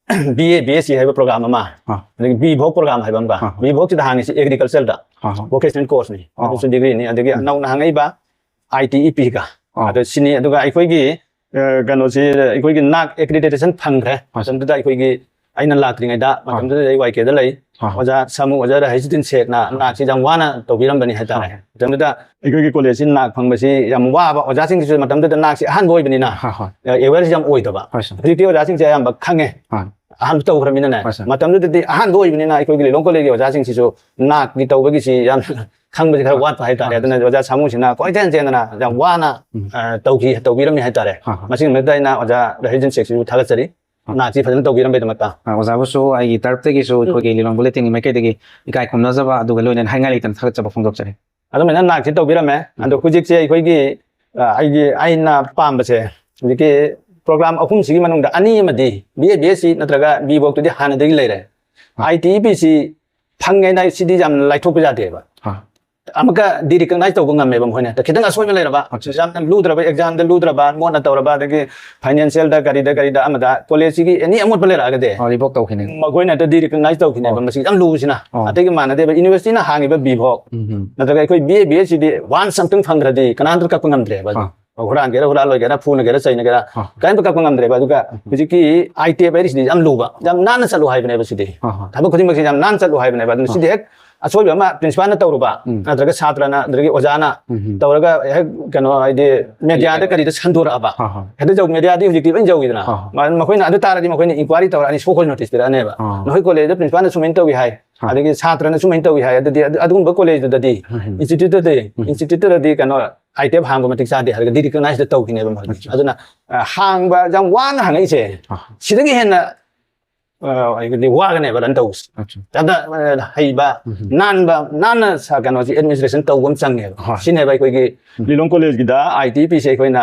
B A B S C ꯍꯥꯏꯕ program ꯑꯃ, ꯑꯥ꯫ ꯑꯗꯒꯤ B Voc program ꯍꯥꯏꯕ ꯑꯃꯒ, ꯑꯥ꯫ B Voc ꯁꯤꯗ ꯍꯥꯡꯉꯤꯁꯤ agriculture ꯗ, ꯑꯥ, ꯑꯥ꯫ Vocational course ꯅꯤ, ꯑꯥ꯫ ꯑꯗꯨꯁꯨ degree ꯅꯤ꯫ ꯑꯗꯒꯤ ꯎꯝ꯫ ꯅꯧꯅ ꯍꯥꯡꯉꯛꯏꯕ I T E P ꯒ꯫ ꯑꯥ꯫ ꯑꯗꯣ ꯁꯤꯅꯤ꯫ ꯑꯗꯨꯒ ꯑꯩꯈꯣꯏꯒꯤ, ꯑ, ꯀꯩꯅꯣꯁꯤ, ꯑꯩꯈꯣꯏꯒꯤ NAAC accreditation ꯐꯪꯈ꯭ꯔꯦ꯫ ꯑꯥ꯫ ꯃꯇꯝꯗꯨꯗ ꯑꯩꯈꯣꯏꯒꯤ, ꯑꯩꯅ ꯂꯥꯛꯇ꯭ꯔꯤꯉꯩꯗ, ꯑꯥ꯫ ꯃꯇꯝꯗꯨꯗ ꯑꯩ Y K ꯗ ꯂꯩ꯫ ꯑꯥ꯫ ꯑꯣꯖꯥ ꯁꯥꯃꯨ, ꯑꯣꯖꯥ ꯔꯍꯤꯁꯨꯗꯤꯟ ꯁꯦꯈꯅ ꯑꯥ꯫ NAAC ꯁꯤ ꯌꯥꯝ ꯋꯥꯅ ꯇꯧꯕꯤꯔꯝꯕꯅꯤ ꯍꯥꯏꯇꯥꯔꯦ꯫ ꯑꯥ꯫ ꯃꯇꯝꯗꯨꯗ ꯑꯩꯈꯣꯏꯒꯤ ꯀꯣꯂꯦꯖꯁꯤ NAAC ꯐꯪꯕꯁꯤ ꯌꯥꯝ ꯋꯥꯕ, ꯑꯣꯖꯥꯁꯤꯡꯁꯤꯁꯨ ꯃꯇꯝꯗꯨꯗ NAAC ꯁꯤ ꯑꯍꯥꯟꯕ ꯑꯣꯏꯕꯅꯤꯅ, ꯑꯥ, ꯍꯣꯏ꯫ ꯑ, awareness ꯌꯥꯝ ꯑꯣꯏꯗꯕ꯫ ꯍꯣꯏ, ꯁꯥꯔ꯫ ꯍꯧꯖꯤꯛꯇꯤ ꯑꯣꯖꯥꯁꯤꯡꯁꯦ ꯑꯌꯥꯝꯕ ꯈꯪꯉꯦ꯫ ꯍꯣꯏ꯫ ꯑꯍꯥꯟꯕ ꯇꯧꯈ꯭ꯔꯃꯤꯅꯅꯦ꯫ ꯍꯣꯏ, ꯁꯥꯔ꯫ ꯃꯇꯝꯗꯨꯗꯗꯤ ꯑꯍꯥꯟꯕ ꯑꯣꯏꯕꯅꯤꯅ ꯑꯩꯈꯣꯏꯒꯤ ꯂꯤꯂꯣꯡ ꯀꯣꯂꯦꯖꯀꯤ ꯑꯣꯖꯥꯁꯤꯡꯁꯤꯁꯨ NAAC ꯀꯤ ꯇꯧꯕꯒꯤꯁꯤ ꯌꯥꯝ ꯈꯪꯕꯁꯤ ꯈꯔ ꯍꯣꯏ꯫ ꯋꯥꯠꯄ ꯍꯥꯏꯇꯥꯔꯦ꯫ ꯍꯣꯏ꯫ ꯑꯗꯨꯅ ꯑꯣꯖꯥ ꯁꯥꯃꯨꯁꯤꯅ ꯀꯣꯏꯆꯦꯟ ꯆꯦꯟꯗꯅ ꯌꯥꯝ ꯋꯥꯅ, ꯎꯝ꯫ ꯑ, ꯇꯧꯈꯤ, ꯇꯧꯕꯤꯔꯝꯃꯤ ꯍꯥꯏꯇꯥꯔꯦ꯫ ꯍꯣꯏ, ꯍꯣꯏ꯫ ꯃꯁꯤꯒꯤ ꯃꯔꯛꯇ ꯑꯩꯅ ꯑꯣꯖꯥ ꯔꯍꯤꯁꯨꯗꯤꯟ ꯁꯦꯈꯁꯤꯁꯨ ꯊꯥꯒꯠꯆꯔꯤ꯫ ꯍꯣꯏ꯫ NAAC ꯁꯤ ꯐꯖꯅ ꯇꯧꯕꯤꯔꯝꯕꯩꯗꯃꯛꯇ꯫ ꯑ, ꯑꯣꯖꯥꯕꯨꯁꯨ ꯑꯩꯒꯤ ꯇꯔꯞꯇꯒꯤꯁꯨ, ꯎꯝ꯫ ꯑꯩꯈꯣꯏꯒꯤ ꯂꯤꯂꯣꯡ ꯕꯨꯂꯦꯇꯤꯟꯒꯤ ꯃꯥꯏꯀꯩꯗꯒꯤ ꯏꯀꯥꯏ ꯈꯨꯝꯅꯖꯕ ꯑꯗꯨꯒ ꯂꯣꯏꯅꯅ ꯍꯥꯏꯅꯤꯡꯉꯥꯏ ꯂꯩꯇꯅ ꯊꯥꯒꯠꯆꯕ ꯐꯣꯡꯗꯣꯛꯆꯔꯤ꯫ ꯑꯗꯨꯃꯥꯏꯅ NAAC ꯁꯤ ꯇꯧꯕꯤꯔꯝꯃꯦ꯫ ꯎꯝ꯫ ꯑꯗꯣ ꯍꯧꯖꯤꯛꯁꯦ ꯑꯩꯈꯣꯏꯒꯤ, ꯑ, ꯑꯩꯒꯤ, ꯑꯩꯅ ꯄꯥꯝꯕꯁꯦ ꯍꯧꯖꯤꯛꯀꯤ program ꯑꯍꯨꯝꯁꯤꯒꯤ ꯃꯅꯨꯡꯗ ꯑꯅꯤ ꯑꯃꯗꯤ B A B S C ꯅꯠꯇ꯭ꯔꯒ B Voc ꯇꯨꯗꯤ ꯍꯥꯟꯅꯗꯒꯤ ꯂꯩꯔꯦ꯫ ꯑꯥ꯫ I T E P ꯁꯤ ꯐꯪꯉꯦꯅ ꯁꯤꯗꯤ ꯌꯥꯝ ꯂꯥꯏꯊꯣꯛꯄ ꯌꯥꯗꯦꯕ꯫ ꯑꯥ꯫ ꯑꯃꯨꯛꯀ ꯗꯤ ꯔꯤꯀꯛꯅꯥꯏꯁ ꯇꯧꯕ ꯉꯝꯃꯦꯕ ꯃꯈꯣꯏꯅ꯫ ꯈꯤꯇꯪ ꯑꯁꯣꯏꯕ ꯂꯩꯔꯕ, ꯑꯦꯛꯖꯥꯝꯗ ꯂꯨꯗ꯭ꯔꯕ, ꯑꯦꯛꯖꯥꯝꯗ ꯂꯨꯗ꯭ꯔꯕ, ꯃꯣꯠꯅ ꯇꯧꯔꯕ, ꯑꯗꯒꯤ ꯐꯥꯏꯅꯥꯟꯁꯤꯌꯦꯜꯗ ꯀꯔꯤꯗ ꯀꯔꯤꯗ ꯑꯃꯗ ꯀꯣꯂꯦꯖꯁꯤꯒꯤ ꯑꯦꯅꯤ ꯑꯃꯣꯠꯄ ꯂꯩꯔꯛꯑꯒꯗꯤ ꯔꯤꯚꯣꯛ ꯇꯧꯈꯤꯅꯤ꯫ ꯃꯈꯣꯏꯅ ꯑꯗꯨ ꯗꯤ ꯔꯤꯀꯛꯅꯥꯏꯁ ꯇꯧꯈꯤꯅꯦꯕ꯫ ꯃꯁꯤ ꯌꯥꯝ ꯂꯨꯕꯁꯤꯅ ꯑꯇꯩꯒ ꯃꯥꯟꯅꯗꯦꯕ꯫ ꯌꯨꯅꯤꯚꯔꯁꯤꯇꯤꯅ ꯍꯥꯡꯉꯤꯕ ꯕꯤ ꯚꯣꯛ ꯅꯠꯇ꯭ꯔꯒ ꯑꯩꯈꯣꯏ ꯕꯤ ꯑꯦ ꯕꯤ ꯑꯦꯁ ꯁꯤꯗꯤ ꯋꯥꯟꯁ ꯑꯝꯇꯪ ꯐꯪꯈ꯭ꯔꯗꯤ ꯀꯅꯥꯝꯇ ꯀꯛꯄ ꯉꯝꯗ꯭ꯔꯦꯕ꯫ ꯍꯨꯔꯥꯟꯒꯦꯔꯥ ꯍꯨꯔꯥꯜꯂꯣꯏꯒꯦꯔꯥ ꯐꯨꯅꯒꯦꯔꯥ ꯆꯩꯅꯒꯦꯔꯥ ꯀꯔꯤꯝꯇ ꯀꯛꯄ ꯉꯝꯗ꯭ꯔꯦꯕ꯫ ꯑꯗꯨꯒ ꯍꯧꯖꯤꯛꯀꯤ ꯑꯥꯏ ꯇꯦꯞ ꯍꯥꯏꯔꯤꯁꯤꯗꯤ ꯌꯥꯝ ꯂꯨꯕ, ꯌꯥꯝ ꯅꯥꯟꯅ ꯆꯠꯂꯨ ꯍꯥꯏꯕꯅꯦꯕ꯫ ꯁꯤꯗꯤ ꯊꯕꯛ ꯈꯨꯗꯤꯡꯃꯛꯁꯤ ꯌꯥꯝ ꯅꯥꯟꯅ ꯆꯠꯂꯨ ꯍꯥꯏꯕꯅꯦꯕ꯫ ꯑꯗꯨꯅ ꯁꯤꯗꯤ ꯍꯦꯛ ꯑꯁꯣꯏꯕ ꯑꯃ ꯄ꯭ꯔꯤꯟꯁꯤꯄꯥꯜꯅ ꯇꯧꯔꯨꯕ ꯅꯠꯇ꯭ꯔꯒ ꯁꯥꯇ꯭ꯔꯅ ꯑꯗꯒꯤ ꯑꯣꯖꯥꯅ ꯇꯧꯔꯒ ꯍꯦꯛ ꯀꯩꯅꯣ ꯍꯥꯏꯗꯤ ꯃꯦꯗꯤꯌꯥꯗ ꯀꯔꯤꯗ ꯁꯟꯗꯣꯔꯛꯑꯕ ꯍꯦꯛꯇ ꯌꯧ꯫ ꯃꯦꯗꯤꯌꯥꯗꯤ ꯍꯧꯖꯤꯛꯇꯤ ꯂꯣꯏ ꯌꯧꯏꯗꯅ꯫ ꯃꯈꯣꯏꯅ ꯑꯗꯨ ꯇꯥꯔꯗꯤ ꯃꯈꯣꯏꯅ ꯏꯟꯀ꯭ꯋꯥꯏꯔꯤ ꯇꯧꯔꯛꯑꯅꯤ, ꯁꯣ ꯀꯣꯖ ꯅꯣꯇꯤꯁ ꯄꯤꯔꯛꯑꯅꯦꯕ꯫ ꯅꯈꯣꯏ ꯀꯣꯂꯦꯖꯇ ꯄ꯭ꯔꯤꯟꯁꯤꯄꯥꯜꯅ ꯁꯨꯃꯥꯏꯅ ꯇꯧꯏ ꯍꯥꯏ, ꯑꯗꯒꯤ ꯁꯥꯇ꯭ꯔꯅ ꯁꯨꯃꯥꯏꯅ ꯇꯧꯏ ꯍꯥꯏ, ꯑꯗꯨꯗꯤ ꯑꯗꯨ- ꯑꯗꯨꯒꯨꯝꯕ ꯀꯣꯂꯦꯖꯇꯨꯗꯗꯤ, ꯏꯟꯁꯇꯤꯇ꯭ꯌꯨꯠꯇꯗꯤ, ꯏꯟꯁꯇꯤꯇ꯭ꯌꯨꯠꯇꯨꯗꯗꯤ ꯀꯩꯅꯣ ꯑꯥꯏ ꯇꯦꯞ ꯍꯥꯡꯕ ꯃꯇꯤꯛ ꯆꯥꯗꯦ ꯍꯥꯏꯔꯒ ꯗꯤ ꯔꯤꯀꯛꯅꯥꯏꯁꯇ ꯇꯧꯈꯤꯅꯦꯕ ꯃꯈꯣꯏꯗꯤ꯫ ꯑꯗꯨꯅ ꯑ, ꯍꯥꯡꯕ ꯌꯥꯝ ꯋꯥꯅ ꯍꯥꯡꯉꯛꯏꯁꯦ, ꯁꯤꯗꯒꯤ ꯍꯦꯟꯅ ꯑ, ꯍꯥꯏꯕꯗꯤ ꯋꯥꯒꯅꯦꯕ ꯔꯟ ꯇꯧꯕꯁꯦ꯫ ꯌꯥꯝꯅ ꯑ, ꯍꯩꯕ, ꯅꯥꯟꯕ, ꯅꯥꯟꯅ ꯁ- ꯀꯩꯅꯣꯁꯤ ꯑꯦꯗꯃꯤꯅꯤꯁꯇ꯭ꯔꯦꯁꯟ ꯇꯧꯕ ꯑꯃ ꯆꯪꯉꯦꯕ꯫ ꯁꯤꯅꯦꯕ ꯑꯩꯈꯣꯏꯒꯤ ꯂꯤꯂꯣꯡ ꯀꯣꯂꯦꯖꯀꯤꯗ ꯑꯥꯏ ꯇꯤ ꯄꯤꯁꯦ ꯑꯩꯈꯣꯏꯅ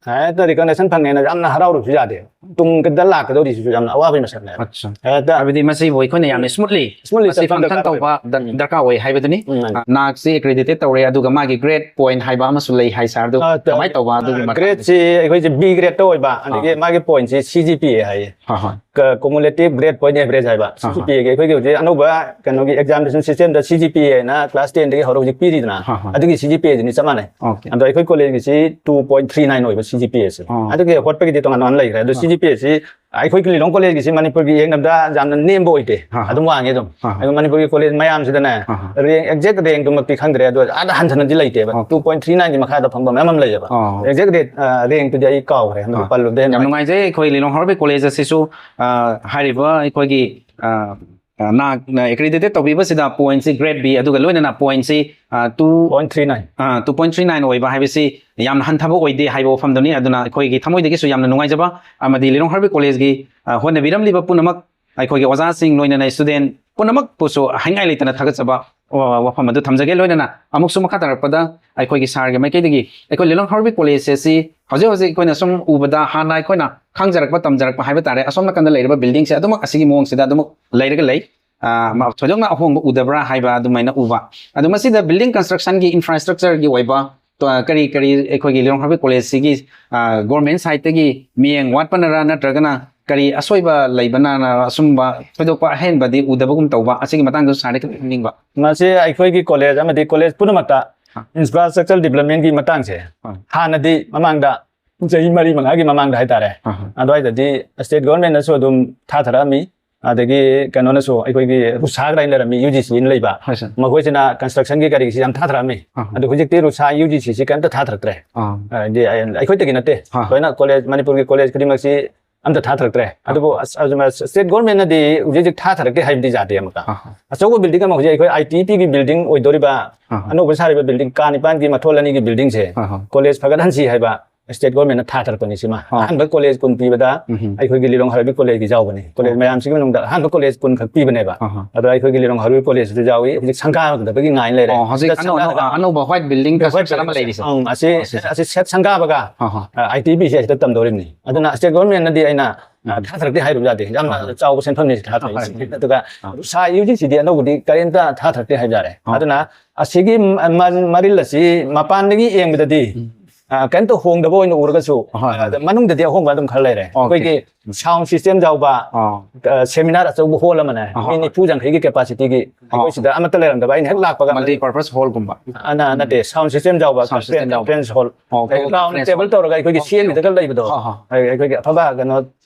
ꯍꯦꯛꯇ ꯔꯤꯀꯛꯅꯦꯁꯟ ꯐꯪꯉꯦꯅ ꯌꯥꯝꯅ ꯍꯔꯥꯎꯔꯨꯕꯁꯨ ꯌꯥꯗꯦ꯫ ꯇꯨꯡꯗ ꯂꯥꯛꯀꯗꯧꯔꯤꯁꯤꯁꯨ ꯌꯥꯝꯅ ꯑꯋꯥꯕꯒꯤ ꯃꯁꯛꯅꯦꯕ꯫ ꯍꯦꯛꯇ ꯍꯥꯏꯕꯗꯤ ꯃꯁꯤꯕꯨ ꯑꯩꯈꯣꯏꯅ ꯌꯥꯝꯅ ꯁ꯭ꯃꯨꯠꯂꯤ Smoothly ꯃꯁꯤ ꯆꯠꯄ ꯐꯪꯁꯟ ꯗꯔꯀꯥꯔ ꯇꯧꯕ ꯗꯔ- ꯗꯔꯀꯥꯔ ꯑꯣꯏ ꯍꯥꯏꯕꯗꯨꯅꯤ꯫ ꯑ, ꯅꯥꯛꯁꯤ ꯑꯦꯀ꯭ꯔꯤꯗꯤꯇꯦꯠ ꯇꯧꯔꯦ, ꯑꯗꯨꯒ ꯃꯥꯒꯤ ꯒ꯭ꯔꯦꯗ ꯄꯣꯏꯟꯠ ꯍꯥꯏꯕ ꯑꯃꯁꯨ ꯂꯩ ꯍꯥꯏ ꯁꯥꯔ, ꯑꯗꯨ ꯀꯃꯥꯏꯅ ꯇꯧꯕ ꯑꯗꯨꯒꯤ ꯃꯇꯥꯡꯗ? ꯒ꯭ꯔꯦꯗꯁꯤ ꯑꯩꯈꯣꯏꯁꯦ ꯕꯤ ꯒ꯭ꯔꯦꯗꯇ ꯑꯣꯏꯕ, ꯑꯗꯒꯤ ꯃꯥꯒꯤ ꯄꯣꯏꯟꯠꯁꯤ ꯁꯤ ꯖꯤ ꯄꯤ ꯑꯦ ꯍꯥꯏꯌꯦ꯫ ꯍꯣꯏ, ꯍꯣꯏ꯫ ꯀ- cumulative grade point average ꯍꯥꯏꯕ, ꯁꯤ ꯖꯤ ꯄꯤ ꯑꯦꯒꯤ ꯑꯩꯈꯣꯏꯒꯤ ꯍꯧꯖꯤꯛ ꯑꯅꯧꯕ ꯀꯩꯅꯣꯒꯤ ꯑꯦꯛꯖꯥꯃꯤꯅꯦꯁꯟ ꯁꯤꯁꯇꯦꯝꯗ ꯁꯤ ꯖꯤ ꯄꯤ ꯑꯦꯅ ꯀ꯭ꯂꯥꯁ ꯇꯦꯟꯗꯒꯤ ꯍꯧꯔ ꯍꯧꯖꯤꯛ ꯄꯤꯔꯤꯗꯅ, ꯍꯣꯏ, ꯍꯣꯏ꯫ ꯑꯗꯨꯒꯤ ꯁꯤ ꯖꯤ ꯄꯤ ꯑꯦꯁꯤꯅꯤ ꯆꯞ ꯃꯥꯟꯅꯩ꯫ ꯑꯣꯀꯦ꯫ ꯑꯗꯣ ꯑꯩꯈꯣꯏ ꯀꯣꯂꯦꯖꯀꯤꯁꯤ ꯇꯨ ꯄꯣꯏꯟꯠ ꯊ꯭ꯔꯤ ꯅꯥꯏꯟ ꯑꯣꯏꯕ ꯁꯤ ꯖꯤ ꯄꯤ ꯑꯦꯁꯤ꯫ ꯑꯣ꯫ ꯑꯗꯨꯒꯤ ꯍꯣꯠꯄꯒꯤꯗꯤ ꯇꯣꯉꯥꯟ ꯇꯣꯉꯥꯟꯅ ꯂꯩꯈ꯭ꯔꯦ꯫ ꯑꯗꯣ ꯁꯤ ꯖꯤ ꯄꯤ ꯑꯦꯁꯤ ꯑꯩꯈꯣꯏꯒꯤ ꯂꯤꯂꯣꯡ ꯀꯣꯂꯦꯖꯀꯤꯁꯤ ꯃꯅꯤꯄꯨꯔꯒꯤ ꯌꯦꯡꯅꯕꯗ ꯌꯥꯝꯅ ꯅꯦꯝꯕ ꯑꯣꯏꯗꯦ, ꯍꯥ, ꯍꯥ꯫ ꯑꯗꯨꯝ ꯋꯥꯡꯉꯦ ꯑꯗꯨꯝ꯫ ꯍꯥ, ꯍꯥ꯫ ꯑꯗꯨ ꯃꯅꯤꯄꯨꯔꯒꯤ ꯀꯣꯂꯦꯖ ꯃꯌꯥꯝꯁꯤꯗꯅꯦ, ꯍꯥ, ꯍꯥ꯫ ꯔꯦꯡ, ꯑꯦꯛꯖꯦꯛ ꯔꯦꯡꯗꯨꯃꯛꯇꯤ ꯈꯪꯗ꯭ꯔꯦ, ꯑꯗꯣ ꯑꯥꯗ ꯍꯟꯊꯅꯗꯤ ꯂꯩꯇꯦꯕ꯫ ꯑꯣꯀꯦ꯫ ꯇꯨ ꯄꯣꯏꯟꯠ ꯊ꯭ꯔꯤ ꯅꯥꯏꯟꯒꯤ ꯃꯈꯥꯗ ꯐꯪꯕ ꯃꯌꯥꯝ ꯑꯃ ꯂꯩꯌꯦꯕ꯫ ꯑꯣ꯫ ꯑꯦꯛꯖꯦꯛ ꯔꯦꯠ, ꯑ, ꯔꯦꯡꯇꯨꯗꯤ ꯑꯩ ꯀꯥꯎꯈ꯭ꯔꯦ, ꯍꯟꯗꯛ ꯑꯥ꯫ ꯄꯜꯂꯨꯕꯗ ꯍꯦꯟꯅ ꯌꯥꯝ ꯅꯨꯡꯉꯥꯏꯖꯩ꯫ ꯑꯩꯈꯣꯏ ꯂꯤꯂꯣꯡ ꯍꯔꯥꯎꯕꯤ ꯀꯣꯂꯦꯖ ꯑꯁꯤꯁꯨ, ꯑ, ꯍꯥꯏꯔꯤꯕ ꯑꯩꯈꯣꯏꯒꯤ, ꯑ, ꯑ, ꯅꯥꯛꯅ ꯑꯦꯀ꯭ꯔꯤꯗꯤꯇꯦꯠ ꯇꯧꯕꯤꯕꯁꯤꯗ ꯄꯣꯏꯟꯠꯁꯤ ꯒ꯭ꯔꯦꯗ ꯕꯤ, ꯑꯗꯨꯒ ꯂꯣꯏꯅꯅ ꯄꯣꯏꯟꯠꯁꯤ, ꯑ, ꯇꯨ, ꯄꯣꯏꯟꯠ ꯊ꯭ꯔꯤ ꯅꯥꯏꯟ꯫ ꯑ, ꯇꯨ ꯄꯣꯏꯟꯠ ꯊ꯭ꯔꯤ ꯅꯥꯏꯟ ꯑꯣꯏꯕ ꯍꯥꯏꯕꯁꯤ ꯌꯥꯝꯅ ꯍꯟꯊꯕ ꯑꯣꯏꯗꯦ ꯍꯥꯏꯕ ꯋꯥꯐꯝꯗꯨꯅꯤ꯫ ꯑꯗꯨꯅ ꯑꯩꯈꯣꯏꯒꯤ ꯊꯃꯣꯏꯗꯒꯤꯁꯨ ꯌꯥꯝꯅ ꯅꯨꯡꯉꯥꯏꯖꯕ ꯑꯃꯗꯤ ꯂꯤꯂꯣꯡ ꯍꯔꯥꯎꯕꯤ ꯀꯣꯂꯦꯖꯀꯤ, ꯑ, ꯍꯣꯠꯅꯕꯤꯔꯝꯂꯤꯕ ꯄꯨꯝꯅꯃꯛ, ꯑꯩꯈꯣꯏꯒꯤ ꯑꯣꯖꯥꯁꯤꯡ, ꯂꯣꯏꯅꯅ ꯁ꯭ꯇꯨꯗꯦꯟꯠ ꯄꯨꯝꯅꯃꯛꯄꯨꯁꯨ ꯍꯥꯏꯅꯤꯡꯉꯥꯏ ꯂꯩꯇꯅ ꯊꯥꯒꯠꯆꯕ ꯋꯥ-, ꯋꯥꯐꯝ ꯑꯗꯨ ꯊꯝꯖꯒꯦ꯫ ꯂꯣꯏꯅꯅ ꯑꯃꯨꯛꯁꯨ ꯃꯈꯥ ꯇꯥꯔꯛꯄꯗ ꯑꯩꯈꯣꯏꯒꯤ ꯁꯥꯔꯒꯤ ꯃꯥꯏꯀꯩꯗꯒꯤ ꯑꯩꯈꯣꯏ ꯂꯤꯂꯣꯡ ꯍꯔꯥꯎꯕꯤ ꯀꯣꯂꯦꯖ ꯑꯁꯤ ꯍꯧꯖꯤꯛ ꯍꯧꯖꯤꯛ ꯑꯩꯈꯣꯏꯅ ꯁꯨꯝ ꯎꯕꯗ ꯍꯥꯟꯅ ꯑꯩꯈꯣꯏꯅ ꯈꯪꯖꯔꯛꯄ, ꯇꯝꯖꯔꯛꯄ ꯍꯥꯏꯕ ꯇꯥꯔꯦ, ꯑꯁꯣꯝ ꯅꯥꯀꯟꯗ ꯂꯩꯔꯤꯕ ꯕꯤꯜꯗꯤꯡꯁꯦ ꯑꯗꯨꯃꯛ ꯑꯁꯤꯒꯤ ꯃꯑꯣꯡꯁꯤꯗ ꯑꯗꯨꯃꯛ ꯂꯩꯔꯒ ꯂꯩ꯫ ꯑ, ꯃ-, ꯊꯣꯏꯗꯣꯛꯅ ꯑꯍꯣꯡꯕ ꯎꯗꯕ꯭ꯔꯥ ꯍꯥꯏꯕ ꯑꯗꯨꯃꯥꯏꯅ ꯎꯕ꯫ ꯑꯗꯣ ꯃꯁꯤꯗ building construction ꯒꯤ infrastructure ꯒꯤ ꯑꯣꯏꯕ ꯇꯣ-, ꯀꯔꯤ ꯀꯔꯤ ꯑꯩꯈꯣꯏꯒꯤ ꯂꯤꯂꯣꯡ ꯍꯔꯕꯔꯤ ꯀꯣꯂꯦꯖꯁꯤꯒꯤ, ꯑ, government side ꯇꯒꯤ ꯃꯤꯠꯌꯦꯡ ꯋꯥꯠꯄꯅꯔꯥ ꯅꯠꯇ꯭ꯔꯒꯅ ꯀꯔꯤ ꯑꯁꯣꯏꯕ ꯂꯩꯕꯅ ꯑꯁꯨꯝꯕ ꯊꯣꯏꯗꯣꯛꯄ ꯑꯍꯦꯟꯕꯗꯤ ꯎꯗꯕꯒꯨꯝ ꯇꯧꯕ? ꯑꯁꯤꯒꯤ ꯃꯇꯥꯡꯗꯁꯨ ꯁꯥꯔꯗ ꯈꯤꯇꯪ ꯈꯪꯅꯤꯡꯕ꯫ ꯃꯁꯤ ꯑꯩꯈꯣꯏꯒꯤ ꯀꯣꯂꯦꯖ ꯑꯃꯗꯤ ꯀꯣꯂꯦꯖ ꯄꯨꯝꯅꯃꯛꯇ ꯑꯥ꯫ Infrastructure development ꯀꯤ ꯃꯇꯥꯡꯁꯦ ꯑꯥ꯫ ꯍꯥꯟꯅꯗꯤ ꯃꯃꯥꯡꯗ ꯆꯍꯤ ꯃꯔꯤ ꯃꯉꯥꯒꯤ ꯃꯃꯥꯡꯗ ꯍꯥꯏꯇꯥꯔꯦ, ꯑꯥ꯫ ꯑꯗꯨꯋꯥꯏꯗꯗꯤ state government ꯅꯁꯨ ꯑꯗꯨꯝ ꯊꯥꯊꯔꯛꯑꯝꯃꯤ, ꯑꯗꯒꯤ ꯀꯩꯅꯣꯅꯁꯨ ꯑꯩꯈꯣꯏꯒꯤ ꯔꯨꯁꯥ ꯀꯥꯏꯅ ꯂꯩꯔꯝꯃꯤ, UGC ꯑꯅ ꯂꯩꯕ, ꯍꯣꯏ, sir꯫ ꯃꯈꯣꯏꯁꯤꯅ construction ꯒꯤ ꯀꯔꯤꯒꯤꯁꯤ ꯌꯥꯝ ꯊꯥꯊꯔꯛꯑꯝꯃꯤ꯫ ꯑꯥ꯫ ꯑꯗꯨ ꯍꯧꯖꯤꯛꯇꯤ ꯔꯨꯁꯥ UGC ꯁꯤ ꯀꯩꯝꯇ ꯊꯥꯊꯔꯛꯇ꯭ꯔꯦ꯫ ꯑꯥ꯫ ꯍꯥꯏꯗꯤ ꯑꯩ-, ꯑꯩꯈꯣꯏꯗꯒꯤ ꯅꯠꯇꯦ, ꯑꯥ꯫ ꯂꯣꯏꯅ ꯀꯣꯂꯦꯖ, ꯃꯅꯤꯄꯨꯔꯒꯤ ꯀꯣꯂꯦꯖ ꯈꯨꯗꯤꯡꯃꯛꯁꯤ ꯑꯝꯇ ꯊꯥꯊꯔꯛꯇ꯭ꯔꯦ꯫ ꯑꯥ꯫ ꯑꯗꯨꯕꯨ ꯑꯁ-, ꯑꯗꯨꯃ state government ꯅꯗꯤ ꯍꯧꯖꯤꯛ ꯍꯧꯖꯤꯛ ꯊꯥꯊꯔꯛꯇꯦ ꯍꯥꯏꯕꯗꯤ ꯌꯥꯗꯦ꯫ ꯑꯃꯨꯛꯀ ꯑꯥ꯫ ꯑꯆꯧꯕ building ꯑꯃ ꯍꯧꯖꯤꯛ ꯑꯩꯈꯣꯏ ITP ꯒꯤ building ꯑꯣꯏꯗꯣꯔꯤꯕ, ꯑꯥ꯫ ꯑꯅꯧꯕ ꯁꯥꯔꯤꯕ building ꯀꯥ ꯅꯤꯄꯥꯟꯒꯤ ꯃꯊꯣꯜ ꯑꯅꯤꯒꯤ building ꯁꯦ ꯑꯥ꯫ ꯀꯣꯂꯦꯖ ꯐꯒꯠꯍꯟꯁꯤ ꯍꯥꯏꯕ state government ꯅ ꯊꯥꯊꯔꯛꯄꯅꯤ ꯁꯤꯃ꯫ ꯑꯥ꯫ ꯑꯍꯥꯟꯕ ꯀꯣꯂꯦꯖ ꯀꯨꯟ ꯄꯤꯕꯗ ꯎꯝ꯫ ꯑꯩꯈꯣꯏꯒꯤ ꯂꯤꯂꯣꯡ ꯍꯔꯕꯔꯤ ꯀꯣꯂꯦꯖꯀꯤ ꯌꯥꯎꯕꯅꯤ꯫ ꯀꯣꯂꯦꯖ ꯑꯥ꯫ ꯃꯌꯥꯝꯁꯤꯒꯤ ꯃꯅꯨꯡꯗ ꯑꯍꯥꯟꯕ ꯀꯣꯂꯦꯖ ꯀꯨꯟ ꯈꯛ ꯄꯤꯕꯅꯦꯕ꯫ ꯑꯥ꯫ ꯑꯗꯣ ꯑꯩꯈꯣꯏꯒꯤ ꯂꯤꯂꯣꯡ ꯍꯔꯕꯔꯤ ꯀꯣꯂꯦꯖꯁꯤꯗ ꯌꯥꯎꯏ꯫ ꯍꯧꯖꯤꯛ ꯁꯪꯒꯥꯗꯕꯒꯤ ꯉꯥꯏ ꯂꯩꯔꯦ꯫ ꯑꯣ, ꯍꯧꯖꯤꯛ ꯍꯟꯗꯛ ꯑꯅꯧ-, ꯑꯅꯧ-, ꯁꯪꯒꯥꯗ-, ꯑꯅꯧꯕ white building construction ꯑꯃ ꯂꯩꯔꯤꯁꯦ? ꯑꯪ, ꯑꯁꯤ, ꯑꯣ, ꯁꯤ, ꯁꯤ꯫ ꯑꯁꯤ ꯁꯦꯠ ꯁꯪꯒꯥꯕꯒ, ꯑꯥ, ꯍꯥ꯫ ꯑ, ITP ꯁꯦ ꯁꯤꯗ ꯇꯝꯗꯧꯔꯤꯕꯅꯤ꯫ ꯑꯗꯨꯅ state government ꯅꯗꯤ ꯑꯩꯅ, ꯑ, ꯎꯝ꯫ ꯊꯥꯊꯔꯛꯇꯦ ꯍꯥꯏꯔꯨꯕ ꯌꯥꯗꯦ꯫ ꯌꯥꯝꯅ ꯑꯥ, ꯍꯥ꯫ ꯆꯥꯎꯕ ꯁꯦꯟꯐꯝꯅꯤ ꯁꯤ ꯊꯥꯊꯔꯛꯏꯁꯦ꯫ ꯑꯥ, ꯍꯣꯏ꯫ ꯑꯗꯨꯒ ꯑꯥ꯫ ꯁꯥ UGC ꯗꯤ ꯑꯅꯧꯕꯗꯤ ꯀꯔꯤꯝꯇ ꯊꯥꯊꯔꯛꯇꯦ ꯍꯥꯏꯕ ꯌꯥꯔꯦ꯫ ꯑꯥ꯫ ꯑꯗꯨꯅ ꯑꯁꯤꯒꯤ ꯃ-, ꯃ-, ꯃꯔꯤꯜ ꯑꯁꯤ ꯃꯄꯥꯟꯗꯒꯤ ꯌꯦꯡꯕꯗꯗꯤ, ꯎꯝ꯫ ꯑ, ꯀꯔꯤꯝꯇ ꯍꯣꯡꯗꯕ ꯑꯣꯏꯅ ꯎꯔꯒꯁꯨ, ꯍꯣꯏ, ꯍꯣꯏ꯫ ꯑ, ꯃꯅꯨꯡꯗꯗꯤ ꯑꯍꯣꯡꯕ ꯑꯗꯨꯝ ꯈꯔ ꯂꯩꯔꯦ꯫ ꯑꯣꯀꯦ꯫ ꯑꯩꯈꯣꯏꯒꯤ sound system ꯌꯥꯎꯕ, ꯑꯥ꯫ ꯑ, seminar ꯑꯆꯧꯕ hall ꯑꯃꯅꯦ꯫ ꯑꯥ, ꯃꯤ ꯍꯣꯏ꯫ ꯅꯤꯐꯨ ꯌꯥꯡꯈꯩꯒꯤ capacity ꯒꯤ ꯑꯥ꯫ ꯑꯩꯈꯣꯏ ꯁꯤꯗ ꯑꯃꯠꯇ ꯂꯩꯔꯝꯗꯕ, ꯑꯩꯅ ꯍꯦꯛ ꯂꯥꯛꯄꯒ꯫ Multi purpose hall ꯒꯨꯝꯕ꯫ ꯑ, ꯅ-, ꯅꯠꯇꯦ, sound system ꯌꯥꯎꯕ, sound system ꯌꯥꯎꯕ꯫ Conference hall꯫ ꯑꯣ, ꯑꯗꯩ round conference table hall꯫ ꯇꯧꯔꯒ ꯑꯩꯈꯣꯏꯒꯤ ꯑꯣꯀꯦ, CMB ꯗꯒ ꯑꯣꯀꯦ꯫ ꯂꯩꯕꯗꯣ, ꯍꯣꯏ, ꯍꯣꯏ꯫ ꯑꯩ-, ꯑꯩꯈꯣꯏꯒꯤ ꯑꯐꯕ ꯀꯩꯅꯣ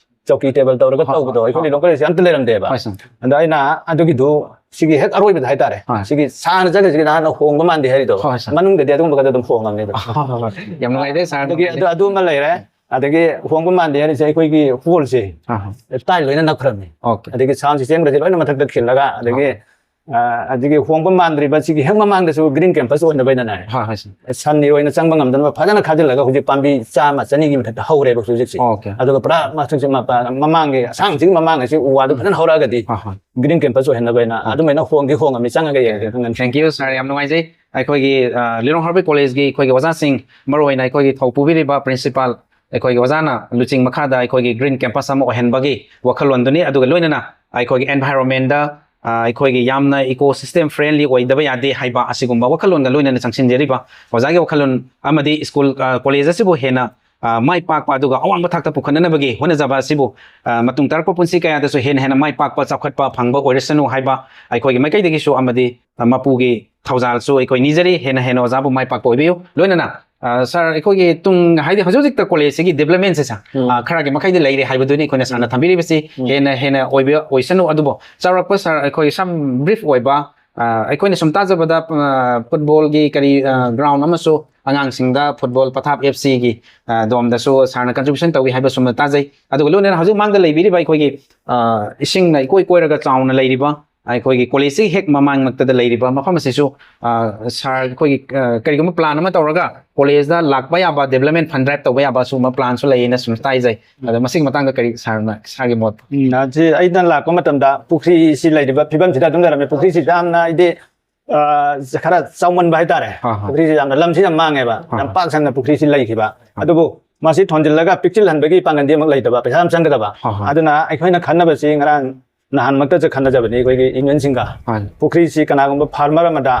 ꯆꯧꯀꯤ table ꯇꯧꯔꯒ ꯍꯣꯏ, ꯍꯣꯏ, ꯇꯧꯕꯗꯣ ꯑꯩꯈꯣꯏ ꯍꯣꯏ꯫ ꯂꯤꯂꯣꯡ ꯀꯣꯂꯦꯖꯁꯦ ꯑꯝꯇ ꯂꯩꯔꯝꯗꯦꯕ꯫ ꯍꯣꯏ, sir꯫ ꯑꯗꯣ ꯑꯩꯅ ꯑꯗꯨꯒꯤꯗꯨ ꯁꯤꯒꯤ ꯍꯦꯛ ꯑꯔꯣꯏꯕꯗ ꯍꯥꯏꯇꯥꯔꯦ, ꯍꯣꯏ꯫ ꯁꯤꯒꯤ ꯁꯥꯡꯅ ꯆꯠꯈ꯭ꯔꯤꯁꯤꯒꯤ ꯅꯍꯥꯟꯅ ꯍꯣꯡꯕ ꯃꯥꯟꯗꯦ ꯍꯥꯏꯔꯤꯗꯣ, ꯍꯣꯏ, sir꯫ ꯃꯅꯨꯡꯗꯗꯤ ꯑꯗꯨꯒꯨꯝꯕ ꯈꯛꯇ ꯑꯗꯨꯝ ꯍꯣꯡꯉꯕꯅꯦꯕ꯫ ꯍꯣꯏ, ꯍꯣꯏ, ꯍꯣꯏ꯫ ꯌꯥꯝ ꯅꯨꯡꯉꯥꯏꯖꯔꯦ, sir꯫ ꯑꯗꯨꯒꯤ ꯑꯗꯨ, ꯑꯗꯨ ꯑꯃ ꯂꯩꯔꯦ꯫ ꯑꯗꯒꯤ ꯍꯣꯡꯕ ꯃꯥꯟꯗꯦ ꯍꯥꯏꯔꯤꯁꯦ ꯑꯩꯈꯣꯏꯒꯤ hall ꯁꯦ ꯑꯥ꯫ Tile ꯂꯣꯏꯅ ꯅꯞꯈ꯭ꯔꯕꯅꯤ꯫ ꯑꯣꯀꯦ꯫ ꯑꯗꯒꯤ sound system ꯒꯁꯦ ꯂꯣꯏꯅ ꯃꯊꯛꯇ ꯈꯤꯜꯂꯒ, ꯑꯗꯒꯤ, ꯑꯥ꯫ ꯑ, ꯑꯗꯒꯤ ꯍꯣꯡꯕ ꯃꯥꯟꯗ꯭ꯔꯤꯕ ꯁꯤꯒꯤ ꯍꯦꯛ ꯃꯃꯥꯡꯗꯁꯨ green campus ꯑꯣꯏꯅꯕ ꯍꯥꯏꯅꯅꯦ, ꯍꯣꯏ, ꯍꯣꯏ, sir꯫ ꯁꯟꯒꯤ ꯑꯣꯏꯅ ꯆꯪꯕ ꯉꯝꯗꯅꯕ ꯐꯖꯅ ꯈꯥꯖꯤꯜꯂꯒ ꯍꯧꯖꯤꯛ ꯄꯥꯝꯕꯤ ꯆꯥꯝꯃ, ꯆꯅꯤꯒꯤ ꯃꯊꯛꯇ ꯍꯧꯔꯦꯕ ꯍꯧꯖꯤꯛꯁꯦ꯫ ꯑꯣꯀꯦ꯫ ꯑꯗꯨꯒ ꯄꯨꯔꯥ ꯃꯊꯛꯁꯦ ꯃꯄꯥ-, ꯃꯃꯥꯡꯒꯤ ꯑꯁꯥꯡꯕꯁꯤꯒꯤ ꯃꯃꯥꯡ ꯑꯁꯤ ꯎ ꯋꯥꯗꯨ ꯐꯖꯅ ꯍꯧꯔꯛꯑꯒꯗꯤ ꯍꯣꯏ, ꯍꯣꯏ꯫ Green campus ꯑꯣꯏꯍꯟꯅꯕ ꯍꯥꯏꯅ ꯑꯣꯀꯦ꯫ ꯑꯗꯨꯃꯥꯏꯅ ꯍꯣꯡꯗꯤ ꯍꯣꯡꯉꯝꯃꯤ, ꯆꯪꯉꯒ ꯌꯦꯡꯒꯦ ꯈꯪꯒꯅꯤ꯫ Thank you, sir꯫ ꯌꯥꯝ ꯅꯨꯡꯉꯥꯏꯖꯩ꯫ ꯑꯩꯈꯣꯏꯒꯤ, ꯑ, ꯂꯤꯂꯣꯡ ꯍꯔꯕꯔꯤ ꯀꯣꯂꯦꯖꯀꯤ ꯑꯩꯈꯣꯏꯒꯤ ꯑꯣꯖꯥꯁꯤꯡ, ꯃꯔꯨꯑꯣꯏꯅ ꯑꯩꯈꯣꯏꯒꯤ ꯊꯧ ꯄꯨꯕꯤꯔꯤꯕ principal, ꯑꯩꯈꯣꯏꯒꯤ ꯑꯣꯖꯥꯅ ꯂꯨꯆꯤꯡ ꯃꯈꯥꯗ ꯑꯩꯈꯣꯏꯒꯤ green campus ꯑꯃ ꯑꯣꯏꯍꯟꯕꯒꯤ ꯋꯥꯈꯜꯂꯣꯟꯗꯨꯅꯤ꯫ ꯑꯗꯨꯒ ꯂꯣꯏꯅꯅ ꯑꯩꯈꯣꯏꯒꯤ environment ꯗ, ꯑ, ꯑꯩꯈꯣꯏꯒꯤ ꯌꯥꯝꯅ ꯏꯀꯣ ꯁꯤꯁꯇꯦꯝ ꯐ꯭ꯔꯦꯟꯂꯤ ꯑꯣꯏꯗꯕ ꯌꯥꯗꯦ ꯍꯥꯏꯕ ꯑꯁꯤꯒꯨꯝꯕ ꯋꯥꯈꯜꯂꯣꯟꯒ ꯂꯣꯏꯅꯅ ꯆꯪꯁꯤꯟꯖꯔꯤꯕ ꯑꯣꯖꯥꯒꯤ ꯋꯥꯈꯜꯂꯣꯟ ꯑꯃꯗꯤ ꯁ꯭ꯀꯨꯜ, ꯑ, ꯀꯣꯂꯦꯖ ꯑꯁꯤꯕꯨ ꯍꯦꯟꯅ, ꯑ, ꯃꯥꯏ ꯄꯥꯛꯄ ꯑꯗꯨꯒ ꯑꯋꯥꯡꯕ ꯊꯥꯛꯇ ꯄꯨꯈꯠꯅꯅꯕꯒꯤ ꯍꯣꯠꯅꯖꯕ ꯑꯁꯤꯕꯨ, ꯑ, ꯃꯇꯨꯡ ꯇꯥꯔꯛꯄ ꯄꯨꯟꯁꯤ ꯀꯌꯥꯗꯁꯨ ꯍꯦꯟꯅ ꯍꯦꯟꯅ ꯃꯥꯏ ꯄꯥꯛꯄ, ꯆꯥꯎꯈꯠꯄ ꯐꯪꯕ ꯑꯣꯏꯔꯁꯅꯨ ꯍꯥꯏꯕ ꯑꯩꯈꯣꯏꯒꯤ ꯃꯥꯏꯀꯩꯗꯒꯤꯁꯨ ꯑꯃꯗꯤ, ꯑ, ꯃꯄꯨꯒꯤ ꯊꯧꯖꯥꯜꯁꯨ ꯑꯩꯈꯣꯏ ꯅꯤꯖꯔꯤ꯫ ꯍꯦꯟꯅ ꯍꯦꯟꯅ ꯑꯣꯖꯥꯕꯨ ꯃꯥꯏ ꯄꯥꯛꯄ ꯑꯣꯏꯕꯤꯌꯨ꯫ ꯂꯣꯏꯅꯅ, ꯑ, ꯁꯥꯔ, ꯑꯩꯈꯣꯏꯒꯤ ꯇꯨꯡ, ꯍꯥꯏꯗꯤ ꯍꯧꯖꯤꯛ ꯍꯧꯖꯤꯛꯇ ꯀꯣꯂꯦꯖꯁꯤꯒꯤ ꯗꯤꯕ꯭ꯂꯞꯃꯦꯟꯁꯦ, ꯁꯥꯔ, ꯎꯝ꯫ ꯑ, ꯈꯔꯒꯤ ꯃꯈꯩꯗꯤ ꯂꯩꯔꯦ ꯍꯥꯏꯕꯗꯨꯅꯤ ꯑꯩꯈꯣꯏꯅ ꯁꯥꯔꯅ ꯎꯝ꯫ ꯊꯝꯕꯤꯔꯤꯕꯁꯤ꯫ ꯎꯝ꯫ ꯍꯦꯟꯅ ꯍꯦꯟꯅ ꯑꯣꯏꯕ, ꯑꯣꯏꯁꯅꯨ꯫ ꯑꯗꯨꯕꯨ ꯆꯥꯎꯔꯥꯛꯄ, ꯁꯥꯔ, ꯑꯩꯈꯣꯏ ꯁꯝ ꯕ꯭ꯔꯤꯐ ꯑꯣꯏꯕ, ꯑ, ꯑꯩꯈꯣꯏꯅ ꯁꯨꯝ ꯇꯥꯖꯕꯗ, ꯑ, ꯐꯨꯠꯕꯣꯜꯒꯤ ꯀꯔꯤ, ꯑ, ꯒ꯭ꯔꯥꯎꯟ ꯑꯃꯁꯨ ꯑꯉꯥꯡꯁꯤꯡꯗ ꯐꯨꯠꯕꯣꯜ ꯄꯊꯥꯞ ꯑꯦꯐ ꯁꯤꯒꯤ, ꯑ, ꯗꯣꯝꯗꯁꯨ ꯁꯥꯔꯅ ꯀꯟꯇ꯭ꯔꯤꯕ꯭ꯌꯨꯁꯟ ꯇꯧꯏ ꯍꯥꯏꯕ ꯁꯨꯝꯅ ꯇꯥꯖꯩ꯫ ꯑꯗꯨꯒ ꯂꯣꯏꯅꯅ ꯍꯧꯖꯤꯛ ꯃꯥꯡꯗ ꯂꯩꯕꯤꯔꯤꯕ ꯑꯩꯈꯣꯏꯒꯤ, ꯑ, ꯏꯁꯤꯡꯅ ꯏꯀꯣꯏ ꯀꯣꯏꯔꯒ ꯆꯥꯎꯅ ꯂꯩꯔꯤꯕ ꯑꯩꯈꯣꯏꯒꯤ ꯀꯣꯂꯦꯖꯁꯤꯒꯤ ꯍꯦꯛ ꯃꯃꯥꯡꯃꯛꯇꯗ ꯂꯩꯔꯤꯕ ꯃꯐꯝ ꯑꯁꯤꯁꯨ, ꯑ, ꯁꯥꯔ, ꯑꯩꯈꯣꯏꯒꯤ, ꯑ, ꯀꯔꯤꯒꯨꯝꯕ ꯄ꯭ꯂꯥꯟ ꯑꯃ ꯇꯧꯔꯒ ꯀꯣꯂꯦꯖꯇ ꯂꯥꯛꯄ ꯌꯥꯕ, ꯗꯤꯕ꯭ꯂꯞꯃꯦꯟ ꯐꯟ ꯗ꯭ꯔꯥꯏꯚ ꯇꯧꯕ ꯌꯥꯕ ꯁꯤꯒꯨꯝꯕ ꯄ꯭ꯂꯥꯟꯁꯨ ꯂꯩꯌꯦꯅ ꯁꯨꯝ ꯇꯥꯏꯖꯩ꯫ ꯑꯗꯣ ꯃꯁꯤꯒꯤ ꯃꯇꯥꯡꯗ ꯀꯔꯤ ꯁꯥꯔꯅ, ꯁꯥꯔꯒꯤ ꯃꯣꯠ? ꯎꯝ, ꯍꯧꯖꯤꯛ ꯑꯩꯅ ꯂꯥꯛꯄ ꯃꯇꯝꯗ ꯄꯨꯈ꯭ꯔꯤꯁꯤ ꯂꯩꯔꯤꯕ ꯐꯤꯕꯝꯁꯤꯗ ꯑꯗꯨꯝ ꯂꯩꯔꯝꯃꯦ꯫ ꯄꯨꯈ꯭ꯔꯤꯁꯤ ꯌꯥꯝꯅ, ꯍꯥꯏꯗꯤ, ꯑ, ꯈꯔ ꯆꯥꯎꯃꯟꯕ ꯍꯥꯏꯇꯥꯔꯦ꯫ ꯍꯥ, ꯍꯥ꯫ ꯄꯨꯈ꯭ꯔꯤꯁꯤ ꯌꯥꯝꯅ, ꯂꯝꯁꯤ ꯌꯥꯝ ꯃꯥꯡꯉꯦꯕ, ꯍꯥ, ꯌꯥꯝ ꯍꯥ꯫ ꯄꯥꯛ ꯁꯟꯅ ꯄꯨꯈ꯭ꯔꯤꯁꯤ ꯂꯩꯈꯤꯕ꯫ ꯍꯥ꯫ ꯑꯗꯨꯕꯨ ꯃꯁꯤ ꯊꯣꯟꯖꯤꯜꯂꯒ ꯄꯤꯛꯁꯤꯜꯍꯟꯕꯒꯤ ꯄꯥꯡꯒꯜꯗꯤ ꯑꯃꯨꯛ ꯂꯩꯇꯕ, ꯄꯩꯁꯥ ꯌꯥꯝ ꯆꯪꯒꯗꯕ꯫ ꯍꯥ, ꯍꯥ꯫ ꯑꯗꯨꯅ ꯑꯩꯈꯣꯏꯅ ꯈꯟꯅꯕꯁꯤ ꯉꯔꯥꯡ ꯅꯍꯥꯟꯃꯛꯇꯁꯨ ꯈꯟꯅꯖꯕꯅꯤ ꯑꯩꯈꯣꯏꯒꯤ ꯌꯨꯅꯤꯌꯟꯁꯤꯡꯒ꯫ ꯍꯣꯏ꯫ ꯄꯨꯈ꯭ꯔꯤꯁꯤ ꯀꯅꯥꯒꯨꯝꯕ ꯐꯥꯔꯃꯔ ꯑꯃꯗ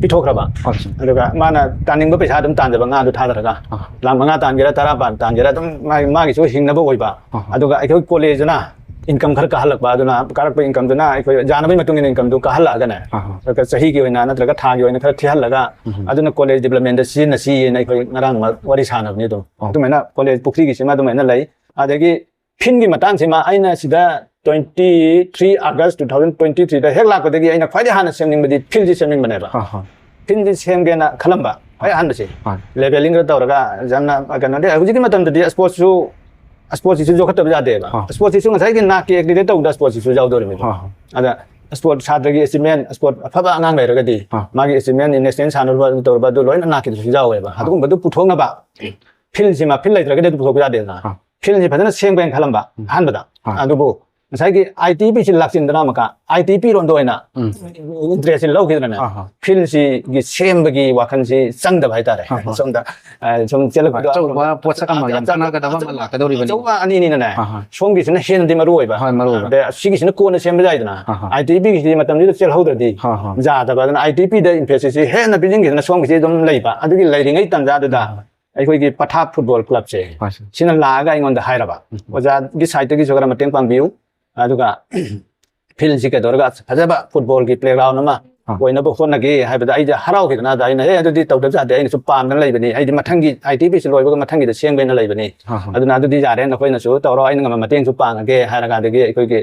ꯄꯤꯊꯣꯛꯈ꯭ꯔꯕ, ꯍꯣꯏ, ꯁꯥꯔ꯫ ꯑꯗꯨꯒ ꯃꯥꯅ ꯇꯥꯅꯤꯡꯕ ꯄꯩꯁꯥ ꯑꯗꯨꯝ ꯇꯥꯟꯖꯕ, ꯉꯥꯗꯨ ꯊꯥꯗꯔꯒ꯫ ꯑꯥ꯫ ꯂꯥꯛ ꯃꯉꯥ ꯇꯥꯟꯒꯦꯔꯥ, ꯇꯔꯥ ꯄꯥꯟ ꯇꯥꯟꯒꯦꯔꯥ, ꯑꯗꯨꯝ ꯃꯥꯒꯤ, ꯃꯥꯒꯤꯁꯨ ꯍꯤꯡꯅꯕ ꯑꯣꯏꯕ꯫ ꯑꯥ꯫ ꯑꯗꯨꯒ ꯑꯩꯈꯣꯏ ꯀꯣꯂꯦꯖꯇꯨꯅ ꯏꯟꯀꯝ ꯈꯔ ꯀꯥꯍꯜꯂꯛꯄ, ꯑꯗꯨꯅ ꯀꯥꯔꯛꯄ ꯏꯟꯀꯝꯗꯨꯅ ꯑꯩꯈꯣꯏ ꯌꯥꯅꯕꯒꯤ ꯃꯇꯨꯡ ꯏꯟꯅ ꯏꯟꯀꯝꯗꯨ ꯀꯥꯍꯜꯂꯛꯑꯒꯅꯦ, ꯑꯥ꯫ ꯑꯗꯨꯒ ꯆꯍꯤꯒꯤ ꯑꯣꯏꯅ ꯅꯠꯇ꯭ꯔꯒ ꯊꯥꯒꯤ ꯑꯣꯏꯅ ꯈꯔ ꯊꯤꯍꯜꯂꯒ, ꯎꯝ꯫ ꯑꯗꯨꯅ ꯀꯣꯂꯦꯖ ꯗꯤꯕ꯭ꯂꯞꯃꯦꯟꯗ ꯁꯤꯖꯤꯟꯅꯁꯤꯌꯦꯅ ꯑꯩꯈꯣꯏ ꯉꯔꯥꯡ ꯋꯥꯔꯤ ꯁꯥꯟꯅꯕꯅꯤ꯫ ꯑꯗꯨꯝ ꯑꯣ꯫ ꯑꯗꯨꯃꯥꯏꯅ ꯀꯣꯂꯦꯖ ꯄꯨꯈ꯭ꯔꯤꯒꯤꯁꯤꯃ ꯑꯗꯨꯃꯥꯏꯅ ꯂꯩ꯫ ꯑꯗꯒꯤ ꯐꯤꯜꯒꯤ ꯃꯇꯥꯡꯁꯤꯃ ꯑꯩꯅ ꯁꯤꯗ twenty three August two thousand twenty three ꯗ ꯍꯦꯛ ꯂꯥꯛꯄꯗꯒꯤ ꯑꯩꯅ ꯈ꯭ꯋꯥꯏꯗꯒꯤ ꯍꯥꯟꯅ ꯁꯦꯝꯅꯤꯡꯕꯗꯤ ꯐꯤꯜꯁꯤ ꯁꯦꯝꯅꯤꯡꯕꯅꯦꯕ꯫ ꯍꯥ, ꯍꯥ꯫ ꯐꯤꯜꯁꯤ ꯁꯦꯝꯒꯦꯅ ꯈꯜꯂꯝꯕ ꯈ꯭ꯋꯥꯏ ꯑꯍꯥꯟꯕꯁꯦ꯫ ꯍꯥ꯫ ꯂꯦꯕꯦꯂꯤꯡꯒ ꯇꯧꯔꯒ ꯌꯥꯝꯅ ꯀꯩꯅꯣꯗꯤ, ꯍꯧꯖꯤꯛꯀꯤ ꯃꯇꯝꯗꯗꯤ ꯁ꯭ꯄꯣꯔꯠꯁꯨ, ꯁ꯭ꯄꯣꯔꯠꯁꯤꯁꯨ ꯌꯣꯛꯈꯠꯇꯕ ꯌꯥꯗꯦꯕ꯫ ꯍꯥ꯫ ꯁ꯭ꯄꯣꯔꯠꯁꯤꯁꯨ ꯉꯁꯥꯏꯒꯤ ꯅꯥꯛꯀꯤ ꯑꯦꯒ꯭ꯔꯤꯗ ꯇꯧꯕꯗ ꯁ꯭ꯄꯣꯔꯠꯁꯤꯁꯨ ꯌꯥꯎꯗꯧꯔꯤꯕꯅꯤ꯫ ꯍꯥ, ꯍꯥ꯫ ꯑꯗ ꯁ꯭ꯄꯣꯔꯠ ꯁꯥꯇ꯭ꯔꯒꯤ ꯑꯦꯆꯤꯞꯃꯦꯟ, ꯁ꯭ꯄꯣꯔꯠ ꯑꯐꯕ ꯑꯉꯥꯡ ꯂꯩꯔꯒꯗꯤ ꯍꯥ꯫ ꯃꯥꯒꯤ ꯑꯦꯆꯤꯞꯃꯦꯟ, ꯅꯦꯁꯅꯦꯜ ꯁꯥꯟꯅꯔꯨꯕ, ꯑꯗꯨ ꯇꯧꯔꯨꯕ, ꯑꯗꯨ ꯂꯣꯏꯅ ꯅꯥꯛꯀꯤꯗꯁꯨ ꯌꯥꯎꯋꯦꯕ꯫ ꯍꯥ꯫ ꯑꯗꯨꯒꯨꯝꯕꯗꯨ ꯄꯨꯊꯣꯛꯅꯕ ꯐꯤꯜꯁꯤꯃ, ꯐꯤꯜ ꯂꯩꯇ꯭ꯔꯒꯗꯤ ꯑꯗꯨ ꯄꯨꯊꯣꯛꯄ ꯌꯥꯗꯦꯗꯅ꯫ ꯍꯥ꯫ ꯐꯤꯜꯁꯤ ꯐꯖꯅ ꯁꯦꯝꯒꯦꯅ ꯈꯜꯂꯝꯕ ꯎꯝ꯫ ꯑꯍꯥꯟꯕꯗ꯫ ꯍꯥ꯫ ꯑꯗꯨꯕꯨ ꯉꯁꯥꯏꯒꯤ ꯑꯥꯏ ꯇꯤ ꯄꯤꯁꯤ ꯂꯥꯛꯁꯤꯟꯗꯅ ꯑꯃꯨꯛꯀ ꯑꯥꯏ ꯇꯤ ꯄꯤ ꯔꯣꯝꯗ ꯑꯣꯏꯅ ꯎꯝ꯫ ꯏꯟꯇꯔꯦꯁꯁꯤ ꯂꯧꯈꯤꯗꯅꯅꯦ, ꯑꯍꯥ꯫ ꯐꯤꯜꯁꯤꯒꯤ ꯁꯦꯝꯕꯒꯤ ꯋꯥꯈꯜꯁꯤ ꯆꯪꯗꯕ ꯍꯥꯏꯇꯥꯔꯦ꯫ ꯑꯍꯥ꯫ ꯁꯣꯝꯗ ꯑ, ꯁꯨꯝ ꯆꯦꯜꯂꯛꯄꯗꯣ ꯑꯆꯧꯕ ꯄꯣꯠꯁꯛ ꯑꯃ ꯌꯥꯝ ꯀꯥꯟꯅꯒꯗꯕ ꯑꯃ ꯂꯥꯛꯀꯗꯧꯔꯤꯕꯅꯤ꯫ ꯑꯆꯧꯕ ꯑꯅꯤꯅꯤꯅꯅꯦ, ꯑꯍꯥ꯫ ꯁꯣꯝꯒꯤꯁꯤꯅ ꯍꯦꯟꯅꯗꯤ ꯃꯔꯨ ꯑꯣꯏꯕ꯫ ꯍꯣꯏ, ꯃꯔꯨ ꯑꯣꯏꯕ꯫ ꯑꯗ ꯁꯤꯒꯤꯁꯤꯅ ꯀꯣꯟꯅ ꯁꯦꯝꯕ ꯌꯥꯏꯗꯅ, ꯑꯍꯥ꯫ ꯑꯥꯏ ꯇꯤ ꯄꯤꯒꯤꯁꯤꯗꯤ ꯃꯇꯝꯁꯤꯗ ꯆꯦꯜꯍꯧꯗ꯭ꯔꯗꯤ ꯍꯣꯏ, ꯍꯣꯏ꯫ ꯌꯥꯗꯕ꯫ ꯑꯗꯨꯅ ꯑꯥꯏ ꯇꯤ ꯄꯤꯗ ꯏꯝꯐꯦꯁꯤꯁꯁꯤ ꯍꯦꯟꯅ ꯄꯤꯁꯤꯟꯈꯤꯗꯅ ꯁꯣꯝꯒꯤꯁꯤ ꯑꯗꯨꯝ ꯂꯩꯕ꯫ ꯑꯗꯨꯒꯤ ꯂꯩꯔꯤꯉꯩ ꯇꯥꯟꯖꯥꯗꯨꯗ ꯑꯍꯥ꯫ ꯑꯩꯈꯣꯏꯒꯤ ꯄꯊꯥꯞ ꯐꯨꯠꯕꯣꯜ ꯀ꯭ꯂꯕꯁꯦ ꯍꯣꯏ, ꯁꯥꯔ꯫ ꯁꯤꯅ ꯂꯥꯛꯑꯒ ꯑꯩꯉꯣꯟꯗ ꯍꯥꯏꯔꯕ, "ꯑꯣꯖꯥꯒꯤ ꯁꯥꯏꯠꯇꯒꯤꯁꯨ ꯈꯔ ꯃꯇꯦꯡ ꯄꯥꯡꯕꯤꯌꯨ, ꯑꯗꯨꯒ ꯐꯤꯜꯁꯤ ꯀꯩꯗꯧꯔꯒ ꯐꯖꯕ ꯐꯨꯠꯕꯣꯜꯒꯤ ꯄ꯭ꯂꯦꯒ꯭ꯔꯥꯎꯟ ꯑꯃ ꯑꯥ꯫ ꯑꯣꯏꯅꯕ ꯍꯣꯠꯅꯒꯦ" ꯍꯥꯏꯕꯗ ꯑꯩꯁꯦ ꯍꯔꯥꯎꯈꯤꯗꯅ, ꯑꯗ ꯑꯩꯅ, "ꯑꯦ, ꯑꯗꯨꯗꯤ ꯇꯧꯗꯕ ꯌꯥꯗꯦ, ꯑꯩꯅꯁꯨ ꯄꯥꯝꯗꯅ ꯂꯩꯕꯅꯤ, ꯑꯩꯗꯤ ꯃꯊꯪꯒꯤ ꯑꯥꯏ ꯇꯤ ꯄꯤꯁꯤ ꯂꯣꯏꯕꯒ ꯃꯊꯪꯒꯤꯗ ꯁꯦꯝꯒꯦꯅ ꯂꯩꯕꯅꯤ, ꯍꯣꯏ, ꯍꯣꯏ꯫ ꯑꯗꯨꯅ ꯑꯗꯨꯗꯤ ꯌꯥꯔꯦ, ꯅꯈꯣꯏꯅꯁꯨ ꯇꯧꯔꯣ, ꯑꯩꯅ ꯉꯝꯕ ꯃꯇꯦꯡꯁꯨ ꯄꯥꯡꯉꯒꯦ" ꯍꯥꯏꯔꯒ, ꯑꯗꯒꯤ ꯑꯩꯈꯣꯏꯒꯤ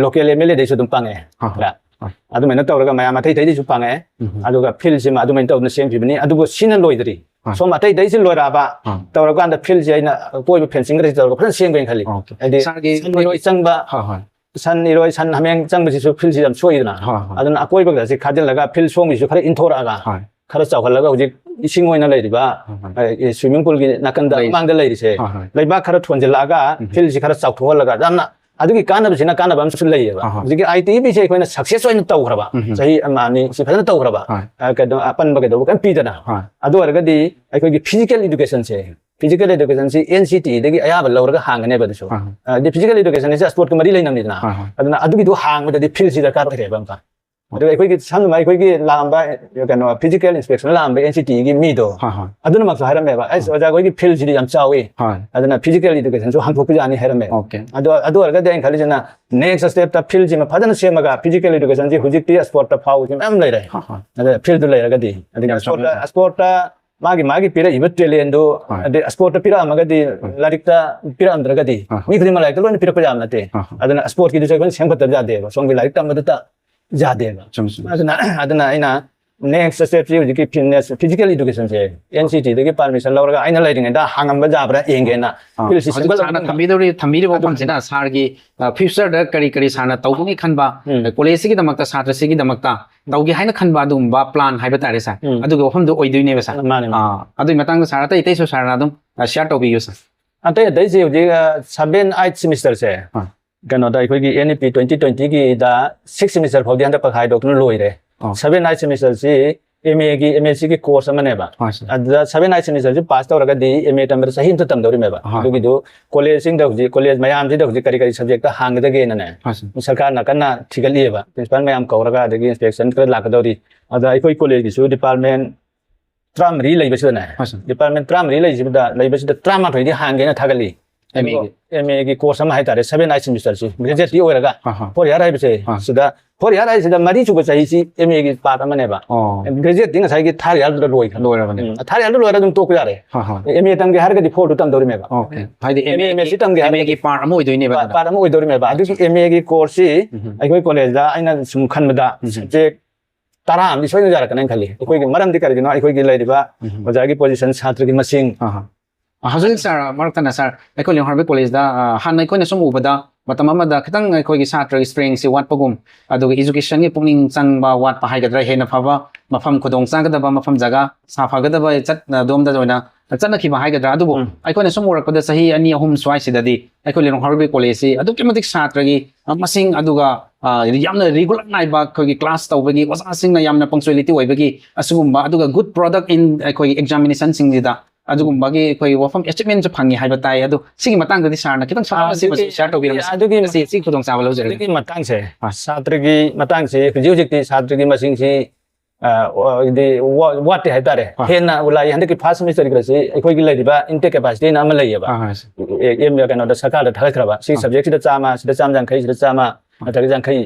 ꯂꯣꯀꯦꯜ ꯑꯦꯝ ꯑꯦꯜ ꯑꯦꯗꯩꯁꯨ ꯑꯗꯨꯝ ꯄꯥꯡꯉꯛꯑꯦ ꯍꯣꯏ, ꯍꯣꯏ꯫ ꯈꯔ꯫ ꯑꯗꯨꯃꯥꯏꯅ ꯇꯧꯔꯒ ꯃꯌꯥꯝ ꯑꯇꯩ ꯑꯇꯩꯗꯩꯁꯨ ꯄꯥꯡꯉꯛꯑꯦ, ꯎꯝ꯫ ꯑꯗꯨꯒ ꯐꯤꯜꯁꯤꯃ ꯑꯗꯨꯃꯥꯏꯅ ꯇꯧꯗꯅ ꯁꯦꯝꯈꯤꯕꯅꯤ꯫ ꯑꯗꯨꯕꯨ ꯁꯤꯅ ꯂꯣꯏꯗ꯭ꯔꯤ, ꯍꯣꯏ꯫ ꯁꯣꯝ ꯑꯇꯩ ꯑꯇꯩꯁꯤ ꯂꯣꯏꯔꯛꯑꯕ ꯑꯥ꯫ ꯇꯧꯔꯀꯥꯟꯗ ꯐꯤꯜꯁꯤ ꯑꯩꯅ ꯑꯀꯣꯏꯕ ꯐꯦꯟꯁꯤꯡꯒꯗꯤ ꯇꯧꯔꯒ ꯐꯖꯅ ꯁꯦꯝꯒꯦꯅ ꯈꯜꯂꯤ꯫ ꯑꯣꯀꯦ꯫ ꯍꯥꯏꯗꯤ ꯁꯥꯔꯒꯤ ꯁꯟ ꯏꯔꯣꯏ ꯆꯪꯕ, ꯍꯣꯏ, ꯍꯣꯏ꯫ ꯁꯟ ꯏꯔꯣꯏ, ꯁꯟ ꯍꯥꯃꯦꯡ ꯆꯪꯕꯁꯤꯁꯨ ꯐꯤꯜꯁꯤ ꯌꯥꯝ ꯁꯣꯛꯏꯗꯅ, ꯍꯣꯏ, ꯍꯣꯏ꯫ ꯑꯗꯨꯅ ꯑꯀꯣꯏꯕꯒꯁꯤ ꯈꯥꯖꯤꯜꯂꯒ ꯐꯤꯜ ꯁꯣꯝꯒꯤꯁꯨ ꯈꯔ ꯏꯟꯊꯣꯔꯛꯑꯒ ꯍꯣꯏ꯫ ꯈꯔ ꯆꯥꯎꯍꯜꯂꯒ ꯍꯧꯖꯤꯛ ꯏꯁꯤꯡ ꯑꯣꯏꯅ ꯂꯩꯔꯤꯕ ꯍꯣꯏ, ꯍꯣꯏ꯫ ꯁ꯭ꯋꯤꯃꯤꯡ ꯄꯨꯜꯒꯤ ꯅꯥꯀꯟꯗ ꯂꯩ꯫ ꯃꯃꯥꯡꯗ ꯂꯩꯔꯤꯁꯦ, ꯍꯣꯏ, ꯍꯣꯏ꯫ ꯂꯩꯕꯥꯛ ꯈꯔ ꯊꯣꯟꯖꯤꯜꯂꯛꯑꯒ ꯎꯝ꯫ ꯐꯤꯜꯁꯤ ꯈꯔ ꯆꯥꯎꯊꯣꯛꯍꯜꯂꯒ ꯌꯥꯝꯅ ꯑꯗꯨꯒꯤ ꯀꯥꯟꯅꯕꯁꯤꯅ ꯀꯥꯟꯅꯕ ꯑꯃꯁꯨ ꯂꯩꯌꯦꯕ꯫ ꯍꯣꯏ, ꯍꯣꯏ꯫ ꯍꯧꯖꯤꯛꯀꯤ ꯑꯥꯏ ꯇꯤ ꯄꯤꯁꯦ ꯑꯩꯈꯣꯏꯅ ꯁꯛꯁꯦꯁ ꯑꯣꯏꯅ ꯇꯧꯈ꯭ꯔꯕ, ꯎꯝ꯫ ꯆꯍꯤ ꯑꯃ ꯑꯅꯤ ꯁꯤ ꯐꯖꯅ ꯇꯧꯈ꯭ꯔꯕ, ꯍꯣꯏ꯫ ꯑ, ꯀꯩꯅꯣ, ꯑꯄꯟꯕ ꯀꯩꯗꯧꯕ ꯀꯩꯝ ꯄꯤꯗꯅ, ꯍꯣꯏ꯫ ꯑꯗꯨ ꯑꯣꯏꯔꯒꯗꯤ ꯑꯩꯈꯣꯏꯒꯤ ꯐꯤꯖꯤꯀꯦꯜ ꯏꯗꯨꯀꯦꯁꯟꯁꯦ, ꯐꯤꯖꯤꯀꯦꯜ ꯏꯗꯨꯀꯦꯁꯟꯁꯤ ꯑꯦꯟ ꯁꯤ ꯇꯤ ꯏꯗꯒꯤ ꯑꯌꯥꯕ ꯂꯧꯔꯒ ꯍꯥꯡꯒꯅꯦꯕ ꯑꯗꯨꯁꯨ꯫ ꯍꯣꯏ, ꯍꯣꯏ꯫ ꯑ, ꯍꯥꯏꯗꯤ ꯐꯤꯖꯤꯀꯦꯜ ꯏꯗꯨꯀꯦꯁꯟ ꯍꯥꯏꯁꯦ ꯁ꯭ꯄꯣꯔꯠꯀ ꯃꯔꯤ ꯂꯩꯅꯕꯅꯤꯗꯅ, ꯍꯣꯏ, ꯍꯣꯏ꯫ ꯑꯗꯨꯅ ꯑꯗꯨꯒꯤꯗꯣ ꯍꯥꯡꯕꯗꯗꯤ ꯐꯤꯜꯁꯤ ꯗꯔꯀꯥꯔ ꯑꯣꯏꯔꯦꯕ ꯑꯃꯨꯛꯀ꯫ ꯑꯗꯨꯒ ꯑꯩꯈꯣꯏꯒꯤ ꯁꯝꯅ ꯑꯩꯈꯣꯏꯒꯤ ꯂꯥꯛꯑꯝꯕ ꯀꯩꯅꯣ ꯐꯤꯖꯤꯀꯦꯜ ꯏꯟꯁꯄꯦꯛꯁꯟ ꯂꯥꯛꯑꯝꯕ ꯑꯦꯟ ꯁꯤ ꯇꯤꯒꯤ ꯃꯤꯗꯣ, ꯍꯣꯏ, ꯍꯣꯏ꯫ ꯑꯗꯨꯅꯃꯛꯁꯨ ꯍꯥꯏꯔꯝꯃꯦꯕ, "ꯑꯩꯁ, ꯑꯣꯖꯥ, ꯑꯩꯈꯣꯏꯒꯤ ꯐꯤꯜꯁꯤꯗꯤ ꯌꯥꯝ ꯆꯥꯎꯏ, ꯍꯣꯏ꯫ ꯑꯗꯨꯅ ꯐꯤꯖꯤꯀꯦꯜ ꯏꯗꯨꯀꯦꯁꯟꯁꯨ ꯍꯥꯡꯗꯣꯛꯄ ꯌꯥꯅꯤ" ꯍꯥꯏꯔꯝꯃꯦꯕ꯫ ꯑꯣꯀꯦ꯫ ꯑꯗꯣ ꯑꯗꯨ ꯑꯣꯏꯔꯒꯗꯤ ꯑꯩꯅ ꯈꯜꯂꯤꯁꯤꯅ ꯅꯦꯛꯁ ꯁ꯭ꯇꯦꯞꯇ ꯐꯤꯜꯁꯤꯃ ꯐꯖꯅ ꯁꯦꯝꯃꯒ ꯐꯤꯖꯤꯀꯦꯜ ꯏꯗꯨꯀꯦꯁꯟꯁꯤ ꯍꯧꯖꯤꯛꯇꯤ ꯁ꯭ꯄꯣꯔꯠꯇ ꯐꯥꯎꯕꯁꯤ ꯃꯌꯥꯝ ꯂꯩꯔꯦ꯫ ꯍꯣꯏ, ꯍꯣꯏ꯫ ꯑꯗꯨꯅ ꯐꯤꯜꯗꯨ ꯂꯩꯔꯒꯗꯤ, ꯑꯗꯒꯤ ꯌꯥꯝ ꯁ꯭ꯄꯣꯔꯠꯇ, ꯆꯥꯎꯈꯠꯂꯦ꯫ ꯁ꯭ꯄꯣꯔꯠꯇ ꯃꯥꯒꯤ ꯃꯥꯒꯤ ꯄꯤꯔꯛꯏꯕ ꯇꯦꯂꯦꯟꯗꯨ, ꯍꯣꯏ꯫ ꯑꯗꯩ ꯁ꯭ꯄꯣꯔꯠꯇ ꯄꯤꯔꯛꯑꯝꯃꯒꯗꯤ ꯍꯣꯏ꯫ ꯂꯥꯏꯔꯤꯛꯇ ꯄꯤꯔꯛꯑꯝꯗ꯭ꯔꯒꯗꯤ ꯍꯣꯏ꯫ ꯃꯤ ꯈꯨꯗꯤꯡꯃꯛ ꯂꯥꯏꯔꯤꯛꯇ ꯂꯣꯏꯅ ꯄꯤꯔꯛꯄ ꯌꯥꯕ ꯅꯠꯇꯦ꯫ ꯍꯣꯏ, ꯍꯣꯏ꯫ ꯑꯗꯨꯅ ꯁ꯭ꯄꯣꯔꯠꯀꯤꯗꯨꯁꯨ ꯑꯩꯈꯣꯏꯅ ꯁꯦꯝꯒꯠꯇꯕ ꯌꯥꯗꯦꯕ, ꯁꯣꯝꯒꯤ ꯂꯥꯏꯔꯤꯛ ꯇꯝꯕꯗꯇ ꯌꯥꯗꯦꯕ꯫ ꯆꯨꯝꯃꯤ, ꯆꯨꯝꯃꯤ꯫ ꯑꯗꯨꯅ, ꯑꯗꯨꯅ ꯑꯩꯅ ꯅꯦꯛꯁ ꯁ꯭ꯇꯦꯞꯁꯤ ꯍꯧꯖꯤꯛꯀꯤ fitness, physical ꯏꯗꯨꯀꯦꯁꯟꯁꯦ N C ꯇꯤꯗꯒꯤ permission ꯂꯧꯔꯒ ꯑꯩꯅ ꯂꯩꯔꯤꯉꯩꯗ ꯍꯥꯡꯉꯝꯕ ꯌꯥꯕ꯭ꯔꯥ ꯌꯦꯡꯒꯦꯅ ꯑꯥ, ꯐꯤꯜꯁꯤ ꯍꯧꯖꯤꯛ ꯁꯦꯝꯒꯠꯂꯕ ꯁꯥꯔꯅ ꯃꯇꯨꯡꯗ ꯊꯝꯕꯤꯗꯧꯔꯤ, ꯊꯝꯕꯤꯔꯤꯕ ꯑꯗꯨ ꯋꯥꯐꯝꯁꯤꯅ ꯁꯥꯔꯒꯤ, ꯑ, ꯐ꯭ꯌꯨꯆꯔꯗ ꯀꯔꯤ ꯀꯔꯤ ꯁꯥꯔꯅ ꯇꯧꯒꯅꯤ ꯈꯟꯕ, ꯎꯝ꯫ ꯀꯣꯂꯦꯖꯁꯤꯒꯤꯗꯃꯛꯇ, ꯁꯥꯇ꯭ꯔꯁꯤꯒꯤꯗꯃꯛꯇ ꯇꯧꯒꯦ ꯍꯥꯏꯅ ꯈꯟꯕ ꯑꯗꯨꯒꯨꯝꯕ ꯄ꯭ꯂꯥꯟ ꯍꯥꯏꯕ ꯇꯥꯔꯦ ꯁꯥꯔ, ꯎꯝ꯫ ꯑꯗꯨꯒꯤ ꯋꯥꯐꯝꯗꯣ ꯑꯣꯏꯗꯣꯏꯅꯦꯕ ꯁꯥꯔ꯫ ꯃꯥꯅꯦ, ꯃꯥꯅꯦ꯫ ꯑꯥ, ꯑꯗꯨꯒꯤ ꯃꯇꯥꯡꯗ ꯁꯥꯔ ꯑꯇꯩ ꯑꯇꯩꯁꯨ ꯁꯥꯔꯅ ꯑꯗꯨꯝ, ꯑ, ꯁꯤꯌꯥꯔ ꯇꯧꯕꯤꯌꯨ ꯁꯥꯔ꯫ ꯑꯇꯩ ꯑꯇꯩꯁꯤ ꯍꯧꯖꯤꯛ, ꯑ, ꯁꯚꯦꯟ, ꯑꯩꯠ ꯁꯦꯃꯤꯁꯇꯔꯁꯦ, ꯑꯥ꯫ ꯀꯩꯅꯣꯗ ꯑꯩꯈꯣꯏꯒꯤ N E P twenty twenty ꯒꯤꯗ six semester ꯐꯥꯎꯗꯤ ꯍꯟꯗꯛ ꯄꯩꯈꯥ ꯍꯥꯏꯗꯣꯛꯇꯨꯅ ꯂꯣꯏꯔꯦ꯫ ꯑꯣ꯫ Seven eight semester ꯁꯤ M A ꯒꯤ, M S C ꯒꯤ course ꯑꯃꯅꯦꯕ꯫ ꯍꯣꯏ, sir. ꯑꯗꯨꯗ seven eight semester ꯁꯤ pass ꯇꯧꯔꯒꯗꯤ M A ꯇꯝꯕꯗ ꯆꯍꯤ ꯑꯃꯇ ꯇꯝꯗꯧꯔꯤꯃꯦꯕ꯫ ꯍꯣꯏ꯫ ꯑꯗꯨꯒꯤꯗꯨ college ꯁꯤꯡꯗ ꯍꯧꯖꯤꯛ, college ꯃꯌꯥꯝꯁꯤꯗ ꯍꯧꯖꯤꯛ ꯀꯔꯤ ꯀꯔꯤ subject ꯇ ꯍꯥꯡꯒꯗꯒꯦꯅꯅꯦ, ꯍꯣꯏ, sir. ꯁꯔꯀꯥꯔꯅ ꯀꯟꯅ ꯊꯤꯒꯠꯂꯤꯑꯕ꯫ Principal ꯃꯌꯥꯝ ꯀꯧꯔꯒ, ꯑꯗꯒꯤ inspection ꯈꯔ ꯂꯥꯛꯀꯗꯧꯔꯤ꯫ ꯑꯗ ꯑꯩꯈꯣꯏ college ꯀꯤꯁꯨ department ꯇꯔꯥꯃꯔꯤ ꯂꯩꯕꯁꯤꯗꯅꯦ, ꯍꯣꯏ, sir. department ꯇꯔꯥꯃꯔꯤ ꯂꯩꯁꯤꯗ, ꯂꯩꯕꯁꯤꯗ ꯇꯔꯥꯃꯥꯊꯣꯏꯗꯤ ꯍꯥꯡꯒꯦꯅ ꯊꯥꯒꯠꯂꯤ꯫ M A ꯒꯤ꯫ M A ꯒꯤ course ꯑꯃ ꯍꯥꯏꯇꯥꯔꯦ, seven eight semester ꯁꯤ graduate ꯇꯤ ꯑꯣꯏꯔꯒ, ꯑꯍꯥ꯫ four year ꯍꯥꯏꯕꯁꯦ ꯑꯥ꯫ ꯁꯤꯗ, four year ꯍꯥꯏꯁꯤꯗ ꯃꯔꯤ ꯁꯨꯕ ꯆꯍꯤꯁꯤ M A ꯒꯤ part ꯑꯃꯅꯦꯕ꯫ ꯑꯣ꯫ Graduate ꯇꯤ ꯉꯁꯥꯏꯒꯤ third year ꯗꯨꯗ ꯂꯣꯏꯈ꯭ꯔꯦ꯫ ꯂꯣꯏꯔꯕꯅꯦ꯫ ꯎꯝ, third year ꯗꯨ ꯂꯣꯏꯔꯒ ꯑꯗꯨꯝ ꯇꯣꯛꯄ ꯌꯥꯔꯦ꯫ ꯍꯣꯏ, ꯍꯣꯏ꯫ M A ꯇꯝꯒꯦ ꯍꯥꯏꯔꯒꯗꯤ four ꯗꯨ ꯇꯝꯗꯧꯔꯤꯃꯦꯕ꯫ Okay꯫ ꯍꯥꯏꯗꯤ M A, M S C ꯇꯝꯒꯦ M A ꯍꯥꯏꯔꯒꯗꯤ ꯒꯤ part ꯑꯃ ꯑꯣꯏꯗꯣꯏꯅꯦꯕ part, ꯑꯗꯨꯅ꯫ part ꯑꯃ ꯑꯣꯏꯗꯧꯔꯤꯃꯦꯕ꯫ ꯑꯗꯨꯒꯤ M A ꯒꯤ course ꯁꯤ ꯎꯝ꯫ ꯑꯩꯈꯣꯏ college ꯇ ꯑꯩꯅ ꯁꯨꯝ ꯈꯟꯕꯗ ꯎꯝ꯫ subject ꯇꯔꯥ ꯑꯃꯗꯤ ꯁꯣꯏꯗꯅ ꯌꯥꯔꯛꯀꯅꯦꯅ ꯈꯜꯂꯤ꯫ ꯑꯩꯈꯣꯏꯒꯤ ꯃꯔꯝꯗꯤ ꯀꯔꯤꯒꯤꯅꯣ? ꯑꯩꯈꯣꯏꯒꯤ ꯂꯩꯔꯤꯕ ꯎꯝ꯫ ꯑꯣꯖꯥꯒꯤ position, ꯁꯥꯇ꯭ꯔꯒꯤ ꯃꯁꯤꯡ꯫ ꯑꯍꯥ꯫ ꯑ, ꯍꯧꯖꯤꯛ sir, ꯃꯔꯛ ꯊꯠꯅ sir, ꯑꯩꯈꯣꯏ ꯂꯤꯂꯣꯡ ꯍꯔꯥꯎꯕꯤ college ꯇ, ꯑ, ꯍꯥꯟꯅ ꯑꯩꯈꯣꯏꯅ ꯁꯨꯝ ꯎꯕꯗ ꯃꯇꯝ ꯑꯃꯗ ꯈꯤꯇꯪ ꯑꯩꯈꯣꯏꯒꯤ ꯁꯥꯇ꯭ꯔꯒꯤ strength ꯁꯤ ꯋꯥꯠꯄꯒꯨꯝ, ꯑꯗꯨꯒ education ꯒꯤ ꯄꯨꯛꯅꯤꯡ ꯆꯪꯕ ꯋꯥꯠꯄ ꯍꯥꯏꯒꯗ꯭ꯔꯥ, ꯍꯦꯟꯅ ꯐꯕ ꯃꯐꯝ, ꯈꯨꯗꯣꯡ ꯆꯥꯒꯗꯕ ꯃꯐꯝ, ꯖꯒꯥ ꯁꯥꯐꯒꯗꯕ ꯆꯠ-, ꯑꯗꯣꯝꯗ ꯑꯣꯏꯅ ꯆꯠꯅꯈꯤꯕ ꯍꯥꯏꯒꯗ꯭ꯔꯥ, ꯑꯗꯨꯕꯨ ꯎꯝ꯫ ꯑꯩꯈꯣꯏꯅ ꯁꯨꯝ ꯎꯔꯛꯄꯗ ꯆꯍꯤ ꯑꯅꯤ ꯑꯍꯨꯝ ꯁ꯭ꯋꯥꯏꯁꯤꯗꯗꯤ ꯑꯩꯈꯣꯏ ꯂꯤꯂꯣꯡ ꯍꯔꯥꯎꯕꯤ college ꯁꯤ ꯑꯗꯨꯛꯀꯤ ꯃꯇꯤꯛ ꯁꯥꯇ꯭ꯔꯒꯤ, ꯑ, ꯃꯁꯤꯡ, ꯑꯗꯨꯒ, ꯑ, ꯌꯥꯝꯅ regular ꯅꯥꯏꯕ ꯑꯩꯈꯣꯏꯒꯤ class ꯇꯧꯕꯒꯤ ꯑꯣꯖꯥꯁꯤꯡꯅ ꯌꯥꯝꯅ punctuality ꯑꯣꯏꯕꯒꯤ ꯑꯁꯤꯒꯨꯝꯕ, ꯑꯗꯨꯒ good product in ꯑꯩꯈꯣꯏꯒꯤ examination ꯁꯤꯡꯁꯤꯗ ꯑꯗꯨꯒꯨꯝꯕꯒꯤ ꯑꯩꯈꯣꯏ ꯋꯥꯐꯝ achievement ꯁꯨ ꯐꯪꯉꯤ ꯍꯥꯏꯕ ꯇꯥꯏ꯫ ꯑꯗꯨ ꯁꯤꯒꯤ ꯃꯇꯥꯡꯗꯗꯤ sir ꯅ ꯈꯤꯇꯪ ꯁꯥꯡꯅ ꯁꯤꯃꯁꯨ ꯑꯗꯨꯒꯤ, share ꯇꯧꯕꯤꯔꯝꯁꯤ꯫ ꯑꯗꯨꯒꯤ ꯁꯤ, ꯁꯤ ꯈꯨꯗꯣꯡꯆꯥꯕ ꯂꯧꯖꯔꯒꯦ꯫ ꯑꯗꯨꯒꯤ ꯃꯇꯥꯡꯁꯦ, ꯑꯥ꯫ ꯁꯥꯇ꯭ꯔꯒꯤ ꯃꯇꯥꯡꯁꯦ ꯍꯧꯖꯤꯛ ꯍꯧꯖꯤꯛꯇꯤ ꯁꯥꯇ꯭ꯔꯒꯤ ꯃꯁꯤꯡꯁꯤ, ꯑ, ꯋꯥ-, ꯍꯥꯏꯗꯤ ꯋꯥ-, ꯋꯥꯠꯇꯦ ꯍꯥꯏꯇꯥꯔꯦ꯫ ꯑꯥ꯫ ꯍꯦꯟꯅ ꯎꯂꯥꯏ ꯍꯟꯗꯛꯀꯤ first semester ꯒꯁꯤ ꯑꯩꯈꯣꯏꯒꯤ ꯂꯩꯔꯤꯕ intake capacity ꯅ ꯑꯃ ꯂꯩꯌꯦꯕ꯫ ꯑꯥ, ꯍꯣꯏ, sir. ꯑꯦ, ꯑꯦꯝ, ꯀꯩꯅꯣꯗ ꯁꯔꯀꯥꯔꯗ ꯊꯥꯒꯠꯈ꯭ꯔꯕ꯫ ꯁꯤ ꯑꯥ꯫ subject ꯁꯤꯗ ꯆꯥꯝꯃ, ꯁꯤꯗ ꯆꯥꯝꯃ ꯌꯥꯡꯈꯩ, ꯁꯤꯗ ꯆꯥꯝꯃ, ꯅꯠꯇ꯭ꯔꯒ ꯌꯥꯡꯈꯩ,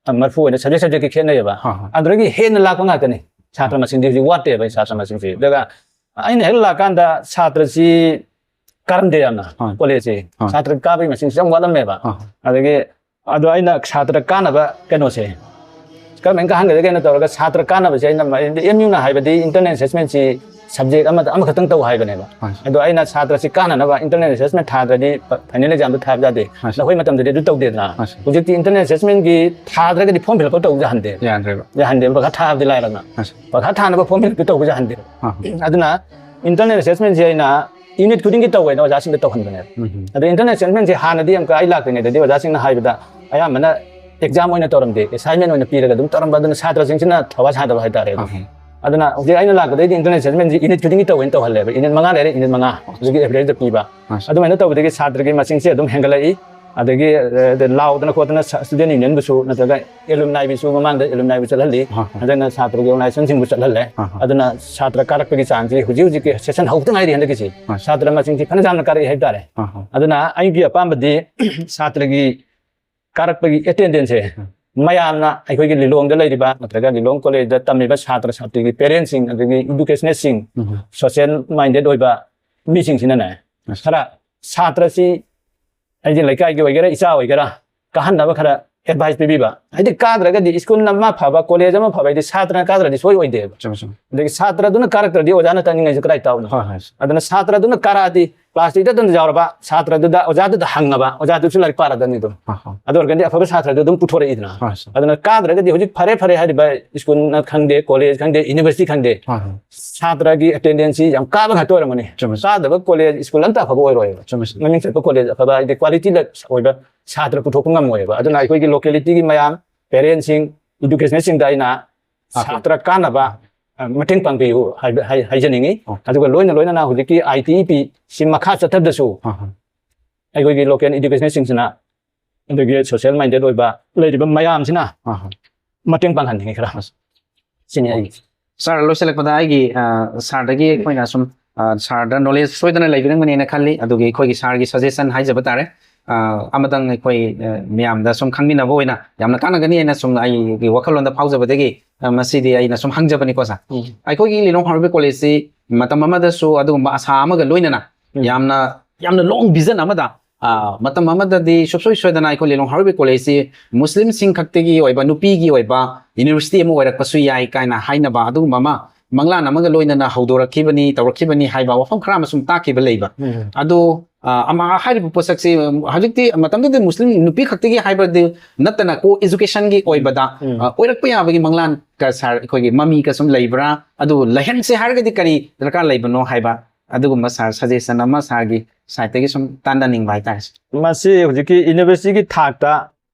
ꯑ, ꯃꯔꯐꯨ ꯑꯣꯏꯅ subject subject ꯀꯤ ꯈꯦꯠꯅꯩꯌꯦꯕ꯫ ꯑꯥ, ꯑꯥ꯫ ꯑꯗꯨꯗꯒꯤ ꯍꯦꯟꯅ ꯂꯥꯛꯄ ꯉꯥꯛꯇꯅꯤ꯫ ꯁꯥꯇ꯭ꯔ ꯃꯁꯤꯡꯗꯤ ꯍꯧꯖꯤꯛ ꯋꯥꯠꯇꯦꯕ, ꯑꯩ ꯁꯥꯇ꯭ꯔ ꯃꯁꯤꯡꯁꯦ꯫ ꯑꯗꯨꯒ ꯑꯩꯅ ꯍꯦꯛ ꯂꯥꯛꯀꯥꯟꯗ ꯁꯥꯇ꯭ꯔꯁꯤ ꯀꯥꯔꯝꯗꯦ ꯌꯥꯝꯅ, ꯑꯥ꯫ college ꯁꯦ꯫ ꯑꯥ꯫ ꯁꯥꯇ꯭ꯔ ꯀꯥꯕꯒꯤ ꯃꯁꯤꯡꯁꯤ ꯌꯥꯝ ꯋꯥꯠꯂꯝꯃꯦꯕ꯫ ꯑꯥ꯫ ꯑꯗꯒꯤ ꯑꯗꯣ ꯑꯩꯅ ꯁꯥꯇ꯭ꯔ ꯀꯥꯟꯅꯕ ꯀꯩꯅꯣꯁꯦ ꯀꯔꯝꯍꯥꯏꯅ ꯀꯥꯍꯟꯒꯗꯒꯦꯅ ꯇꯧꯔꯒ, ꯁꯥꯇ꯭ꯔ ꯀꯥꯟꯅꯕꯁꯦ ꯑꯩꯅ ꯃ-, M U ꯅ ꯍꯥꯏꯕꯗꯤ internal assessment ꯁꯤ subject ꯑꯃꯗ ꯑꯃꯈꯛꯇꯪ ꯇꯧ ꯍꯥꯏꯕꯅꯦꯕ꯫ ꯍꯣꯏ꯫ ꯑꯗꯣ ꯑꯩꯅ ꯁꯥꯇ꯭ꯔꯁꯤ ꯀꯥꯟꯅꯅꯕ internal assessment ꯊꯥꯗ꯭ꯔꯗꯤ ꯐ-, final exam ꯗꯣ ꯊꯥꯕ ꯌꯥꯗꯦ꯫ ꯍꯣꯏ꯫ ꯅꯈꯣꯏ ꯃꯇꯝꯗꯗꯤ ꯑꯗꯨ ꯇꯧꯗꯦꯗꯅ꯫ ꯍꯣꯏ꯫ ꯍꯧꯖꯤꯛꯇꯤ internal assessment ꯀꯤ ꯊꯥꯗ꯭ꯔꯒꯗꯤ form fill up ꯇꯧꯕ ꯌꯥꯍꯟꯗꯦ꯫ ꯌꯥꯗ꯭ꯔꯦꯕ꯫ ꯌꯥꯍꯟꯗꯦꯕ, ꯄꯩꯈꯥ ꯊꯥꯕꯗꯤ ꯂꯥꯏꯔꯗꯅ꯫ ꯍꯣꯏ꯫ ꯄꯩꯈꯥ ꯊꯥꯅꯕ form fill up ꯇꯧꯕ ꯌꯥꯍꯟꯗꯦ꯫ ꯑꯥ꯫ ꯑꯗꯨꯅ internal assessment ꯁꯦ ꯑꯩꯅ ꯌꯨꯅꯤꯠ ꯈꯨꯗꯤꯡꯒꯤ ꯇꯧꯋꯦꯅ ꯑꯣꯖꯥꯁꯤꯡꯗ ꯇꯧꯍꯟꯕꯅꯦꯕ꯫ ꯑꯗꯣ ꯏꯟꯇꯔꯅꯦꯜ ꯑꯦꯁꯦꯁꯃꯦꯟꯁꯦ ꯍꯥꯟꯅꯗꯤ ꯌꯥꯝ ꯑꯩ ꯂꯥꯛꯇ꯭ꯔꯤꯉꯩꯗꯗꯤ ꯑꯣꯖꯥꯁꯤꯡꯅ ꯍꯥꯏꯕꯗ ꯑꯌꯥꯝꯕꯅ ꯑꯦꯛꯖꯥꯝ ꯑꯣꯏꯅ ꯇꯧꯔꯝꯗꯦ, ꯑꯦꯁꯥꯏꯟꯃꯦꯟ ꯑꯣꯏꯅ ꯄꯤꯔꯒ ꯑꯗꯨꯝ ꯇꯧꯔꯝꯕ, ꯑꯗꯨꯅ ꯁꯥꯇ꯭ꯔꯁꯤꯡꯁꯤꯅ ꯊꯋꯥ ꯁꯥꯗꯕ ꯍꯥꯏꯇꯥꯔꯦ꯫ ꯑꯗꯨꯝ ꯑꯗꯨꯅ ꯍꯧꯖꯤꯛ ꯑꯩꯅ ꯂꯥꯛꯄꯗꯩꯗꯤ ꯏꯟꯇꯔꯅꯦꯜ ꯑꯦꯁꯦꯁꯃꯦꯟꯁꯤ ꯌꯨꯅꯤꯠ ꯈꯨꯗꯤꯡꯒꯤ ꯇꯧꯋꯦꯅ ꯇꯧꯍꯜꯂꯦꯕ꯫ ꯌꯨꯅꯤꯠ ꯃꯉꯥ ꯂꯩꯔꯦ, ꯌꯨꯅꯤꯠ ꯃꯉꯥ ꯑꯗꯨꯒꯤ ꯑꯦꯚꯔꯦꯖꯇ ꯄꯤꯕ꯫ ꯑꯗꯨꯃꯥꯏꯅ ꯇꯧꯕꯗꯒꯤ ꯁꯥꯇ꯭ꯔꯒꯤ ꯃꯁꯤꯡꯁꯦ ꯑꯗꯨꯝ ꯍꯦꯟꯒꯠꯂꯛꯏ꯫ ꯑꯗꯒꯤ ꯑ, ꯂꯥꯎꯗꯅ ꯈꯣꯠꯇꯅ ꯁ-, ꯁ꯭ꯇꯨꯗꯦꯟ ꯌꯨꯅꯤꯌꯟꯕꯨꯁꯨ ꯅꯠꯇ꯭ꯔꯒ ꯑꯦꯂꯨꯝꯅꯥꯏꯕꯨꯁꯨ ꯃꯃꯥꯡꯗ ꯑꯦꯂꯨꯝꯅꯥꯏꯕꯨ ꯆꯠꯍꯜꯂꯤ꯫ ꯍꯣꯏ, ꯍꯣꯏ꯫ ꯑꯗꯨꯅ ꯁꯥꯇ꯭ꯔꯒꯤ ꯑꯣꯔꯒꯅꯥꯏꯖꯦꯁꯟꯁꯤꯡꯕꯨ ꯆꯠꯍꯜꯂꯦ꯫ ꯍꯣꯏ, ꯍꯣꯏ꯫ ꯑꯗꯨꯅ ꯁꯥꯇ꯭ꯔ ꯀꯥꯔꯛꯄꯒꯤ ꯆꯥꯡꯁꯤ ꯍꯧꯖꯤꯛ ꯍꯧꯖꯤꯛꯀꯤ ꯁꯦꯁꯟ ꯍꯧꯕꯗ ꯉꯥꯏꯔꯤ ꯍꯟꯗꯛꯀꯤꯁꯤ꯫ ꯍꯣꯏ꯫ ꯁꯥꯇ꯭ꯔ ꯃꯁꯤꯡꯁꯤ ꯐꯅ ꯌꯥꯝꯅ ꯀꯥꯔꯛꯏ ꯍꯥꯏꯕ ꯇꯥꯔꯦ꯫ ꯍꯣꯏ, ꯍꯣꯏ꯫ ꯑꯗꯨꯅ ꯑꯩꯒꯤ ꯑꯄꯥꯝꯕꯗꯤ ꯁꯥꯇ꯭ꯔꯒꯤ ꯀꯥꯔꯛꯄꯒꯤ ꯑꯦꯇꯦꯟꯗꯦꯟꯁꯁꯦ ꯎꯝ꯫ ꯃꯌꯥꯝꯅ ꯑꯩꯈꯣꯏꯒꯤ ꯂꯤꯂꯣꯡꯗ ꯂꯩꯔꯤꯕ ꯅꯠꯇ꯭ꯔꯒ ꯂꯤꯂꯣꯡ ꯀꯣꯂꯦꯖꯇ ꯇꯝꯃꯤꯕ ꯁꯥꯇ꯭ꯔ ꯁꯥꯇ꯭ꯔꯤꯒꯤ ꯄꯦꯔꯦꯟꯁꯁꯤꯡ ꯑꯗꯒꯤ ꯏꯗꯨꯀꯦꯁꯅꯤꯁꯁꯤꯡ, ꯎꯝ꯫ ꯁꯣꯁꯤꯌꯦꯜ ꯃꯥꯏꯟꯗꯦꯠ ꯑꯣꯏꯕ ꯃꯤꯁꯤꯡꯁꯤꯅꯅꯦ, ꯑꯁ꯫ ꯈꯔ ꯁꯥꯇ꯭ꯔꯁꯤ ꯑꯩꯒꯤ ꯂꯩꯀꯥꯏꯒꯤ ꯑꯣꯏꯒꯦꯔꯥ, ꯏꯆꯥ ꯑꯣꯏꯒꯦꯔꯥ, ꯀꯥꯍꯟꯅꯕ ꯈꯔ ꯑꯦꯗꯚꯥꯏꯁ ꯄꯤꯕꯤꯕ꯫ ꯍꯥꯏꯗꯤ ꯀꯥꯗ꯭ꯔꯒꯗꯤ ꯁ꯭ꯀꯨꯜ ꯑꯃ ꯐꯕ, ꯀꯣꯂꯦꯖ ꯑꯃ ꯐꯕ ꯍꯥꯏꯗꯤ ꯁꯥꯇ꯭ꯔꯅ ꯀꯥꯗ꯭ꯔꯗꯤ ꯁꯣꯏ ꯑꯣꯏꯗꯦꯕ꯫ ꯆꯨꯝꯃꯦ, ꯆꯨꯝꯃꯦ꯫ ꯑꯗꯒꯤ ꯁꯥꯇ꯭ꯔꯗꯨꯅ ꯀꯥꯔꯛꯇ꯭ꯔꯗꯤ ꯑꯣꯖꯥꯅ ꯇꯥꯛꯅꯤꯡꯉꯥꯏꯁꯨ ꯀꯗꯥꯏ ꯇꯥꯛꯎꯅꯤ? ꯍꯣꯏ, ꯍꯣꯏ꯫ ꯑꯗꯨꯅ ꯁꯥꯇ꯭ꯔꯗꯨꯅ ꯀꯥꯔꯛꯑꯗꯤ ꯀ꯭ꯂꯥꯁ ꯇꯨꯗ ꯑꯗꯨꯝ ꯌꯥꯎꯔꯕ ꯁꯥꯇ꯭ꯔꯗꯨꯗ ꯑꯣꯖꯥꯗꯨꯗ ꯍꯪꯉꯕ, ꯑꯣꯖꯥꯗꯨꯁꯨ ꯂꯥꯏꯔꯤꯛ ꯄꯥꯔꯗꯕꯅꯤ ꯑꯗꯨꯝ꯫ ꯍꯣꯏ, ꯍꯣꯏ꯫ ꯑꯗꯨ ꯑꯣꯏꯔꯒꯗꯤ ꯑꯐꯕ ꯁꯥꯇ꯭ꯔꯗꯨ ꯑꯗꯨꯝ ꯄꯨꯊꯣꯔꯛꯏꯗꯅ꯫ ꯍꯣꯏ, ꯁꯥꯔ꯫ ꯑꯗꯨꯅ ꯀꯥꯗ꯭ꯔꯒꯗꯤ ꯍꯧꯖꯤꯛ ꯐꯔꯦ ꯐꯔꯦ ꯍꯥꯏꯔꯤꯕ ꯁ꯭ꯀꯨꯜꯅ ꯈꯪꯗꯦ, ꯀꯣꯂꯦꯖ ꯈꯪꯗꯦ, ꯌꯨꯅꯤꯚꯔꯁꯤꯇꯤ ꯈꯪꯗꯦ, ꯍꯣꯏ, ꯍꯣꯏ꯫ ꯁꯥꯇ꯭ꯔꯒꯤ ꯑꯦꯇꯦꯟꯗꯦꯟꯁꯁꯤ ꯌꯥꯝ ꯀꯥꯕ ꯉꯥꯛꯇ ꯑꯣꯏꯔꯝꯒꯅꯤ꯫ ꯆꯨꯝꯃꯦ, ꯁꯥꯔ꯫ ꯀꯥꯗꯕ ꯀꯣꯂꯦꯖ, ꯁ꯭ꯀꯨꯜ ꯑꯝꯇ ꯑꯐꯕ ꯑꯣꯏꯔꯣꯏꯕ꯫ ꯆꯨꯝꯃꯦ, ꯁꯥꯔ꯫ ꯃꯃꯤꯡ ꯆꯠꯄ ꯀꯣꯂꯦꯖ ꯑꯐꯕ ꯍꯥꯏꯗꯤ ꯀ꯭ꯋꯥꯂꯤꯇꯤ ꯑꯣꯏꯕ ꯁꯥꯇ꯭ꯔ ꯄꯨꯊꯣꯛꯄ ꯉꯝꯃꯣꯏꯕ꯫ ꯑꯗꯨꯅ ꯑꯩꯈꯣꯏꯒꯤ ꯂꯣꯀꯦꯂꯤꯇꯤꯒꯤ ꯃꯌꯥꯝ, ꯄꯦꯔꯦꯟꯁꯁꯤꯡ, ꯏꯗꯨꯀꯦꯁꯅꯤꯁꯁꯤꯡꯗ ꯑꯩꯅ ꯑꯥ꯫ ꯁꯥꯇ꯭ꯔ ꯀꯥꯟꯅꯕ, ꯑ, ꯃꯇꯦꯡ ꯄꯥꯡꯕꯤꯌꯨ ꯍꯥꯏꯕ-, ꯍꯥꯏ-, ꯍꯥꯏꯖꯅꯤꯡꯉꯤ꯫ ꯑꯣꯀꯦ꯫ ꯑꯗꯨꯒ ꯂꯣꯏꯅ ꯂꯣꯏꯅꯅ ꯍꯧꯖꯤꯛꯀꯤ ꯑꯥꯏ ꯇꯤ ꯏ ꯄꯤ ꯁꯤ ꯃꯈꯥ ꯆꯠꯊꯕꯗꯁꯨ ꯑꯥ, ꯑꯥ꯫ ꯑꯩꯈꯣꯏꯒꯤ ꯂꯣꯀꯦꯜ ꯏꯗꯨꯀꯦꯁꯅꯤꯁꯁꯤꯡꯁꯤꯅ, ꯑꯗꯒꯤ ꯁꯣꯁꯤꯌꯦꯜ ꯃꯥꯏꯟꯗꯦꯠ ꯑꯣꯏꯕ ꯂꯩꯔꯤꯕ ꯃꯌꯥꯝꯁꯤꯅ ꯑꯥ, ꯑꯥ꯫ ꯃꯇꯦꯡ ꯄꯥꯡꯍꯟꯅꯤꯡꯉꯤ ꯈꯔ꯫ ꯑꯁ꯫ ꯁꯤꯅꯤ ꯑꯩꯒꯤ꯫ ꯁꯥꯔ, ꯂꯣꯏꯁꯤꯜꯂꯛꯄꯗ ꯑꯩꯒꯤ, ꯑ, ꯁꯥꯔꯗꯒꯤ ꯑꯩꯈꯣꯏꯅ ꯁꯨꯝ, ꯑ, ꯁꯥꯔꯗ ꯅꯣꯂꯦꯖ ꯁꯣꯏꯗꯅ ꯂꯩꯕꯤꯔꯝꯒꯅꯤꯅ ꯈꯜꯂꯤ꯫ ꯑꯗꯨꯒꯤ ꯑꯩꯈꯣꯏꯒꯤ ꯁꯥꯔꯒꯤ ꯁꯖꯦꯁꯟ ꯍꯥꯏꯖꯕ ꯇꯥꯔꯦ꯫ ꯑ, ꯑꯃꯇꯪ ꯑꯩꯈꯣꯏ, ꯑ, ꯃꯌꯥꯝꯗ ꯁꯨꯝ ꯈꯪꯃꯤꯟꯅꯕ ꯑꯣꯏꯅ ꯌꯥꯝꯅ ꯀꯥꯟꯅꯒꯅꯤ ꯍꯥꯏꯅ ꯁꯨꯝ ꯑꯩꯒꯤ ꯋꯥꯈꯜꯂꯣꯟꯗ ꯐꯥꯎꯖꯕꯗꯒꯤ, ꯑ, ꯃꯁꯤꯗꯤ ꯑꯩꯅ ꯁꯨꯝ ꯍꯪꯖꯕꯅꯤꯀꯣ, ꯁꯥꯔ꯫ ꯎꯝ꯫ ꯑꯩꯈꯣꯏꯒꯤ ꯂꯤꯂꯣꯡ ꯍꯥꯎꯔꯩꯕꯤ ꯀꯣꯂꯦꯖꯁꯤ ꯃꯇꯝ ꯑꯃꯗꯁꯨ ꯑꯗꯨꯒꯨꯝꯕ ꯑꯁꯥ ꯑꯃꯒ ꯂꯣꯏꯅꯅ ꯎꯝ꯫ ꯌꯥꯝꯅ, ꯌꯥꯝꯅ ꯂꯣꯡ ꯚꯤꯖꯟ ꯑꯃꯗ, ꯑ, ꯃꯇꯝ ꯑꯃꯗꯗꯤ ꯁꯨꯡꯁꯣꯏ ꯁꯣꯏꯗꯅ ꯑꯩꯈꯣꯏ ꯂꯤꯂꯣꯡ ꯍꯥꯎꯔꯩꯕꯤ ꯀꯣꯂꯦꯖꯁꯤ ꯃꯨꯁꯂꯤꯝꯁꯤꯡ ꯈꯛꯇꯒꯤ ꯑꯣꯏꯕ, ꯅꯨꯄꯤꯒꯤ ꯑꯣꯏꯕ ꯌꯨꯅꯤꯚꯔꯁꯤꯇꯤ ꯑꯃ ꯑꯣꯏꯔꯛꯄꯁꯨ ꯌꯥꯏ ꯀꯥꯏꯅ ꯍꯥꯏꯅꯕ ꯑꯗꯨꯒꯨꯝꯕ ꯑꯃ ꯃꯪꯂꯥꯟ ꯑꯃꯒ ꯂꯣꯏꯅꯅ ꯍꯧꯗꯣꯔꯛꯈꯤꯕꯅꯤ, ꯇꯧꯔꯛꯈꯤꯕꯅꯤ ꯍꯥꯏꯕ ꯋꯥꯐꯝ ꯈꯔ ꯑꯃ ꯁꯨꯝ ꯇꯥꯛꯈꯤꯕ ꯂꯩꯕ꯫ ꯎꯝ꯫ ꯑꯗꯣ, ꯑ, ꯑꯃ ꯍꯥꯏꯔꯤꯕ ꯄꯣꯠꯁꯛꯁꯤ, ꯎꯝ, ꯍꯧꯖꯤꯛꯇꯤ ꯃꯇꯝꯗꯨꯗ ꯃꯨꯁꯂꯤꯝ ꯅꯨꯄꯤ ꯈꯛꯇꯒꯤ ꯍꯥꯏꯕꯗꯤ ꯅꯠꯇꯅ ꯀꯣ ꯑꯦꯖꯨꯀꯦꯁꯟꯒꯤ ꯑꯣꯏꯕꯗ, ꯎꯝ꯫ ꯑ, ꯑꯣꯏꯔꯛꯄ ꯌꯥꯕꯒꯤ ꯃꯪꯂꯥꯟ ꯀ ꯁꯥꯔ ꯑꯩꯈꯣꯏꯒꯤ ꯃꯃꯤ ꯀ ꯁꯨꯝ ꯂꯩꯕ꯭ꯔꯥ? ꯑꯗꯨ ꯂꯩꯍꯟꯁꯦ ꯍꯥꯏꯔꯒꯗꯤ ꯀꯔꯤ ꯗꯔꯀꯥꯔ ꯂꯩꯕꯅꯣ ꯍꯥꯏꯕ ꯑꯗꯨꯒꯨꯝꯕ ꯁꯥꯔ ꯁꯖꯦꯁꯟ ꯑꯃ ꯁꯥꯔꯒꯤ ꯁꯥꯏꯠꯇꯒꯤ ꯁꯨꯝ ꯇꯥꯟꯅꯅꯤꯡꯕ ꯍꯥꯏꯇꯥꯔꯦ꯫ ꯃꯁꯤ ꯍꯧꯖꯤꯛꯀꯤ ꯌꯨꯅꯤꯚꯔꯁꯤꯇꯤꯒꯤ ꯊꯥꯛꯇ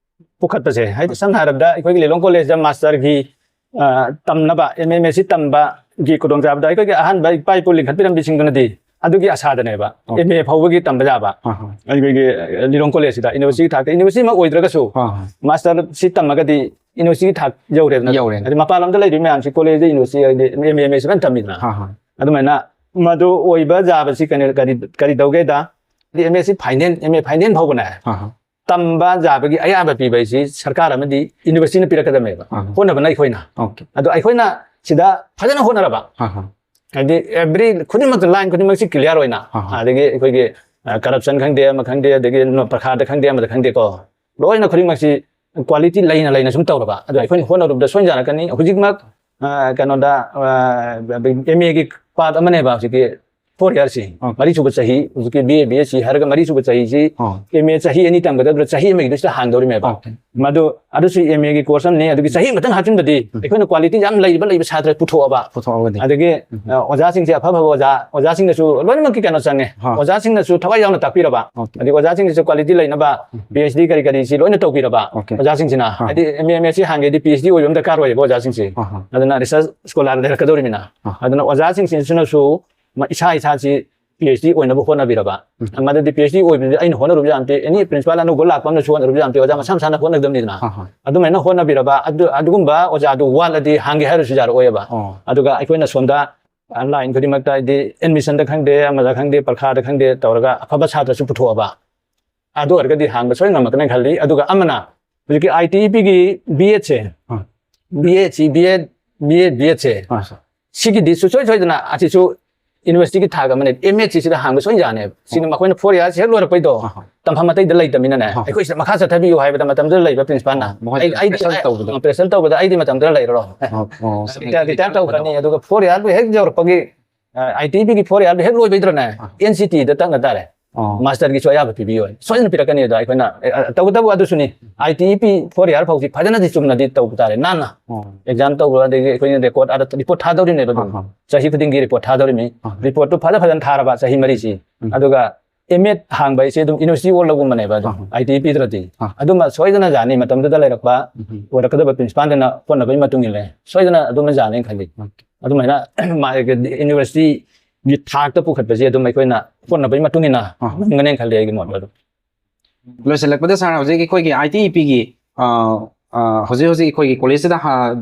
ꯄꯨꯈꯠꯄꯁꯦ, ꯍꯥꯏꯗꯤ ꯁꯝꯅ ꯍꯥꯏꯔꯕꯗ ꯑꯩꯈꯣꯏꯒꯤ ꯂꯤꯂꯣꯡ ꯀꯣꯂꯦꯖꯇ ꯃꯥꯁꯇꯔꯒꯤ ꯑ, ꯇꯝꯅꯕ ꯑꯦꯝ ꯑꯦꯝ ꯑꯦꯁꯤ ꯇꯝꯕꯒꯤ ꯈꯨꯗꯣꯡꯆꯥꯕꯗ ꯑꯩꯈꯣꯏꯒꯤ ꯑꯍꯥꯟꯕ ꯏꯄꯥ ꯏꯄꯨ ꯂꯤꯡꯈꯠꯄꯤꯔꯝꯕꯤꯁꯤꯡꯗꯨꯅꯗꯤ ꯑꯗꯨꯒꯤ ꯑꯁꯥꯗꯅꯦꯕ ꯑꯣ꯫ ꯑꯦꯝ ꯑꯦ ꯐꯥꯎꯕꯒꯤ ꯇꯝꯕ ꯌꯥꯕ ꯑꯍꯥ꯫ ꯑꯩꯈꯣꯏꯒꯤ ꯑ, ꯂꯤꯂꯣꯡ ꯀꯣꯂꯦꯖꯁꯤꯗ ꯌꯨꯅꯤꯚꯔꯁꯤꯇꯤ ꯊꯥꯛꯇ, ꯌꯨꯅꯤꯚꯔꯁꯤꯇꯤꯃꯛ ꯑꯣꯏꯗ꯭ꯔꯒꯁꯨ ꯑꯍꯥ꯫ ꯃꯥꯁꯇꯔꯁꯤ ꯇꯝꯃꯒꯗꯤ ꯌꯨꯅꯤꯚꯔꯁꯤꯇꯤ ꯊꯥꯛ ꯌꯧꯔꯦꯗꯅ꯫ ꯌꯧꯔꯦ꯫ ꯍꯥꯏꯗꯤ ꯃꯄꯥꯟ ꯂꯝꯗ ꯂꯩꯔꯤꯕ ꯃꯌꯥꯝꯁꯤ ꯀꯣꯂꯦꯖꯇ ꯌꯨꯅꯤꯚꯔꯁꯤꯇꯤ ꯍꯥꯏꯗꯤ ꯑꯦꯝ ꯑꯦ ꯑꯦꯝ ꯑꯦꯁꯤ ꯐꯖꯅ ꯇꯝꯃꯤꯗꯅ꯫ ꯑꯍꯥ꯫ ꯑꯗꯨꯃꯥꯏꯅ ꯃꯗꯨ ꯑꯣꯏꯕ ꯌꯥꯕꯁꯤ ꯀꯩꯅꯣ ꯀꯔꯤ ꯀꯔꯤ ꯇꯧꯒꯦꯗ, M S C final, M A final ꯐꯥꯎꯕꯅꯦ ꯑꯍꯥ꯫ ꯇꯝꯕ ꯌꯥꯕꯒꯤ ꯑꯌꯥꯕ ꯄꯤꯕ ꯍꯥꯏꯁꯤ ꯁꯔꯀꯥꯔ ꯑꯃꯗꯤ ꯌꯨꯅꯤꯚꯔꯁꯤꯇꯤꯅ ꯄꯤꯔꯛꯀꯗꯕꯅꯦꯕ꯫ ꯑꯍꯥ꯫ ꯍꯣꯠꯅꯕꯅ ꯑꯩꯈꯣꯏꯅ꯫ ꯑꯣꯀꯦ꯫ ꯑꯗꯣ ꯑꯩꯈꯣꯏꯅ ꯁꯤꯗ ꯐꯖꯅ ꯍꯣꯠꯅꯔꯕ, ꯑꯍꯥ꯫ ꯍꯥꯏꯗꯤ ꯑꯦꯕ꯭ꯔꯤ ꯈꯨꯗꯤꯡꯃꯛꯇ, ꯂꯥꯏꯟ ꯈꯨꯗꯤꯡꯃꯛꯁꯤ ꯀ꯭ꯂꯤꯌꯥꯔ ꯑꯣꯏꯅ, ꯑꯍꯥ꯫ ꯑꯗꯒꯤ ꯑꯩꯈꯣꯏꯒꯤ ꯀꯔꯞꯁꯟ ꯈꯪꯗꯦ, ꯑꯃ ꯈꯪꯗꯦ, ꯑꯗꯒꯤ ꯄ꯭ꯔꯈꯥꯗ ꯈꯪꯗꯦ, ꯑꯃꯗ ꯈꯪꯗꯦꯀꯣ, ꯂꯣꯏꯅ ꯈꯨꯗꯤꯡꯃꯛꯁꯤ ꯀ꯭ꯋꯥꯂꯤꯇꯤ ꯂꯩꯅ ꯂꯩꯅ ꯁꯨꯝ ꯇꯧꯔꯕ, ꯑꯗꯣ ꯑꯩꯈꯣꯏꯅ ꯍꯣꯠꯅꯔꯨꯕꯗ ꯁꯣꯏꯅ ꯌꯥꯔꯛꯀꯅꯤ꯫ ꯍꯧꯖꯤꯛꯃꯛ ꯑ, ꯀꯩꯅꯣꯗ ꯑꯦꯝ ꯑꯦꯒꯤ ꯄꯥꯔꯠ ꯑꯃꯅꯦꯕ ꯍꯧꯖꯤꯛꯀꯤ ꯐꯣꯔ ꯏꯌꯥꯔꯁꯤ, ꯑꯣꯀꯦ꯫ ꯃꯔꯤꯁꯨꯕ ꯆꯍꯤ, ꯍꯧꯖꯤꯛꯀꯤ ꯕꯤ ꯑꯦ ꯕꯤ ꯑꯦꯁ ꯁꯤ ꯍꯥꯏꯔꯒ ꯃꯔꯤꯁꯨꯕ ꯆꯍꯤꯁꯤ ꯑꯣ꯫ ꯑꯦꯝ ꯑꯦ ꯆꯍꯤ ꯑꯅꯤ ꯇꯝꯒꯗꯕꯗ ꯆꯍꯤ ꯑꯃꯒꯤꯗꯨ ꯁꯤꯗ ꯍꯥꯡꯗꯧꯔꯤꯃꯦꯕ꯫ ꯑꯣꯀꯦ꯫ ꯃꯗꯨ ꯑꯗꯨꯁꯨ ꯑꯦꯝ ꯑꯦꯒꯤ ꯀꯣꯔꯁ ꯑꯃꯅꯤ꯫ ꯑꯗꯨꯒꯤ ꯆꯍꯤ ꯑꯃꯇꯪ ꯍꯥꯞꯆꯤꯟꯕꯗꯤ ꯑꯩꯈꯣꯏꯅ ꯀ꯭ꯋꯥꯂꯤꯇꯤ ꯌꯥꯝ ꯂꯩꯕ ꯂꯩꯕ ꯁꯥꯇ꯭ꯔ ꯄꯨꯊꯣꯛꯑꯕ꯫ ꯄꯨꯊꯣꯛꯑꯒꯗꯤ꯫ ꯑꯗꯒꯤ ꯑ, ꯑꯣꯖꯥꯁꯤꯡꯁꯦ ꯑꯐ ꯑꯐꯕ ꯑꯣꯖꯥ, ꯑꯣꯖꯥꯁꯤꯡꯅꯁꯨ ꯂꯣꯏꯅꯃꯛꯀꯤ ꯀꯩꯅꯣ ꯆꯪꯉꯦ꯫ ꯍꯥ꯫ ꯑꯣꯖꯥꯁꯤꯡꯅꯁꯨ ꯊꯋꯥꯏ ꯌꯥꯎꯅ ꯇꯥꯛꯄꯤꯔꯕ꯫ ꯑꯣꯀꯦ꯫ ꯑꯗꯒꯤ ꯑꯣꯖꯥꯁꯤꯡꯁꯤꯁꯨ ꯀ꯭ꯋꯥꯂꯤꯇꯤ ꯂꯩꯅꯕ ꯄꯤ ꯑꯩꯆ ꯗꯤ ꯀꯔꯤ ꯀꯔꯤꯁꯤ ꯂꯣꯏꯅ ꯇꯧꯕꯤꯔꯕ ꯑꯣꯀꯦ꯫ ꯑꯣꯖꯥꯁꯤꯡꯁꯤꯅ꯫ ꯍꯥ꯫ ꯍꯥꯏꯗꯤ M A M S C ꯍꯥꯡꯒꯦꯗꯤ P H D ꯑꯣꯏꯕ ꯑꯃ ꯗꯔꯀꯥꯔ ꯑꯣꯏꯌꯦꯕ ꯑꯣꯖꯥꯁꯤꯡꯁꯦ꯫ ꯑꯍꯥ꯫ ꯑꯗꯨꯅ ꯔꯤꯁꯔꯁ ꯁ꯭ꯀꯣꯂꯥꯔ ꯂꯩꯔꯛꯀꯗꯧꯔꯤꯃꯤꯅ꯫ ꯑꯥ꯫ ꯑꯗꯨꯅ ꯑꯣꯖꯥꯁꯤꯡꯁꯤꯅꯁꯨ ꯃ-, ꯏꯁꯥ ꯏꯁꯥꯁꯤ ꯄꯤ ꯑꯩꯆ ꯗꯤ ꯑꯣꯏꯅꯕ ꯍꯣꯠꯅꯕꯤꯔꯕ꯫ ꯎꯝ꯫ ꯃꯗꯨꯗꯤ ꯄꯤ ꯑꯩꯆ ꯗꯤ ꯑꯣꯏꯕꯗꯨꯗꯤ ꯑꯩꯅ ꯍꯣꯠꯅꯔꯨꯕ ꯌꯥꯝꯇꯦ, ꯑꯦꯅꯤ ꯄ꯭ꯔꯤꯟꯁꯤꯄꯥꯜ ꯑꯅꯧꯕ ꯂꯥꯛꯄ ꯑꯃꯅꯁꯨ ꯍꯣꯠꯅꯔꯨꯕ ꯌꯥꯝꯇꯦ, ꯑꯣꯖꯥ ꯃꯁꯥ ꯃꯁꯥꯅ ꯍꯣꯠꯅꯒꯗꯕꯅꯤꯗꯅ꯫ ꯑꯍꯥ꯫ ꯑꯗꯨꯃꯥꯏꯅ ꯍꯣꯠꯅꯕꯤꯔꯕ, ꯑꯗꯨ, ꯑꯗꯨꯒꯨꯝꯕ ꯑꯣꯖꯥꯗꯨ ꯋꯥꯠꯂꯗꯤ ꯍꯥꯡꯒꯦ ꯍꯥꯏꯔꯁꯨ ꯌꯥꯔꯛꯑꯣꯏꯕ꯫ ꯑꯣ꯫ ꯑꯗꯨꯒ ꯑꯩꯈꯣꯏꯅ ꯁꯣꯝꯗ ꯂꯥꯏꯟ ꯈꯨꯗꯤꯡꯃꯛꯇ ꯍꯥꯏꯗꯤ ꯑꯦꯗꯃꯤꯁꯟꯗ ꯈꯪꯗꯦ, ꯑꯃꯗ ꯈꯪꯗꯦ, ꯄꯔꯈꯥꯗ ꯈꯪꯗꯦ ꯇꯧꯔꯒ ꯑꯐꯕ ꯁꯥꯇ꯭ꯔꯁꯨ ꯄꯨꯊꯣꯛꯑꯕ, ꯑꯗꯨ ꯑꯣꯏꯔꯒꯗꯤ ꯍꯥꯡꯕ ꯁꯣꯏ ꯉꯝꯃꯛꯀꯅꯤ ꯈꯜꯂꯤ꯫ ꯑꯗꯨꯒ ꯑꯃꯅ ꯍꯧꯖꯤꯛꯀꯤ ꯑꯥꯏ ꯇꯤ ꯏ ꯄꯤꯒꯤ ꯕꯤ ꯑꯦꯗꯁꯦ, ꯑꯥ꯫ ꯕꯤ ꯑꯦꯗꯁꯤ, ꯕꯤ ꯑꯦꯗ, ꯕꯤ ꯑꯦꯗ, ꯕꯤ ꯑꯦꯗꯁꯦ, ꯑꯥ, ꯁꯥꯔ꯫ ꯁꯤꯒꯤꯗꯤ ꯁꯨꯡꯁꯣꯏ ꯁꯣꯏꯗꯅ ꯑꯁꯤꯁꯨ ꯌꯨꯅꯤꯚꯔꯁꯤꯇꯤꯒꯤ ꯊꯥꯛ ꯑꯃꯅꯦ, ꯑꯦꯝ ꯑꯦꯗꯁꯤ ꯁꯤꯗ ꯍꯥꯡꯕ ꯁꯣꯏ ꯌꯥꯅꯦꯕ꯫ ꯁꯤꯅ ꯃꯈꯣꯏꯅ ꯐꯣꯔ ꯏꯌꯥꯔꯁꯤ ꯍꯦꯛ ꯂꯣꯏꯔꯛꯄꯩꯗꯣ ꯑꯥ, ꯍꯥ꯫ ꯑꯥ, ꯍꯥ꯫ ꯑꯩꯈꯣꯏ ꯁꯤꯗ ꯃꯈꯥ ꯆꯠꯊꯕꯤꯌꯨ ꯍꯥꯏꯕꯗ ꯃꯇꯝꯗꯨꯗ ꯂꯩꯕ ꯄ꯭ꯔꯤꯟꯁꯤꯄꯥꯜꯅ ꯑꯥ, ꯃꯈꯣꯏ ꯑꯩ-, ꯑꯩꯗꯤ pressure ꯇꯧꯕꯗꯣ꯫ ꯑꯥ, pressure ꯇꯧꯕꯗ ꯑꯩꯗꯤ ꯃꯇꯝꯗꯨꯗ ꯂꯩꯔꯔꯣꯏ꯫ ꯑꯣ, ꯑꯣ, ꯔꯤꯇꯥꯌꯔ, ꯔꯤꯇꯥꯌꯔ ꯇꯧꯈ꯭ꯔꯅꯤ꯫ ꯑꯗꯨꯒ ꯐꯣꯔ ꯏꯌꯥꯔꯗꯨ ꯍꯦꯛ ꯌꯧꯔꯛꯄꯒꯤ, ꯑ, ꯑꯥꯏ ꯇꯤ ꯏ ꯄꯤꯒꯤ ꯐꯣꯔ ꯏꯌꯥꯔꯗꯨ ꯍꯦꯛ ꯂꯣꯏꯕꯩꯗ꯭ꯔꯅꯦ, ꯑꯥ꯫ ꯑꯦꯟ ꯁꯤ ꯇꯤꯗ ꯇꯛꯅ ꯇꯥꯔꯦ꯫ ꯑꯣ꯫ ꯃꯥꯁꯇꯔꯒꯤꯁꯨ ꯑꯌꯥꯕ ꯄꯤꯕꯤꯌꯣ ꯍꯥꯏ꯫ ꯁꯣꯏꯗꯅ ꯄꯤꯔꯛꯀꯅꯤ꯫ ꯑꯗꯣ ꯑꯩꯈꯣꯏꯅ ꯑꯦ, ꯑ, ꯇꯧꯕꯇꯕꯨ ꯑꯗꯨꯁꯨꯅꯤ, ITEP four year ꯐꯥꯎꯁꯤ ꯐꯖꯅꯗꯤ ꯆꯨꯝꯅꯗꯤ ꯇꯧꯕ ꯇꯥꯔꯦ, ꯅꯥꯟꯅ꯫ ꯑꯣ꯫ ꯑꯦꯛꯖꯥꯝ ꯇꯧꯕ, ꯑꯗꯒꯤ ꯑꯩꯈꯣꯏꯅ ꯔꯦꯀꯣꯔꯠ, ꯑꯥꯗ ꯔꯤꯄꯣꯔꯠ ꯊꯥꯗꯧꯔꯤꯅꯦꯕ ꯑꯗꯨꯝ꯫ ꯑꯍꯥ꯫ ꯆꯍꯤ ꯈꯨꯗꯤꯡꯒꯤ ꯔꯤꯄꯣꯔꯠ ꯊꯥꯗꯧꯔꯤꯅꯤ꯫ ꯑꯍꯥ꯫ ꯔꯤꯄꯣꯔꯠꯇꯨ ꯐꯖ ꯐꯖꯅ ꯊꯥꯔꯕ ꯆꯍꯤ ꯃꯔꯤꯁꯤ꯫ ꯎꯝ꯫ ꯑꯗꯨꯒ ꯑꯦꯝ ꯑꯦꯗ ꯍꯥꯡꯕ ꯍꯥꯏꯁꯦ ꯑꯗꯨꯝ ꯌꯨꯅꯤꯚꯔꯁꯤꯇꯤ ꯑꯣꯜ ꯂꯧꯒꯨꯝꯕꯅꯦꯕ ꯑꯗꯨꯝ, ꯑꯍꯥ꯫ ITEP ꯗ꯭ꯔꯗꯤ꯫ ꯑꯍꯥ꯫ ꯑꯗꯨꯃ ꯁꯣꯏꯗꯅ ꯌꯥꯅꯤ, ꯃꯇꯝꯗꯨꯗ ꯂꯩꯔꯛꯄ ꯎꯝ꯫ ꯑꯣꯏꯔꯛꯀꯗꯕ ꯄ꯭ꯔꯤꯟꯁꯤꯄꯥꯜꯗꯨꯅ ꯍꯣꯠꯅꯕꯒꯤ ꯃꯇꯨꯡ ꯏꯜꯂꯦ꯫ ꯁꯣꯏꯗꯅ ꯑꯗꯨꯃ ꯌꯥꯅꯤ ꯈꯜꯂꯤ꯫ ꯑꯣꯀꯦ꯫ ꯑꯗꯨꯃꯥꯏꯅ ꯃꯥꯒꯤ ꯌꯨꯅꯤꯚꯔꯁꯤꯇꯤꯒꯤ ꯊꯥꯛꯇ ꯄꯨꯈꯠꯄꯁꯦ ꯑꯗꯨꯝ ꯑꯩꯈꯣꯏꯅ ꯍꯣꯠꯅꯕꯒꯤ ꯃꯇꯨꯡ ꯏꯟꯅ ꯑꯍꯥ꯫ ꯉꯝꯒꯅꯦꯅ ꯈꯜꯂꯤ ꯑꯩꯒꯤ ꯃꯣꯠꯇ ꯑꯗꯨꯝ꯫ ꯂꯣꯏꯁꯤꯜꯂꯛꯄꯗ ꯁꯥꯔ, ꯍꯧꯖꯤꯛ ꯑꯩꯈꯣꯏꯒꯤ ITEP ꯒꯤ, ꯑ, ꯑ, ꯍꯧꯖꯤꯛ ꯍꯧꯖꯤꯛ ꯑꯩꯈꯣꯏꯒꯤ ꯀꯣꯂꯦꯖꯁꯤꯗ ꯍꯥ-,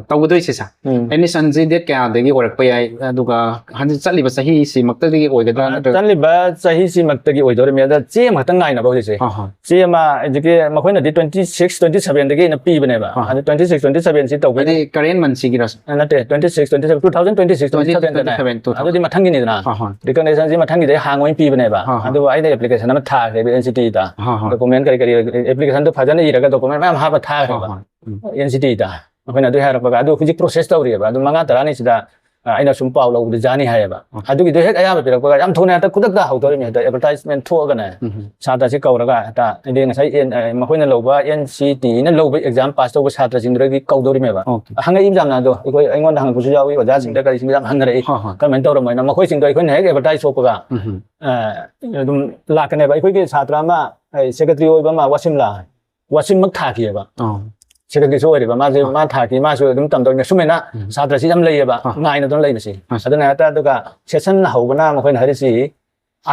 ꯇꯧꯒꯗꯣꯏꯁꯦ ꯁꯥꯔ, ꯎꯝ꯫ ꯑꯦꯗꯃꯤꯁꯟꯁꯤ ꯗꯦꯠ ꯀꯌꯥꯗꯒꯤ ꯑꯣꯏꯔꯛꯄ ꯌꯥꯏ, ꯑꯗꯨꯒ ꯍꯧꯖꯤꯛ ꯆꯠꯂꯤꯕ ꯆꯍꯤꯁꯤꯃꯛꯇꯗꯒꯤ ꯑꯣꯏꯒꯗ꯭ꯔꯥ ꯅꯠꯇ꯭ꯔꯒ? ꯆꯠꯂꯤꯕ ꯆꯍꯤꯁꯤꯃꯛꯇꯒꯤ ꯑꯣꯏꯗꯧꯔꯤꯕꯅꯤ꯫ ꯑꯗ ꯆꯦ ꯑꯃꯈꯛꯇꯪ ꯉꯥꯏꯅꯕ ꯍꯧꯖꯤꯛꯁꯦ꯫ ꯍꯣꯏ, ꯍꯣꯏ꯫ ꯆꯦ ꯑꯃ ꯍꯧꯖꯤꯛꯀꯤ ꯃꯈꯣꯏꯅꯗꯤ twenty six, twenty seven ꯗꯒꯤ ꯑꯩꯅ ꯄꯤꯕꯅꯦꯕ꯫ ꯍꯣꯏ, ꯍꯣꯏ꯫ ꯑꯗꯨ twenty six, twenty seven ꯁꯤ ꯇꯧꯕꯩ ꯍꯥꯏꯗꯤ ꯀꯔꯦꯟ ꯃꯟꯁꯤꯒꯤꯔ ꯁꯥꯔ? ꯅꯠꯇꯦ, twenty six, twenty seven, two thousand twenty six, twenty seven ꯗꯅꯦ꯫ Twenty seven, two thousand. ꯑꯗꯨꯗꯤ ꯃꯊꯪꯒꯤꯅꯤꯗꯅ꯫ ꯍꯣꯏ, ꯍꯣꯏ꯫ Recognition ꯁꯤ ꯃꯊꯪꯒꯤꯗꯩ ꯍꯥꯡꯉ ꯑꯣꯏꯅ ꯄꯤꯕꯅꯦꯕ꯫ ꯍꯣꯏ, ꯍꯣꯏ꯫ ꯑꯗꯨꯕꯨ ꯑꯩꯅ application ꯑꯃ ꯊꯥꯈ꯭ꯔꯦꯕ NCT ꯗ꯫ ꯍꯣꯏ, ꯍꯣꯏ꯫ Document ꯀꯔꯤ ꯀꯔꯤ, application ꯗꯨ ꯐꯖꯅ ꯏꯔꯒ document ꯃꯌꯥꯝ ꯍꯥꯞꯄ ꯊꯥꯈ꯭ꯔꯦꯕ꯫ ꯍꯣꯏ, ꯍꯣꯏ꯫ ꯎꯝ꯫ NCT ꯗ꯫ ꯃꯈꯣꯏꯅ ꯑꯗꯨ ꯍꯥꯏꯔꯛꯄꯒ ꯑꯗꯨ ꯍꯧꯖꯤꯛ process ꯇꯧꯔꯤꯑꯕ꯫ ꯑꯗꯨ ꯃꯉꯥ ꯇꯔꯥꯅꯤꯁꯤꯗ, ꯑ, ꯑꯩꯅ ꯁꯨꯝ ꯄꯥꯎ ꯂꯧꯕꯗ ꯖꯥꯅꯤ ꯍꯥꯏꯌꯦꯕ꯫ ꯑꯣꯀꯦ꯫ ꯑꯗꯨꯒꯤꯗꯣ ꯍꯦꯛ ꯑꯌꯥꯕ ꯄꯤꯔꯛꯄꯒ ꯌꯥꯝ ꯊꯨꯅ ꯍꯦꯛꯇ ꯈꯨꯗꯛꯇ ꯍꯧꯗꯣꯔꯤꯅꯤ꯫ ꯍꯦꯛꯇ advertisement ꯊꯣꯛꯑꯒꯅꯦ꯫ ꯎꯝ꯫ ꯁꯥꯇ꯭ꯔꯁꯤ ꯀꯧꯔꯒ ꯍꯦꯛꯇ ꯍꯥꯏꯗꯤ ꯉꯁꯥꯏ ꯑꯦꯟ-, ꯑ, ꯃꯈꯣꯏꯅ ꯂꯧꯕ NCT ꯅ ꯂꯧꯕ exam pass ꯇꯧꯕ ꯁꯥꯇ꯭ꯔꯁꯤꯡꯗꯨꯗꯒꯤ ꯀꯧꯗꯣꯔꯤꯃꯦꯕ꯫ ꯑꯣꯀꯦ꯫ ꯍꯪꯉꯛꯏ ꯌꯥꯝꯅ ꯑꯗꯣ ꯑꯩꯈꯣꯏ, ꯑꯩꯉꯣꯟꯗ ꯍꯪꯉꯛꯄꯁꯨ ꯌꯥꯎꯏ, ꯑꯣꯖꯥꯁꯤꯡꯗ ꯀꯔꯤꯁꯤꯡꯗ ꯌꯥꯝ ꯍꯪꯅꯔꯛꯏ꯫ ꯍꯣꯏ, ꯍꯣꯏ꯫ ꯀꯔꯝꯍꯥꯏꯅ ꯇꯧꯔꯝꯃꯣꯏꯅ ꯃꯈꯣꯏꯁꯤꯡꯗꯣ ꯑꯩꯈꯣꯏꯅ ꯍꯦꯛ advertise ꯊꯣꯛꯄꯒ, ꯎꯝ꯫ ꯑ, ꯑꯗꯨꯝ ꯂꯥꯛꯀꯅꯦꯕ꯫ ꯑꯩꯈꯣꯏꯒꯤ ꯁꯥꯇ꯭ꯔ ꯑꯃ, ꯑꯩ secretary ꯑꯣꯏꯕ ꯑꯃ ꯋꯥꯁꯤꯝꯂꯥ, ꯋꯥꯁꯤꯝꯃꯛ ꯊꯥꯈꯤꯑꯕ꯫ ꯑꯣ꯫ Secretary ꯁꯨ ꯑꯣꯏꯔꯤꯕ ꯃꯥꯁꯦ, ꯑꯥ꯫ ꯃꯥ ꯊꯥꯈꯤ, ꯃꯥꯁꯨ ꯑꯗꯨꯝ ꯇꯝꯗꯧꯔꯤꯅꯦ꯫ ꯁꯨꯃꯥꯏꯅ ꯎꯝ꯫ ꯁꯥꯇ꯭ꯔꯁꯤ ꯌꯥꯝ ꯂꯩꯌꯦꯕ, ꯑꯥ꯫ ꯉꯥꯏꯅꯗꯨꯅ ꯂꯩꯕꯁꯤ꯫ ꯑꯥ꯫ ꯑꯗꯨꯅ ꯍꯦꯛꯇ, ꯑꯗꯨꯒ session ꯍꯧꯕꯅ ꯃꯈꯣꯏꯅ ꯍꯥꯏꯔꯤꯁꯤ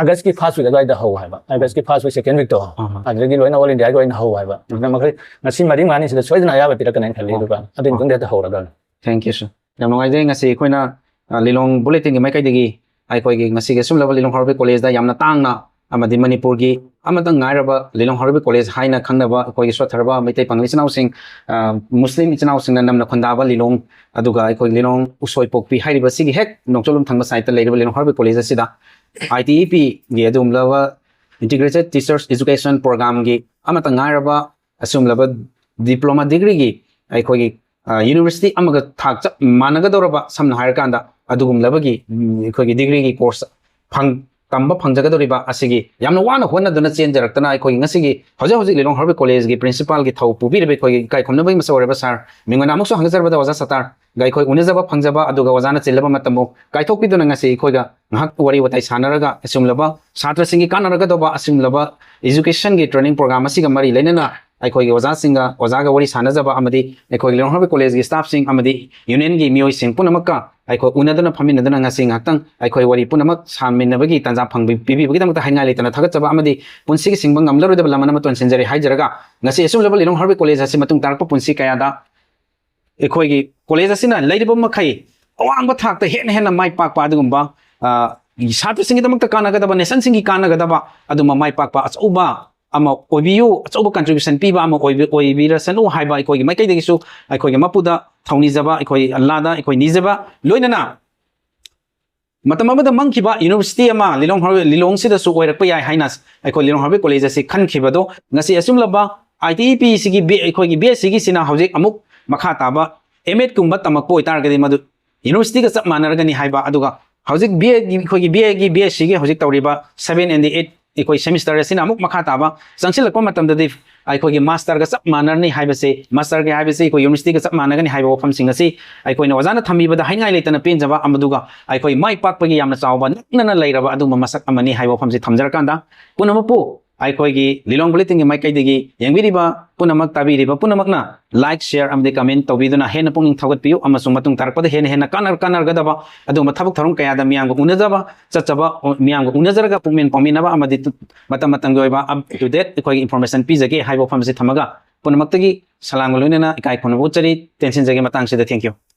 August ꯀꯤ first week ꯑꯗꯨꯋꯥꯏꯗ ꯍꯧ ꯍꯥꯏꯕ, August ꯀꯤ first week, second week ꯇꯣ꯫ ꯑꯥ꯫ ꯑꯗꯨꯗꯒꯤ ꯂꯣꯏꯅ all India ꯒꯤ ꯑꯣꯏꯅ ꯍꯧ ꯍꯥꯏꯕ꯫ ꯑꯗꯨꯅ ꯃꯈꯣꯏ ꯉꯁꯤ ꯃꯔꯤ ꯃꯉꯥꯅꯤꯁꯤꯗ ꯁꯣꯏꯗꯅ ꯑꯌꯥꯕ ꯄꯤꯔꯛꯀꯅꯦꯅ ꯈꯜꯂꯤ, ꯑꯥ꯫ ꯑꯗꯨꯒ ꯑꯗꯨꯒꯤ ꯃꯇꯨꯡꯗ ꯍꯦꯛꯇ ꯍꯧꯔꯗꯕꯅꯤ꯫ Thank you, sir. ꯌꯥꯝ ꯅꯨꯡꯉꯥꯏꯖꯩ ꯉꯁꯤ ꯑꯩꯈꯣꯏꯅ, ꯑ, ꯂꯤꯂꯣꯡ bulletin ꯒꯤ ꯃꯥꯏꯀꯩꯗꯒꯤ ꯑꯩꯈꯣꯏꯒꯤ ꯉꯁꯤꯒꯤ ꯑꯁꯨꯝꯂꯕ ꯂꯤꯂꯣꯡ ꯍꯔꯥꯎꯕꯤ ꯀꯣꯂꯦꯖꯇ ꯌꯥꯝꯅ ꯇꯥꯡꯅ ꯑꯃꯗꯤ ꯃꯅꯤꯄꯨꯔꯒꯤ ꯑꯃꯠꯇ ꯉꯥꯏꯔꯕ ꯂꯤꯂꯣꯡ ꯍꯔꯥꯎꯕꯤ ꯀꯣꯂꯦꯖ ꯍꯥꯏꯅ ꯈꯪꯅꯕ ꯑꯩꯈꯣꯏꯒꯤ ꯁꯣꯠꯊꯔꯕ ꯃꯩꯇꯩ ꯄꯥꯉꯜ ꯏꯆꯤꯟ ꯏꯅꯥꯎꯁꯤꯡ, ꯑ, ꯃꯨꯁꯂꯤꯝ ꯏꯆꯤꯟ ꯏꯅꯥꯎꯁꯤꯡꯅ ꯅꯝꯅ ꯈꯨꯟꯗꯥꯕ ꯂꯤꯂꯣꯡ, ꯑꯗꯨꯒ ꯑꯩꯈꯣꯏ ꯂꯤꯂꯣꯡ ꯎꯁꯣꯏꯄꯣꯛꯄꯤ ꯍꯥꯏꯔꯤꯕ ꯁꯤꯒꯤ ꯍꯦꯛ ꯅꯣꯡꯆꯨꯞꯂꯣꯝ ꯊꯪꯕ side ꯇ ꯂꯩꯔꯤꯕ ꯂꯤꯂꯣꯡ ꯍꯔꯥꯎꯕꯤ ꯀꯣꯂꯦꯖ ꯑꯁꯤꯗ ITEP ꯒꯤ ꯑꯗꯨꯒꯨꯝꯂꯕ Integrated Teachers Education Program ꯒꯤ ꯑꯃꯠꯇ ꯉꯥꯏꯔꯕ ꯑꯁꯤꯒꯨꯝꯂꯕ diploma degree ꯒꯤ ꯑꯩꯈꯣꯏꯒꯤ, ꯑ, university ꯑꯃꯒ ꯊꯥꯛ ꯆꯞ ꯃꯥꯟꯅꯒꯗꯧꯔꯕ, ꯁꯝꯅ ꯍꯥꯏꯔꯀꯥꯟꯗ ꯑꯗꯨꯒꯨꯝꯂꯕꯒꯤ, ꯎꯝ, ꯑꯩꯈꯣꯏꯒꯤ degree ꯒꯤ course ꯐꯪ-, ꯇꯝꯕ ꯐꯪꯖꯒꯗꯧꯔꯤꯕ ꯑꯁꯤꯒꯤ ꯌꯥꯝꯅ ꯋꯥꯅ ꯍꯣꯠꯅꯗꯨꯅ ꯆꯦꯟꯖꯔꯛꯇꯅ ꯑꯩꯈꯣꯏꯒꯤ ꯉꯁꯤꯒꯤ ꯍꯧꯖꯤꯛ ꯍꯧꯖꯤꯛ ꯂꯤꯂꯣꯡ ꯍꯔꯕꯔꯤ ꯀꯣꯂꯦꯖꯀꯤ ꯄ꯭ꯔꯤꯟꯁꯤꯄꯥꯜꯒꯤ ꯊꯧ ꯄꯨꯕꯤꯔꯤꯕ ꯑꯩꯈꯣꯏꯒꯤ ꯏꯀꯥꯏ ꯈꯨꯝꯅꯕꯒꯤ ꯃꯁꯛ ꯑꯣꯏꯔꯕ ꯁꯥꯔ ꯃꯤꯡ ꯑꯣꯏꯅ ꯑꯃꯨꯛꯁꯨ ꯍꯪꯖꯖꯔꯕꯗ ꯑꯣꯖꯥ ꯁꯇꯥꯔꯒ ꯑꯩꯈꯣꯏ ꯎꯅꯖꯕ ꯐꯪꯖꯕ ꯑꯗꯨꯒ ꯑꯣꯖꯥꯅ ꯆꯤꯜꯂꯕ ꯃꯇꯝꯕꯨ ꯀꯥꯏꯊꯣꯛꯄꯤꯗꯨꯅ ꯉꯁꯤ ꯑꯩꯈꯣꯏꯒ ꯉꯥꯏꯍꯥꯛ ꯋꯥꯔꯤ ꯋꯥꯇꯥꯏ ꯁꯥꯟꯅꯔꯒ ꯑꯁꯤꯒꯨꯝꯂꯕ ꯁꯥꯇ꯭ꯔꯁꯤꯡꯒꯤ ꯀꯥꯟꯅꯔꯒꯗꯧꯕ ꯑꯁꯤꯒꯨꯝꯂꯕ educationꯒꯤ training program ꯑꯁꯤꯒ ꯃꯔꯤ ꯂꯩꯅꯅ ꯑꯩꯈꯣꯏꯒꯤ ꯑꯣꯖꯥꯁꯤꯡꯒ, ꯑꯣꯖꯥꯒ ꯋꯥꯔꯤ ꯁꯥꯟꯅꯖꯕ ꯑꯃꯗꯤ ꯑꯩꯈꯣꯏꯒꯤ ꯂꯤꯂꯣꯡ ꯍꯔꯕꯔꯤ ꯀꯣꯂꯦꯖꯀꯤ staffꯁꯤꯡ ꯑꯃꯗꯤ unionꯒꯤ ꯃꯤꯑꯣꯏꯁꯤꯡ ꯄꯨꯝꯅꯃꯛꯀ ꯑꯩꯈꯣꯏ ꯎꯅꯗꯨꯅ ꯐꯝꯃꯤꯟꯅꯗꯨꯅ ꯉꯁꯤ ꯉꯥꯏꯍꯥꯛꯇꯪ ꯑꯩꯈꯣꯏ ꯋꯥꯔꯤ ꯄꯨꯝꯅꯃꯛ ꯁꯥꯃꯤꯟꯅꯕꯒꯤ ꯇꯥꯟꯖꯥ ꯐꯪꯕꯤ-, ꯄꯤꯕꯤꯕꯒꯤꯗꯃꯛꯇ ꯍꯥꯏꯅꯤꯡꯉꯥꯏ ꯂꯩꯇꯅ ꯊꯥꯒꯠꯆꯕ ꯑꯃꯗꯤ ꯄꯨꯟꯁꯤꯒꯤ ꯁꯤꯡꯕ ꯉꯝꯂꯔꯣꯏꯗꯕ ꯂꯃꯟ ꯑꯃ ꯇꯣꯟꯁꯤꯟꯖꯔꯤ ꯍꯥꯏꯖꯔꯒ, ꯉꯁꯤ ꯑꯁꯤꯒꯨꯝꯂꯕ ꯂꯤꯂꯣꯡ ꯍꯔꯕꯔꯤ ꯀꯣꯂꯦꯖ ꯑꯁꯤ ꯃꯇꯨꯡ ꯇꯥꯔꯛꯄ ꯄꯨꯟꯁꯤ ꯀꯌꯥꯗ ꯑꯩꯈꯣꯏꯒꯤ ꯀꯣꯂꯦꯖ ꯑꯁꯤꯅ ꯂꯩꯔꯤꯕ ꯃꯈꯩ ꯑꯋꯥꯡꯕ ꯊꯥꯛꯇ ꯍꯦꯟꯅ ꯍꯦꯟꯅ ꯃꯥꯏ ꯄꯥꯛꯄ ꯑꯗꯨꯒꯨꯝꯕ, ꯑ, ꯁꯥꯇ꯭ꯔꯁꯤꯡꯒꯤꯗꯃꯛꯇ ꯀꯥꯟꯅꯒꯗꯕ, nationꯁꯤꯡꯒꯤ ꯀꯥꯟꯅꯒꯗꯕ ꯑꯗꯨꯝꯕ ꯃꯥꯏ ꯄꯥꯛꯄ ꯑꯆꯧꯕ ꯑꯃ ꯑꯣꯏꯕꯤꯌꯨ, ꯑꯆꯧꯕ contribution ꯄꯤꯕ ꯑꯃ ꯑꯣꯏꯕꯤ-, ꯑꯣꯏꯕꯤꯔꯁꯅꯨ ꯍꯥꯏꯕ ꯑꯩꯈꯣꯏꯒꯤ ꯃꯥꯏꯀꯩꯗꯒꯤꯁꯨ ꯑꯩꯈꯣꯏꯒꯤ ꯃꯄꯨꯗ ꯊꯧꯅꯤꯖꯕ, ꯑꯩꯈꯣꯏ ꯑꯜꯂꯥꯗ ꯑꯩꯈꯣꯏ ꯅꯤꯖꯕ, ꯂꯣꯏꯅꯅ ꯃꯇꯝ ꯑꯃꯗ ꯃꯥꯡꯈꯤꯕ university ꯑꯃ ꯂꯤꯂꯣꯡ ꯍꯔ-, ꯂꯤꯂꯣꯡꯁꯤꯗꯁꯨ ꯑꯣꯏꯔꯛꯄ ꯌꯥꯏ ꯍꯥꯏꯅ ꯑꯩꯈꯣꯏ ꯂꯤꯂꯣꯡ ꯍꯔꯕꯔꯤ ꯀꯣꯂꯦꯖ ꯑꯁꯤ ꯈꯟꯈꯤꯕꯗꯣ, ꯉꯁꯤ ꯑꯁꯤꯒꯨꯝꯂꯕ ITEPꯁꯤꯒꯤ ꯕꯤ-, ꯑꯩꯈꯣꯏꯒꯤ BSCꯒꯤꯁꯤꯅ ꯍꯧꯖꯤꯛ ꯑꯃꯨꯛ ꯃꯈꯥ ꯇꯥꯕ MEdꯀꯨꯝꯕ ꯇꯝꯃꯛꯄ ꯑꯣꯏꯇꯥꯔꯒꯗꯤ ꯃꯗꯨ universityꯒ ꯆꯞ ꯃꯥꯟꯅꯔꯒꯅꯤ ꯍꯥꯏꯕ, ꯑꯗꯨꯒ ꯍꯧꯖꯤꯛ BAꯒꯤ, ꯑꯩꯈꯣꯏꯒꯤ BAꯒꯤ BSCꯒꯤ ꯍꯧꯖꯤꯛ ꯇꯧꯔꯤꯕ seven and eight ꯑꯩꯈꯣꯏ semester ꯑꯁꯤꯅ ꯑꯃꯨꯛ ꯃꯈꯥ ꯇꯥꯕ ꯆꯪꯁꯤꯜꯂꯛꯄ ꯃꯇꯝꯗꯗꯤ ꯑꯩꯈꯣꯏꯒꯤ masterꯒ ꯆꯞ ꯃꯥꯟꯅꯔꯅꯤ ꯍꯥꯏꯕꯁꯦ, masterꯒꯤ ꯍꯥꯏꯕꯁꯤ ꯑꯩꯈꯣꯏ universityꯒ ꯆꯞ ꯃꯥꯟꯅꯒꯅꯤ ꯍꯥꯏꯕ ꯋꯥꯐꯝꯁꯤꯡ ꯑꯁꯤ ꯑꯩꯈꯣꯏꯅ ꯑꯣꯖꯥꯅ ꯊꯝꯕꯤꯕꯗ ꯍꯥꯏꯅꯤꯡꯉꯥꯏ ꯂꯩꯇꯅ ꯄꯦꯟꯖꯕ ꯑꯃꯗꯨꯒ ꯑꯩꯈꯣꯏ ꯃꯥꯏ ꯄꯥꯛꯄꯒꯤ ꯌꯥꯝꯅ ꯆꯥꯎꯕ ꯅꯛꯅꯅ ꯂꯩꯔꯕ ꯑꯗꯨꯒꯨꯝꯕ ꯃꯁꯛ ꯑꯃꯅꯤ ꯍꯥꯏꯕ ꯋꯥꯐꯝꯁꯤ ꯊꯝꯖꯔꯀꯥꯟꯗ, ꯄꯨꯝꯅꯃꯛꯄꯨ ꯑꯩꯈꯣꯏꯒꯤ ꯂꯤꯂꯣꯡ Bulletinꯒꯤ ꯃꯥꯏꯀꯩꯗꯒꯤ ꯌꯦꯡꯕꯤꯔꯤꯕ ꯄꯨꯝꯅꯃꯛ, ꯇꯥꯕꯤꯔꯤꯕ ꯄꯨꯝꯅꯃꯛꯅ like, share ꯑꯃꯗꯤ comment ꯇꯧꯕꯤꯗꯨꯅ ꯍꯦꯟꯅ ꯄꯨꯛꯅꯤꯡ ꯊꯧꯒꯠꯄꯤꯌꯨ, ꯑꯃꯁꯨꯡ ꯃꯇꯨꯡ ꯇꯥꯔꯛꯄꯗ ꯍꯦꯟꯅ ꯍꯦꯟꯅ ꯀꯥꯟꯅ-, ꯀꯥꯟꯅꯔꯒꯗꯕ ꯑꯗꯨꯒꯨꯝꯕ ꯊꯕꯛ ꯊꯧꯔꯝ ꯀꯌꯥꯗ ꯃꯤꯌꯥꯝꯒ ꯎꯅꯖꯕ, ꯆꯠꯆꯕ, ꯃꯤꯌꯥꯝꯒ ꯎꯅꯖꯔꯒ ꯄꯨꯛꯃꯦꯟ ꯄꯥꯎꯃꯤꯟꯅꯕ ꯑꯃꯗꯤ ꯇꯨ-, ꯃꯇꯝ ꯃꯇꯝꯒꯤ ꯑꯣꯏꯕ up to date ꯑꯩꯈꯣꯏꯒꯤ information ꯄꯤꯖꯒꯦ ꯍꯥꯏꯕ ꯋꯥꯐꯝ ꯑꯁꯤ ꯊꯝꯃꯒ, ꯄꯨꯝꯅꯃꯛꯇꯒꯤ ꯁꯂꯥꯝꯒ ꯂꯣꯏꯅꯅ ꯏꯀꯥꯏ ꯈꯨꯝꯅꯕ ꯎꯠꯆꯔꯤ꯫ ꯇꯦꯟꯁꯤꯟꯖꯒꯦ ꯃꯇꯥꯡꯁꯤꯗ꯫ Thank you꯫